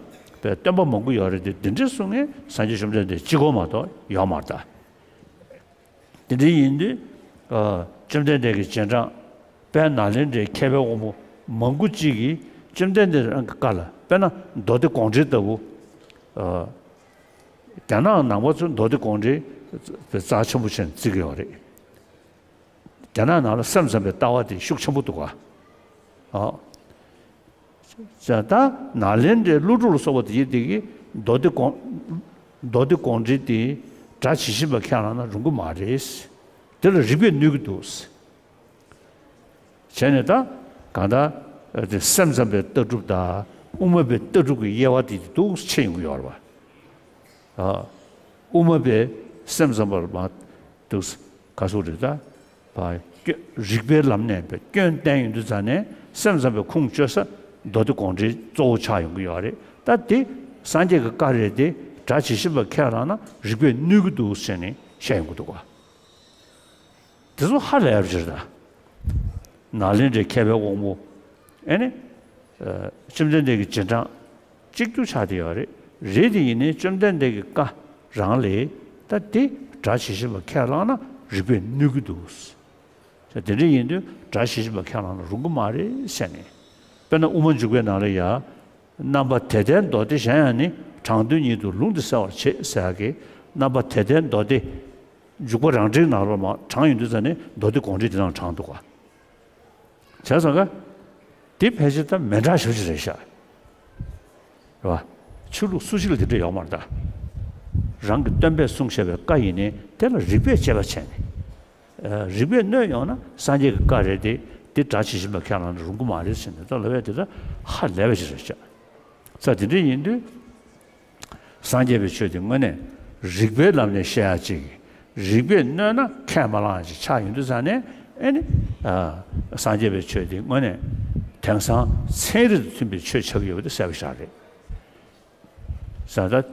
སྟོན་པ་མང་པོ་ཡོད་རེད་དེ། འདི་འདྲ་གསུང་མཁན་སངས་རྒྱས་བཅོམ་ལྡན་འདས་གཅིག་པོ་མ་གཏོགས་ཡོད་མ་རེད་ད། དེ་འདྲ་ཡིན་དུས་ཨ་བཅོམ་ལྡན་འདས་ཀྱི་རྗེས་འབྲང་དཔལ་ནཱ་ལེནྡྲའི་མཁས་པའི་དབང་པོ་མང་པོ་གཅིག་གིས་བཅོམ་ལྡན་འདས་རང་གི་བཀའ་ལ། དཔེར་ན་མདོ་སྡེ་དགོངས་འགྲེལ་ལྟ་བུ། ཨ། རྒྱ་ནག་ནང་པ་ཚོས་མདོ་སྡེ་དགོངས་འགྲེལ་རྩ་ཆེན་པོ་བྱས་ནས་བརྩི་གི་ཡོད་རེད། རྒྱ་ནག་ནང་ལ་སེམས་ཙམ་པའི་ལྟ་བ་དེ་ཤུགས་ཆེན་པོ་འདུག་ག། ཨ། ད་ནཱ་ལེནྡྲའི་ཀླུ་སྒྲུབ་ལ་སོགས་པ་དེ་ཡིན་དེ་གིས་མདོ་སྡེ་དགོངས་མདོ་སྡེ་དགོངས་འགྲེལ་དེ་སྒྲ་ཇི་བཞིན་པ་ཁས་བླངས་ན་རུང་གི་མ་རེད། དེ་ལ་རིགས་པས་གནོད་ཀྱི་འདུག། བྱས་ནས་ད་གང་ལྟར་དེ་སེམས་ཙམ་པའི་ལྟ་གྲུབ་དང་དབུ་མ་པའི་ལྟ་གྲུབ་ཀྱི་དབྱེ་བ་དེ་འདུག་ཕྱེ་ཡོང་གི་ཡོད་རེད་པ། ཨ། དབུ་མ་པའི་སེམས་ཙམ་པར་མ་འདུག་ག་སུ་རེད་ད། བ། སྐྱོ་རིགས་པའི་ལམ་ནས་པའི་སྐྱོན་བསྟན་ཡོང་དུས་ཙ་ནས་སེམས་ཙམ་པའི་ཁུངས་བཅོལ་ས་མདོ་སྡེ་དགོངས་འགྲེལ་གཙོ་བོ་ཆགས་ཡོང་གི་ཡོད་རེད། ད་དེ་སངས་རྒྱས་ཀྱི་བཀའ་རེད་དེ། སྒྲ་ཇི་བཞིན་པ་ཁས་བླངས་ན་རིགས་པས་གནོད་ཀྱི་འདུག་ཟེར་ནས་བཤད་ཡོང་གི་འདུག་ག། དེ་ཚོ་ཧ་ལས་པ་ཅིག་རེད་ད། ནཱ་ལེནྡྲའི་མཁས་པའི་དབང་པོ་ཨེ་ནི་ཨ་བཅོམ་ལྡན་འདས་ཀྱི་རྗེས་འབྲང་གཅིག་གྱུར་ཆགས་བསྡད་ཡོད་རེད། རེད་དེ་ཡིན་ནའི་བཅོམ་ལྡན་འདས་ཀྱི་བཀའ་རང་ལས་ད་དེ་སྒྲ་ཇི་བཞིན་པ་ཁས་བླངས་ན་རིགས་པས་གནོད་ཀྱི་འདུག། དེ་འདྲ་ཡིན་དུས་སྒྲ་ཇི་བཞིན་པ་ཁས་བླངས་ན་རུང་གི་མ་རེད་ཟེར་ནས། དཔེར་ན་དབུ་མ་འཇུག་པའི་ནང་ལ་ཡ། རྣམ་པ་དེ་ལྟའི་མདོ་སྡེ་གཞན་ཡང་ནི། དྲང་དོན་ཉིད་དུ་ལུང་འདི་གསལ་བར་བྱེད་ཟེར་ཡག་གི་རྣམ་པ་དེ་ལྟའི་མདོ་སྡེ། འཇུག་པ་རང་འགྲེལ་ནང་ལོགས་མ་དྲངས་ཡོང་དུས་ཙ་ནས་མདོ་སྡེ་དགོངས་འགྲེལ་འདི་ནང་དྲངས་འདུག་ག། བྱས་ཙང་ཀ། འདི་ཕལ་ཆེར་ད་མི་འདྲ་ཞེ་པོ་ཅིག་རེད་ཤག། རེད་བ། ཆོས་ལུགས་སུ་ཞིག་ལ་འདི་འདྲ་ཡོད་མ་རེད་ད། རང་གི་སྟོན་པས་གསུངས་བཞག་པའི་བཀའ་ཡིན་ནའི་དེ་ལ་རིགས་པས་དཔྱད་པ་བྱས་ནས། ཨ། རིགས་པས་གནོད་ཡོང་ན་སངས་རྒྱས་ཀྱི་བཀའ་རེད་དེ། འདི་སྒྲ་ཇི་བཞིན་པ་ཁས་བླངས་ན་རུང་གི་མ་རེད་ཟེར་ནས་ད་ལབ་ཡ་དེ་ད་ཧ་ལས་པ་ཅིག་རེད་ཤག། ས་དེ་འདྲ་ཡིན་དུས། སངས་རྒྱས་པའི་ཆོས་དེ་དངོས་གནས་རིགས་པའི་ལམ་ནས་བཤད་ཡ་ཅིག། རིགས་པས་གནོད་ན་ཁས་མ་བླངས་ཡ་ཅིག་ཆགས་ཡོང་དུས་ཙ་ནས་ཨེ་ནི། ཨ། སངས་རྒྱས་པའི་ཆོས་དེ་དངོས་གནས་དེང་སང་ཚན་རིག་དང་མཐུན་པའི་ཆོས་ཆགས་ཀྱི་ཡོད་པ་དེ་གསལ་པོ་ཞིག་རེད། ས་ད།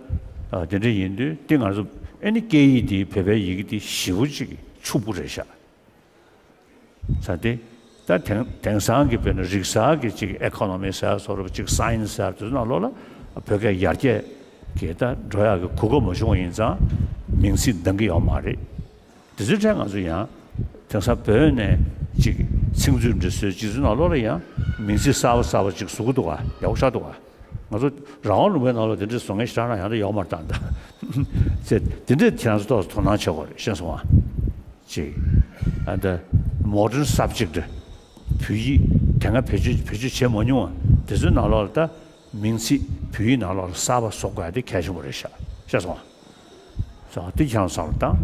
ཨ། དེ་འདྲ་ཡིན་དུས་དེ་ང་ཚོ་ཨེ་ནི་སྐད་ཡིག་དེ་བོད་པའི་ཡི་གེ་དེ་ཞེ་པོ་ཅིག་ཕྱུག་པོ་རེད་ཤག། ས་དེ། ད་དེང་དེང་སང་གི་དཔེར་ན་རིག་གསར་གྱི་ཅིག་ཨེ་ཁོ་ནོ་མི་ཟེར་བཟོ་འདྲ་ཅིག་སའེན་སི་ཟེར་དེ་ཚོ་ནང་ལོགས་ལ་བོད་སྐད་ཡར་རྒྱས་ཀྱི་ད་འགྲོ་ཡག་གི་གོ་སྐབས་མ་བྱུང་བ་ཡིན་ཙང་མིང་ཚིག་འདང་གི་ཡོད་མ་རེད། དེ་ཚོའི་གྲས་ང་ཚོ་ཡང་དེང་སང་བོད་ནས་ཅིག་ཚིག་མཛོད་འདྲ་བཟོས་ཅིག་ཚོའི་ནང་ལོགས་ལ་ཡང་མིང་ཚིག་གསར་པ་གསར་པ་ཅིག་བཟོ་གི་འདུག་ག། ཡག་པོ་ཆགས་འདུག་ག། ང་ཚོ་རང་དབང་ལུང་པའི་ནང་ལ་དེ་འདྲ་བཟོ་མཁན་ཞེ་དྲག་ན་ཡང་ད་ཡོད་མ་རེད་ད། ཟེར་དེ་འདྲས་ཁྱེད་རང་ཚོ་ཏོག་ཙམ་དོ་སྣང་བྱེད་དགོས་རེད། ཤེས་སོང་ཨ། ཅིག། ཨ། ད་མོ་ཌརན་སབ་ཇེག་ཊི། བོད་ཡིག་དེ་སྔ་བེད་སྤྱོད་བེད་སྤྱོད་བྱས་མ་མྱོང་བ་དེ་ཚོའི་ནང་ལོགས་ལ་ད་མིང་ཚིག་བོད་ཡིག་ནང་ལོགས་ལ་གསར་པ་བཟོ་དགོས་ཡ་དེ་གལ་ཆེན་པོ་རེད་ཤག། ཤེས་སོང་ཨ། སོ་དེ་ཁྱེད་རང་བསམ་བློ་བཏང་།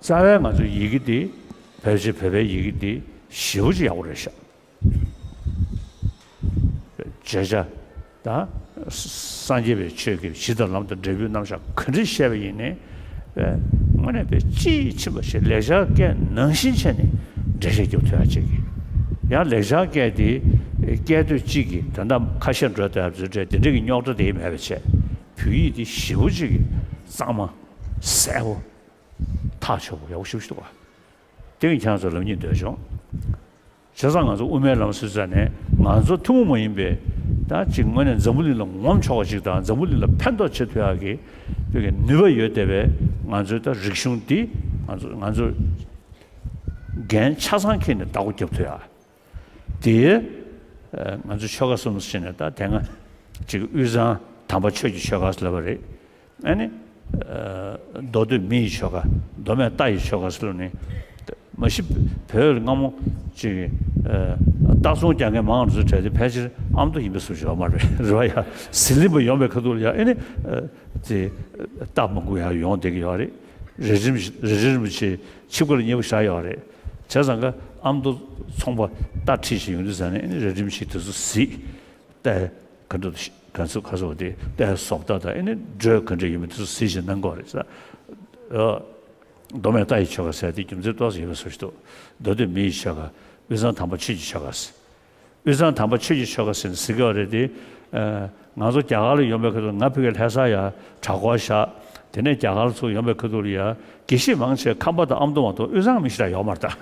རྩ་བའི་ང་ཚོའི་ཡི་གེ་དེ་ཕལ་ཆེར་བོད་པའི་ཡི་གེ་དེ་ཞེ་པོ་ཅིག་ཡག་པོ་རེད་ཤག། བརྗོད་བྱ་དང་སངས་རྒྱས་པའི་ཆོས་ཀྱི་གཞི་དང་ལམ་དང་འབྲས་བུའི་རྣམ་གཞག་ག་འདྲ་བཤད་པ་ཡིན་ནའི། དངོས་གནས་དཔེ་དཔྱིས་ཕྱིན་པ་ཞིག་ལེགས་སྦྱར་སྐད་ནང་བཞིན་བྱས་ནས་འགྲེལ་བཤད་རྒྱབ་ཐུབ་ཡ་བྱེད་ཀྱི། ཡང་ལེགས་སྦྱར་སྐད་དེ་སྐད་དོད་གཅིག་གིས་ད་ལྟ་ཁ་ཤས་འགྲོ་བསྡད་པ་ཚོའི་གྲས་དེ་འདྲ་གི་རྙོག་དྲ་དེ་མེད་པ་བྱས། བོད་ཡིག་དེ་ཞེ་པོ་ཅིག་གི་གཙང་མ་གསལ་པོ་ཐག་ཆོད་པོ་ཡག་པོ་ཞེ་པོ་ཞིག་འདུག་ག། དེ་གི་ཁྱེད་རང་ཚོ་ལབ་སྙིང་འདོད་བྱུང་། བྱས་ཙང་ང་ཚོ་དབུ་མའི་ལམ་ཟེར་ཙང་ནས་ང་ཚོ་ཐུན་མོང་མ་ཡིན་པའི་ད་ཅིག་དངོས་གནས་འཛམ་བུ་གླིང་ལ་ངོམ་ཆོག་པ་ཅིག་དང་འཛམ་བུ་གླིང་ལ་ཕན་ཐོགས་བྱེད་ཐུབ་ཡག་གི་བོད་ཀྱི་ནུས་པ་ཡོད་བསྡད་པའི་ང་ཚོའི་ད་རིག་གཞུང་འདི་ང་ཚོ་ང་ཚོ་འགན་ཆ་ཚང་འཁྱེར་ནས་བདག་པོ་རྒྱབ་ཐུབ་ཡག་དེ་ང་ཚོ་ཆོལ་ཁ་གསུམ་ཟེར་ནས་ད་དེ་སྔ་ཅིག་དབུས་གཙང་དམ་པ་ཆོས་ཀྱི་ཆོལ་ཁ་ཟེར་ལབ་པ་རེད། ཨ་ནི། མདོ་སྟོད་མི་ཡི་ཆོལ་ཁ། མདོ་སྨད་རྟ་ཡི་ཆོལ་ཁ་ཟེར་ནས། མ་གཞི་བོད་ལ་སྔ་མོ་ཅིག་རྟ་ཚོང་རྒྱག་མཁན་མང་རུ་ཚུར་གྲས་དེ་ཕལ་ཆེར་ཨ་མདོ་ཡིན་པའི་བཟོ་ཞིག་ཡོད་མ་རེད། རེད་བ་ཡ། ཟི་ལིང་པ་ཡོང་བའི་ཁ་ཐུག་ལ་ཡ་ཨེ་ནི། དེ་རྟ་མང་པོ་ཡ་ཡོང་བསྡད་ཀྱི་ཡོད་རེད། རེ་རིམ་རེ་རིམ་བྱས་ཆིབས་ཁ་ལ་མཉེས་པོ་བཞག་ཡོད་རེད། བྱས་ཙང་ཀ་ཨ་མདོ་ཚོང་པ་རྟ་ཁྲིད་བཞིན་ཡོང་དུས་ཙང་ནས་ཨེ་ནི་རེ་རིམ་བྱས་དེ་ཚོ་གཟིགས། ཏེ། ག་འདྲ་ག་ཚོད་ག་ཚོད་དེ་ཏེ་བཟོ་ལྟ་དང་ཨེ་ནི་འགྲོས་ག་འདྲ་ཡོད་མེད་དེ་ཚོ་གཟིགས་ཤིང་གནང་དགོས་རེད་ས། མདོ་སྨད་རྟ་ཡི་ཆོལ་ཁ་ཟེར་དེ་རྒྱུ་མཚན་ཏོག་ཙམ་ཡོད་པའི་བཟོ་ཞིག་འདུག་མདོ་སྟོད་མི་ཡི་ཆོལ་ཁ། དབུས་གཙང་དམ་པ་ཆོས་ཀྱི་ཆོལ་ཁ་ཟེར། དབུས་གཙང་དམ་པ་ཆོས་ཀྱི་ཆོལ་ཁ་ཟེར་ནས་ཟེར་གྱི་ཡོད་རེད་དེ། ང་ཚོ་རྒྱ་གར་ལ་ཡོང་པའི་ཁ་ཐུག་ང་ཕ་གིར་ལྷ་ས་ཡ་གྲྭ་སྐོར་བཞག་དེ་ནས་རྒྱ་གར་ཚུར་ཡོང་པའི་ཁ་ཐུག་ལ་ཡ་དགེ་བཤེས་མང་ཆེ་ཁམས་པ་དང་ཨ་མདོ་མ་གཏོགས་དབུས་གཙང་མི་ཞིག་ར་ཡོད་མ་རེད་ད།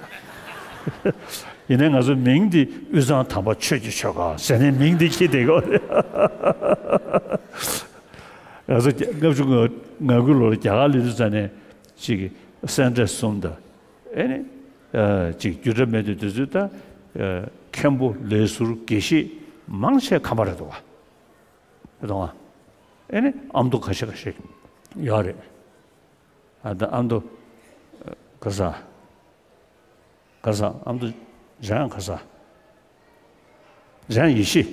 ཡིན་ནའི་ང་ཚོའི་མིང་འདི་དབུས་གཙང་དམ་པ་ཆོས་ཀྱི་ཆོལ་ཁ་ཟེར་ནས་མིང་འདི་ཁྱེར་བསྡད་ཡོད་རེད། ང་ཚོ་ལྔ་བཅུ་ང་དགུ་ལོར་རྒྱ་གར་སླེབས་དུས་ཙ་ནས་ཅིག་སེ་འབྲས་གསུམ་དང་ཨེ་ནི་ཅིག་རྒྱུད་གྲྭ་མེད་དུས་དུས་ཚོད་ད་མཁན་པོ་ལས་ཟུར་དགེ་བཤེས་མང་ཆེ་ཁམས་པ་རེད་འདུག་བ། རེད་འདུག་བ། ཨེ་ནི་ཨ་མདོ་ཁ་ཤས་ཁ་ཤས་ཡོད་རེད། ཨ་ད་ཨ་མདོ་ག་ས། ག་ས་ཨ་མདོ་འཇམ་དབྱངས་ག་ས། འཇམ་དབྱངས་ཡེ་ཤེས།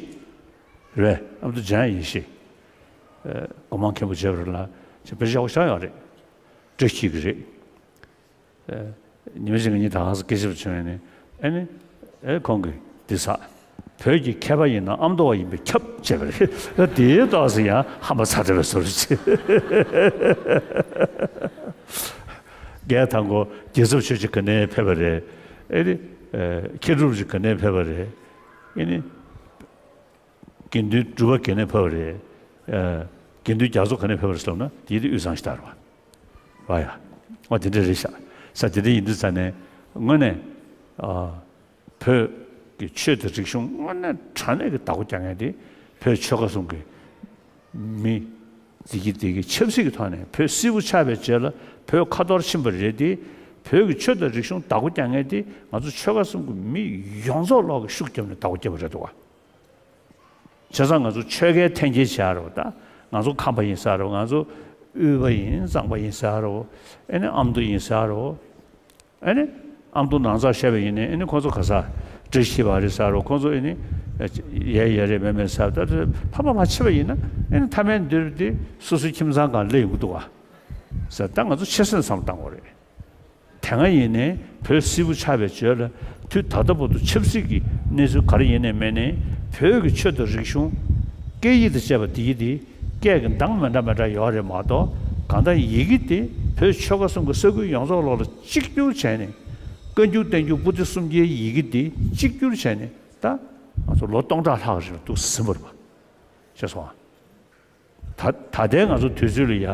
རེད་པས། ཨ་མདོ་འཇམ་དབྱངས་ཡེ་ཤེས། སྒོ་མང་མཁན་པོ་བྱས་པ་རེད་ལ་ཅེས་དཔེ་ཆ་ཡག་པོ་ཆགས་ཡོད་རེད། བཀྲ་ཤིས་ཀྱི་རེད། ཉི་མ་གཅིག་ང་གཉིས་ད་ག་ས་སྐད་ཆ་བྱུང་ཡོད་ནི་ཨེ་ནི། ཨེ་ཁོང་གིས་འདི་ས། བོད་ཀྱི་མཁས་པ་ཡིན་ན་ཨ་མདོ་བ་ཡིན་པས་ཁྱབ་ཅེས་པ་རེད། དེའི་ཏོག་ཙམ་ཡང་ཧ་མ་ཚ་བྲལ་བའི་བཟོ་འདྲ་ཅིག་རྒན་དང་པོ་རྒྱལ་ཚབ་ཆོས་རྗེ་ག་ནས་ཕེབས་པ་རེད། ཨེ་ནི། མཁས་གྲུབ་རྗེ་ག་ནས་ཕེབས་པ་རེད། ཨེ་ནི། དགེ་འདུན་གྲུབ་པ་ག་ནས་ཕེབས་པ་རེད། དགེ་འདུན་རྒྱ་མཚོ་ག་ནས་ཕེབས་པ་རེད་ཟེར་ན་དེའི་དེ་དབུས་གཙང་ཞིག་ལྟར་བ། བ་ཡ། འོ་དེ་འདྲ་རེད་ཤག་ས་དེ་འདྲ་ཡིན་དུས་ཙ་ནས་དངོས་གནས། བོད་ཀྱི་ཆོས་དང་རིག་གཞུང་དངོས་གནས་དྲང་གནས་ཀྱི་བདག་པོ་རྒྱག་མཁན་དེ་བོད་ཆོལ་ཁ་གསུམ་གྱི་མི་འདི་གི་འདི་གི་ཆབ་སྲིད་ཀྱི་ཐོག་ནས་བོད་སིལ་བུ་ཆགས་པའི་རྗེས་ལ་བོད་ཁ་འཐོར་ཕྱིན་པ་རེད་དེ། བོད་ཀྱི་ཆོས་དང་རིག་གཞུང་བདག་པོ་རྒྱག་མཁན་དེ་ང་ཚོ་ཆོལ་ཁ་གསུམ་གྱི་མི་ཡོངས་རྫོགས་ལོག་གི་ཤུགས་བརྒྱབ་ནས་བདག་པོ་བརྒྱབ་པ་རེད་འདུག་བ། བྱས་ཙང་ང་ཚོ་ཆོལ་ཁའི་འཐེན་འཁྱེར་བྱས་རེད་བ། ད་ང་ཚོ་ཁམས་པ་ཡིན་ཟེར་རེད་བ། ང་ཚོ་དབུས་པ་ཡིན། གཙང་པ་ཡིན་ཟེར་རེད་བ། ཨེ་ནི་ཨ་མདོ་ཡིན་ཟེར་རེད་བ། ཨེ་ནི་ཨ་མདོ་ནང་ཚགས་བཤད་པ་ཡིན་ནའི་ཨེ་ནི་ཁོ་ཚོ་ག་ས་བཀྲ་ཤིས་པ་རེད་ཟེར་རོ། ཁོ་ཚོ་ཨེ་ནི་ཡ་ཡ་རེད་མེད་མེད་ཟེར། ད་ཕ་མ་མ་ཕྱེ་བ་ཡིན་ན་ཨེ་ནི་མཐའ་མའི་མདུན་དེ་སོ་སོའི་ཁྱིམ་ཚང་སྒང་སླེབས་ཡོང་གི་འདུག་བ། ཟེར་ད་ང་ཚོ་ཆེ་སེམས་བསམ་བཏང་དགོས་རེད། དེ་སྔ་ཡིན་ནའི་བོད་སིལ་བུ་ཆགས་པའི་རྗེས་ལ་དུས་ད་ལྟ་བར་དུ་ཆབ་སྲིད་ཀྱི་གནས་ཚུལ་ག་རེ་ཡིན་ནའི་མིན་ནའི་བོད་ཀྱི་ཆོས་དང་རིག་གཞུང་སྐད་ཡིག་དང་བཅས་པ་དེ་ཡི་དེ་སྐད་ཀྱི་གདངས་མི་འདྲ་མི་འདྲ་ཡོད་རེད་མ་གཏོགས། གང་ལྟར་ཡི་གེ་དེ་བོད་ཆོལ་ཁ་གསུམ་གྱི་ས་ཁུལ་ཡོངས་རྫོགས་ལོག་ལ་གཅིག་གྱུར་བྱས་ནས་བཀའ་འགྱུར་བསྟན་འགྱུར་པོ་ཏི་གསུམ་གྱི་ཡི་གེ་དེ་གཅིག་གྱུར་བྱས་ནས་ད་ང་ཚོ་ལོ་སྟོང་ཕྲག་ལྷག་རིང་ལ་འདུག་ཟིན་པ་རེད་པ། ཤེས་སོང་ཨ། ད་ད་ལྟའི་ང་ཚོ་དུས་ཚོད་ལ་ཡ་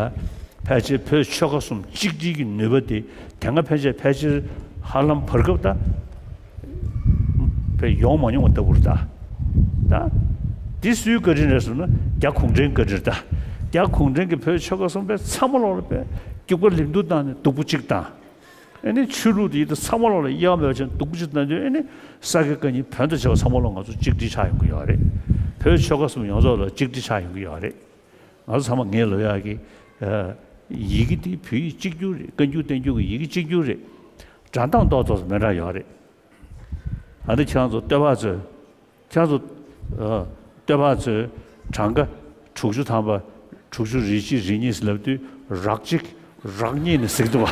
ཕལ་ཆེར་བོད་ཆོལ་ཁ་གསུམ་གཅིག་སྒྲིལ་གྱི་ནུས་པ་དེ་དེ་སྔ་ཕལ་ཆེར་ཕལ་ཆེར་ཧ་ལམ་བར་སྐབས་ད་བས་ཡོང་མ་མྱོང་བ་ལྟ་བུར་ད། ད་འདི་སུའི་བཀའ་དྲིན་རེད་ཟེར་ན་རྒྱ་གུང་ཁྲན་བཀའ་དྲིན་རེད་ད། རྒྱ་གུང་ཁྲན་གྱིས་བོད་ཆོལ་ཁ་གསུམ་པའི་ཚང་མ་ལོག་ལ་བས་སྐྱུག་པ་ལིམ་དུ་བཏང་ནས་སྡུག་པོ་གཅིག་བཏང་། ཨེ་ནི་ཆོས་ལུགས་དེ་ཡིན་ད་ཚང་མ་ལོག་ལ་དབྱེ་བ་མེད་པ་བྱས་ནས་སྡུག་པོ་གཅིག་བཏང་དུས་ཨེ་ནི་ས་དགེ་བཀའ་རྙིང་བོན་དང་བཅས་པ་ཚང་མ་ལོག་ང་ཚོ་གཅིག་སྒྲིལ་ཆགས་ཡོང་གི་ཡོད་རེད། བོད་ཆོལ་ཁ་གསུམ་ཡོངས་རྫོགས་ལ་གཅིག་སྒྲིལ་ཆགས་ཡོང་གི་ཡོད་རེད། ང་ཚོ་ཚང་མ་ངས་ལབ་ཡག་གི་ཡི་གེ་དེ་བོད་ཡིག་གཅིག་གྱུར་རེད། བཀའ་འགྱུར་བསྟན་འགྱུར་གྱི་ཡི་གེ་གཅིག་གྱུར་རེད། སྒྲ་གདངས་ཏོག་ཏོག་ཙམ་མི་འདྲ་ཡོད་རེད། ཨ་ནི་ཁྱེད་རང་ཚོ་སྟོད་པ་ཚོས། ཁྱེད་ཚོ། ཨ། སྟོད་པ་ཚོས་གྲངས་ཀ་དྲུག་ཅུ་ཐམ་པ་དྲུག་ཅུ་རེ་གཅིག་རེ་གཉིས་ལབ་དུས་རག་གཅིག་རག་གཉིས་ནས་ཟིག་འདུག་བ།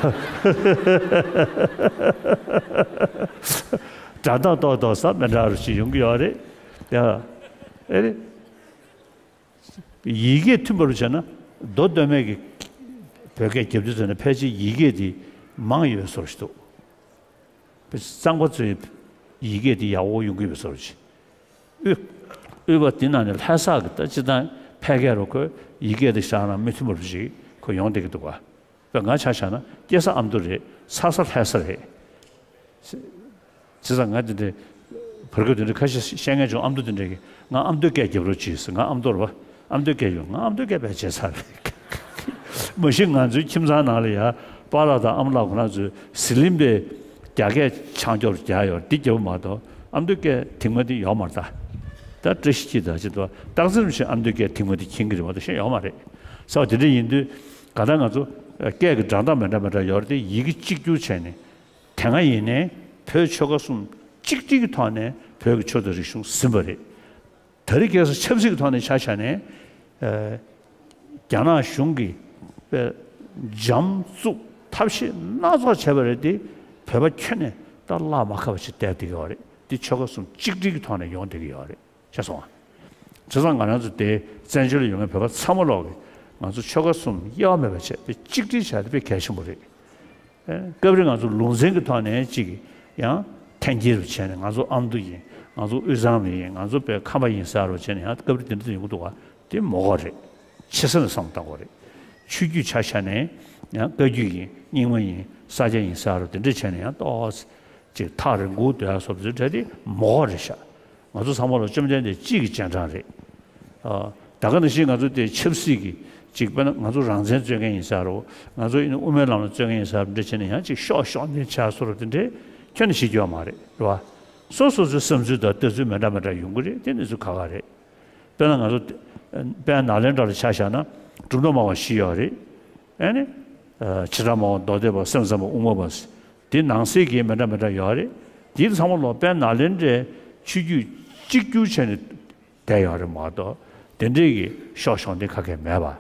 སྒྲ་གདངས་ཏོག་ཏོག་ཙམ་མི་འདྲ་རུ་ཞིག་ཡོང་གི་ཡོད་རེད། ཡ། ཨེ་རེད། ཡི་གེ་མཐུན་པར་བྱས་ན་མདོ་སྟོད་སྨད་ཀྱི་བོད་སྐད་རྒྱབ་དུས་ཙམ་ན་ཕལ་ཆེར་ཡི་གེ་དེ་མང་ཡོད་བཟོ་ཞིག་འདུག་གཙང་པ་ཚོའི་ཡི་གེ་དེ་ཡག་པོ་ཡོང་གི་ཡོད་བཟོ་ཞིག་དབུས། དབུས་པ་འདི་ནང་ནས་ལྷ་ས་གི་ད་སྤྱི་བཏང་ཕལ་སྐད་རུ་ཁོས་ཡི་གེ་དེ་བཞག་ན་མི་མཐུན་པ་རུ་ཞིག་ཁོ་ཡོང་བསྡད་ཀྱི་འདུག་ག་དཔེ་ང་ཆ་བཞག་ན་སྐྱེས་ས་ཨ་མདོ་རེད། ཚ་ས་ལྷ་ས་རེད། བྱས་ཙང་ང་དེ་འདྲའི་ བར་སྐབས་དེ་འདྲ་ཁ་ཤས་བཤད་མཁན་བྱུང་། ཨ་མདོ་དེ་འདྲས་ཀྱིས་ང་ཨ་མདོའི་སྐད་རྒྱབ་རོགས་གྱིས་ཟེར། ང་ཨ་མདོ་རེད་པ། ཨ་མདོའི་སྐད་ཡོད། ང་ཨ་མདོའི་སྐད་བས་བྱས་ཚར་རེད། མ་གཞི་ང་ཚོའི་ཁྱིམ་ཚང་ནང་ལ་ཡ་པཱ་ལགས་དང་ཨ་མ་ལགས་ཁོ་རང་ཚོས་ཟི་ལིང་པའི་རྒྱ་སྐད་ཆང་སྐྱོར་རྒྱག་ཡོད་འདི་རྒྱབ་མ་གཏོགས་ཨ་མདོའི་སྐད་དེ་མ་དེ་ཡོད་མ་རེད་ད། ད་བཀྲ་ཤིས་འཁྱིལ་ད་ཅི་འདུག་སྟག་འཚེར་བཞིན་ཨ་མདོའི་སྐད་དེ་མ་དེ་མཁྱེན་གྱི་རེད་མ་གཏོགས་གཞན་ཡོད་མ་རེད། ས་བ་དེ་འདྲ་ཡིན་དུས་ག་ད་ང་ཚོ་སྐད་ཀྱི་སྒྲ་གདངས་མི་འདྲ་མི་འདྲ་ཡོད་རེད་དེ་ཡི་གེ་གཅིག་གྱུར་བྱས་ནས་དེ་སྔ་ཡིན་ནའི་བོད་ཆོལ་ཁ་གསུམ་གཅིག་སྒྲིལ་གྱི་ཐོག་ནས་བོད་ཀྱི་ཆོས་དང་རིག་གཞུང་ཟིན་པ་རེད། ད་རེས་ཁ་སང་ཆབ་སྲིད་ཀྱི་ཐོག་ནས་ཆ་བཞག་ནས། ཨ། རྒྱ་ནག་གཞུང་གིས་དཔེ་འཇམ་བཙུགས་ཐབས་ཤེས་སྣ་ཚོགས་བྱས་པ་རེད་དེ། བོད་པ་ཁྱོན་ནས་ད་བརླག་མ་ཁ་བ་ཞིག་བསྡད་བསྡད་ཀྱི་ཡོད་རེད། དེ་ཆོལ་ཁ་གསུམ་གཅིག་སྒྲིལ་གྱི་ཐོག་ནས་ཡོང་བསྡད་ཀྱི་ཡོད་རེད། ཤེས་སོང་ང་། བྱས་ཙང་ང་རང་ཚོ་དེ་བཙན་བྱོལ་ལ་ཡོད་མཁན་བོད་པ་ཚང་མ་ལོག་གིས་ང་ཚོ་ཆོལ་ཁ་གསུམ་དབྱེ་བ་མེད་པ་བྱས་དེ་གཅིག་སྒྲིལ་བྱས་དེ་དཔེ་གལ་ཆེན་པོ་རེད། ཨེ། སྐབས་རེ་ང་ཚོ་ལུང་ཚན་གྱི་ཐོག་ནས་ཅིག་ཡང་འཐེན་འཁྱེར་བྱས་ནས་ང་ཚོ་ཨ་མདོ་ཡིན། ང་ཚོ་དབུས་གཙང་མི་ཡིན། ང་ཚོ་དཔེ་ཁམས་པ་ཡིན་ཟེར་བ་བྱས་ནས་ཡང་སྐབས་རེ་དེ་འདྲ་ཡོང་གི་འདུག་ག་དེ་མོ་ག་རེད། ཆེ་ས་ནས་བསམ་བཏང་དགོས་རེད། ཆོས་བརྒྱུད་ཆ་བཞག་ནས་ཡང་བཀའ་བརྒྱུད་ཡིན། རྙིང་མ་ཡིན། ས་སྐྱ་ཡིན་ཟེར་བ་དེ་འདྲ་བྱས་ནས་ཡང་ཏོག་ཙམ་ཅིག་ཐག་རིང་པོ་སྡོད་ཡ་སོགས་དེ་འདྲ་དེ་མོ་ག་རེད་ཤག་ང་ཚོ་ཚང་མ་ལ་བཅོམ་ལྡན་འདས་གཅིག་གི་རྗེས་འབྲང་རེད། ཨ། ད་ག་ནང་བཞིན་ང་ཚོ་དེ་ཆབ་སྲིད་ཀྱི་ཅིག་དཔེར་ན་ང་ཚོ་རང་བཙན་རྩོད་མཁན་ཡིན་ས་རེད། ང་ཚོ་ཡིན་ན་དབུ་མའི་ལམ་ལ་རྩོད་མཁན་ཡིན་ས་རེད། འདྲ་བྱས་ནས་ཡང་ཅིག་ཤོག་ཤོག་འདི་བྱ་སོ་ར་དེ་འདྲས་ཁྱོན་ནས་བྱེད་རྒྱུ་ཡོད་མ་རེད། རེད་བ། སོ་སོ་ཚོའི་བསམ་ཚུལ་དང་ལྟ་ཚུལ་མི་འདྲ་མི་འདྲ་ཡོང་གི་རེད། དེ་གནས་ཚུལ་ཁག་ཁག་རེད། དཔེར་ན་ང་ཚོ་དཔལ་ནཱ་ལེནྡྲ་ལ་ཆ་བཞག་ན་གྲུབ་མཐའ་སྨྲ་བ་བཞི་ཡོད་རེད། ཨེ་ནི། ཨ། བྱེ་བྲག་སྨྲ་བ་མདོ་སྡེ་པ། སེམས་ཙམ་པ། དབུ་མ་པ། དེ་ནང་གསེས་ཀྱི་མི་འདྲ་མི་འདྲ་ཡོད་རེད། དེ་ཚང་མ་ལོག་དཔལ་ནཱ་ལེནྡྲའི་ཆོས་བརྒྱུད་གཅིག་གྱུར་བྱས་ནས་བསྡད་ཡོད་རེད་མ་གཏོགས་དེ་འདྲའི་གི་ཤོག་ཤོག་འདི་ག་གེ་མེད་པ།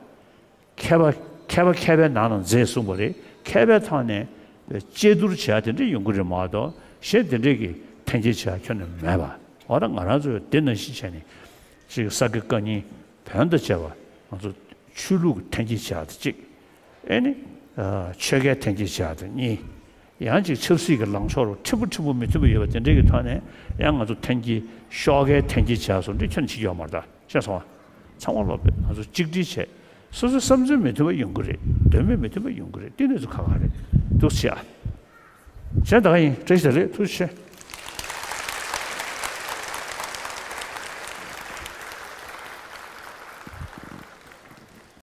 མཁས་པ་མཁས་པ་མཁས་པའི་ནང་ན་མཛེས་གསུངས་པ་རེད། མཁས་པའི་ཐོག་ནས་དཔྱད་བསྡུར་བྱེད་ཡ་དེ་འདྲ་ཡོང་གི་རེད་མ་གཏོགས་གཞན་དེ་འདྲའི་གི་འཐེན་འཁྱེར་བྱེད་ཡ་ཁྱོན་ནས་མེད་པ། འོ་ད་ང་རང་ཚོས་དེ་ནང་བཞིན་བྱས་ནས་ཅིག་ས་དགེ་བཀའ་རྙིང་བོན་དང་བཅས་པ་ང་ཚོ་ཆོས་ལུགས་འཐེན་འཁྱེར་བྱེད་ཡ་དེ་གཅིག་ཨེ་ནི། ཨ། ཆོལ་ཁའི་འཐེན་འཁྱེར་བྱེད་ཡ་དེ་གཉིས། ཡང་ཅིག་ཆབ་སྲིད་ཀྱི་ལངས་ཕྱོགས་རུ་འཁྲིལ་པོ་འཁྲིལ་པོ་མི་མཐུན་པ་ཡོད་པ་དེ་འདྲའི་གི་ཐོག་ནས་ཡང་ང་ཚོ་འཐེན་འཁྱེར་ཤོག་ཁའི་འཐེན་འཁྱེར་བྱེད་ཡ་སོགས་འདི་ཁྱོན་ནས་བྱེད་ཀྱི་ཡོད་མ་རེད་ད། ཤེས་སོང་ང་། ཚང་མ་ལོག་པས་ང་ཚོ་གཅིག་སྒྲིལ་བྱས། སོ་སོའི་བསམ་ཚུལ་མི་མཐུན་པ་ཡོང་གི་རེད། འདོད་མོས་མི་མཐུན་པ་ཡོང་གི་རེད། དེ་གནས་ཚུལ་ཁག་ཁག་རེད། ཐུགས་རྗེ་ཆེ་ཨ། གཞན་ད་ག་ཡིན། བཀྲ་ཤིས་བདེ་ལེགས། ཐུགས་རྗེ་ཆེ།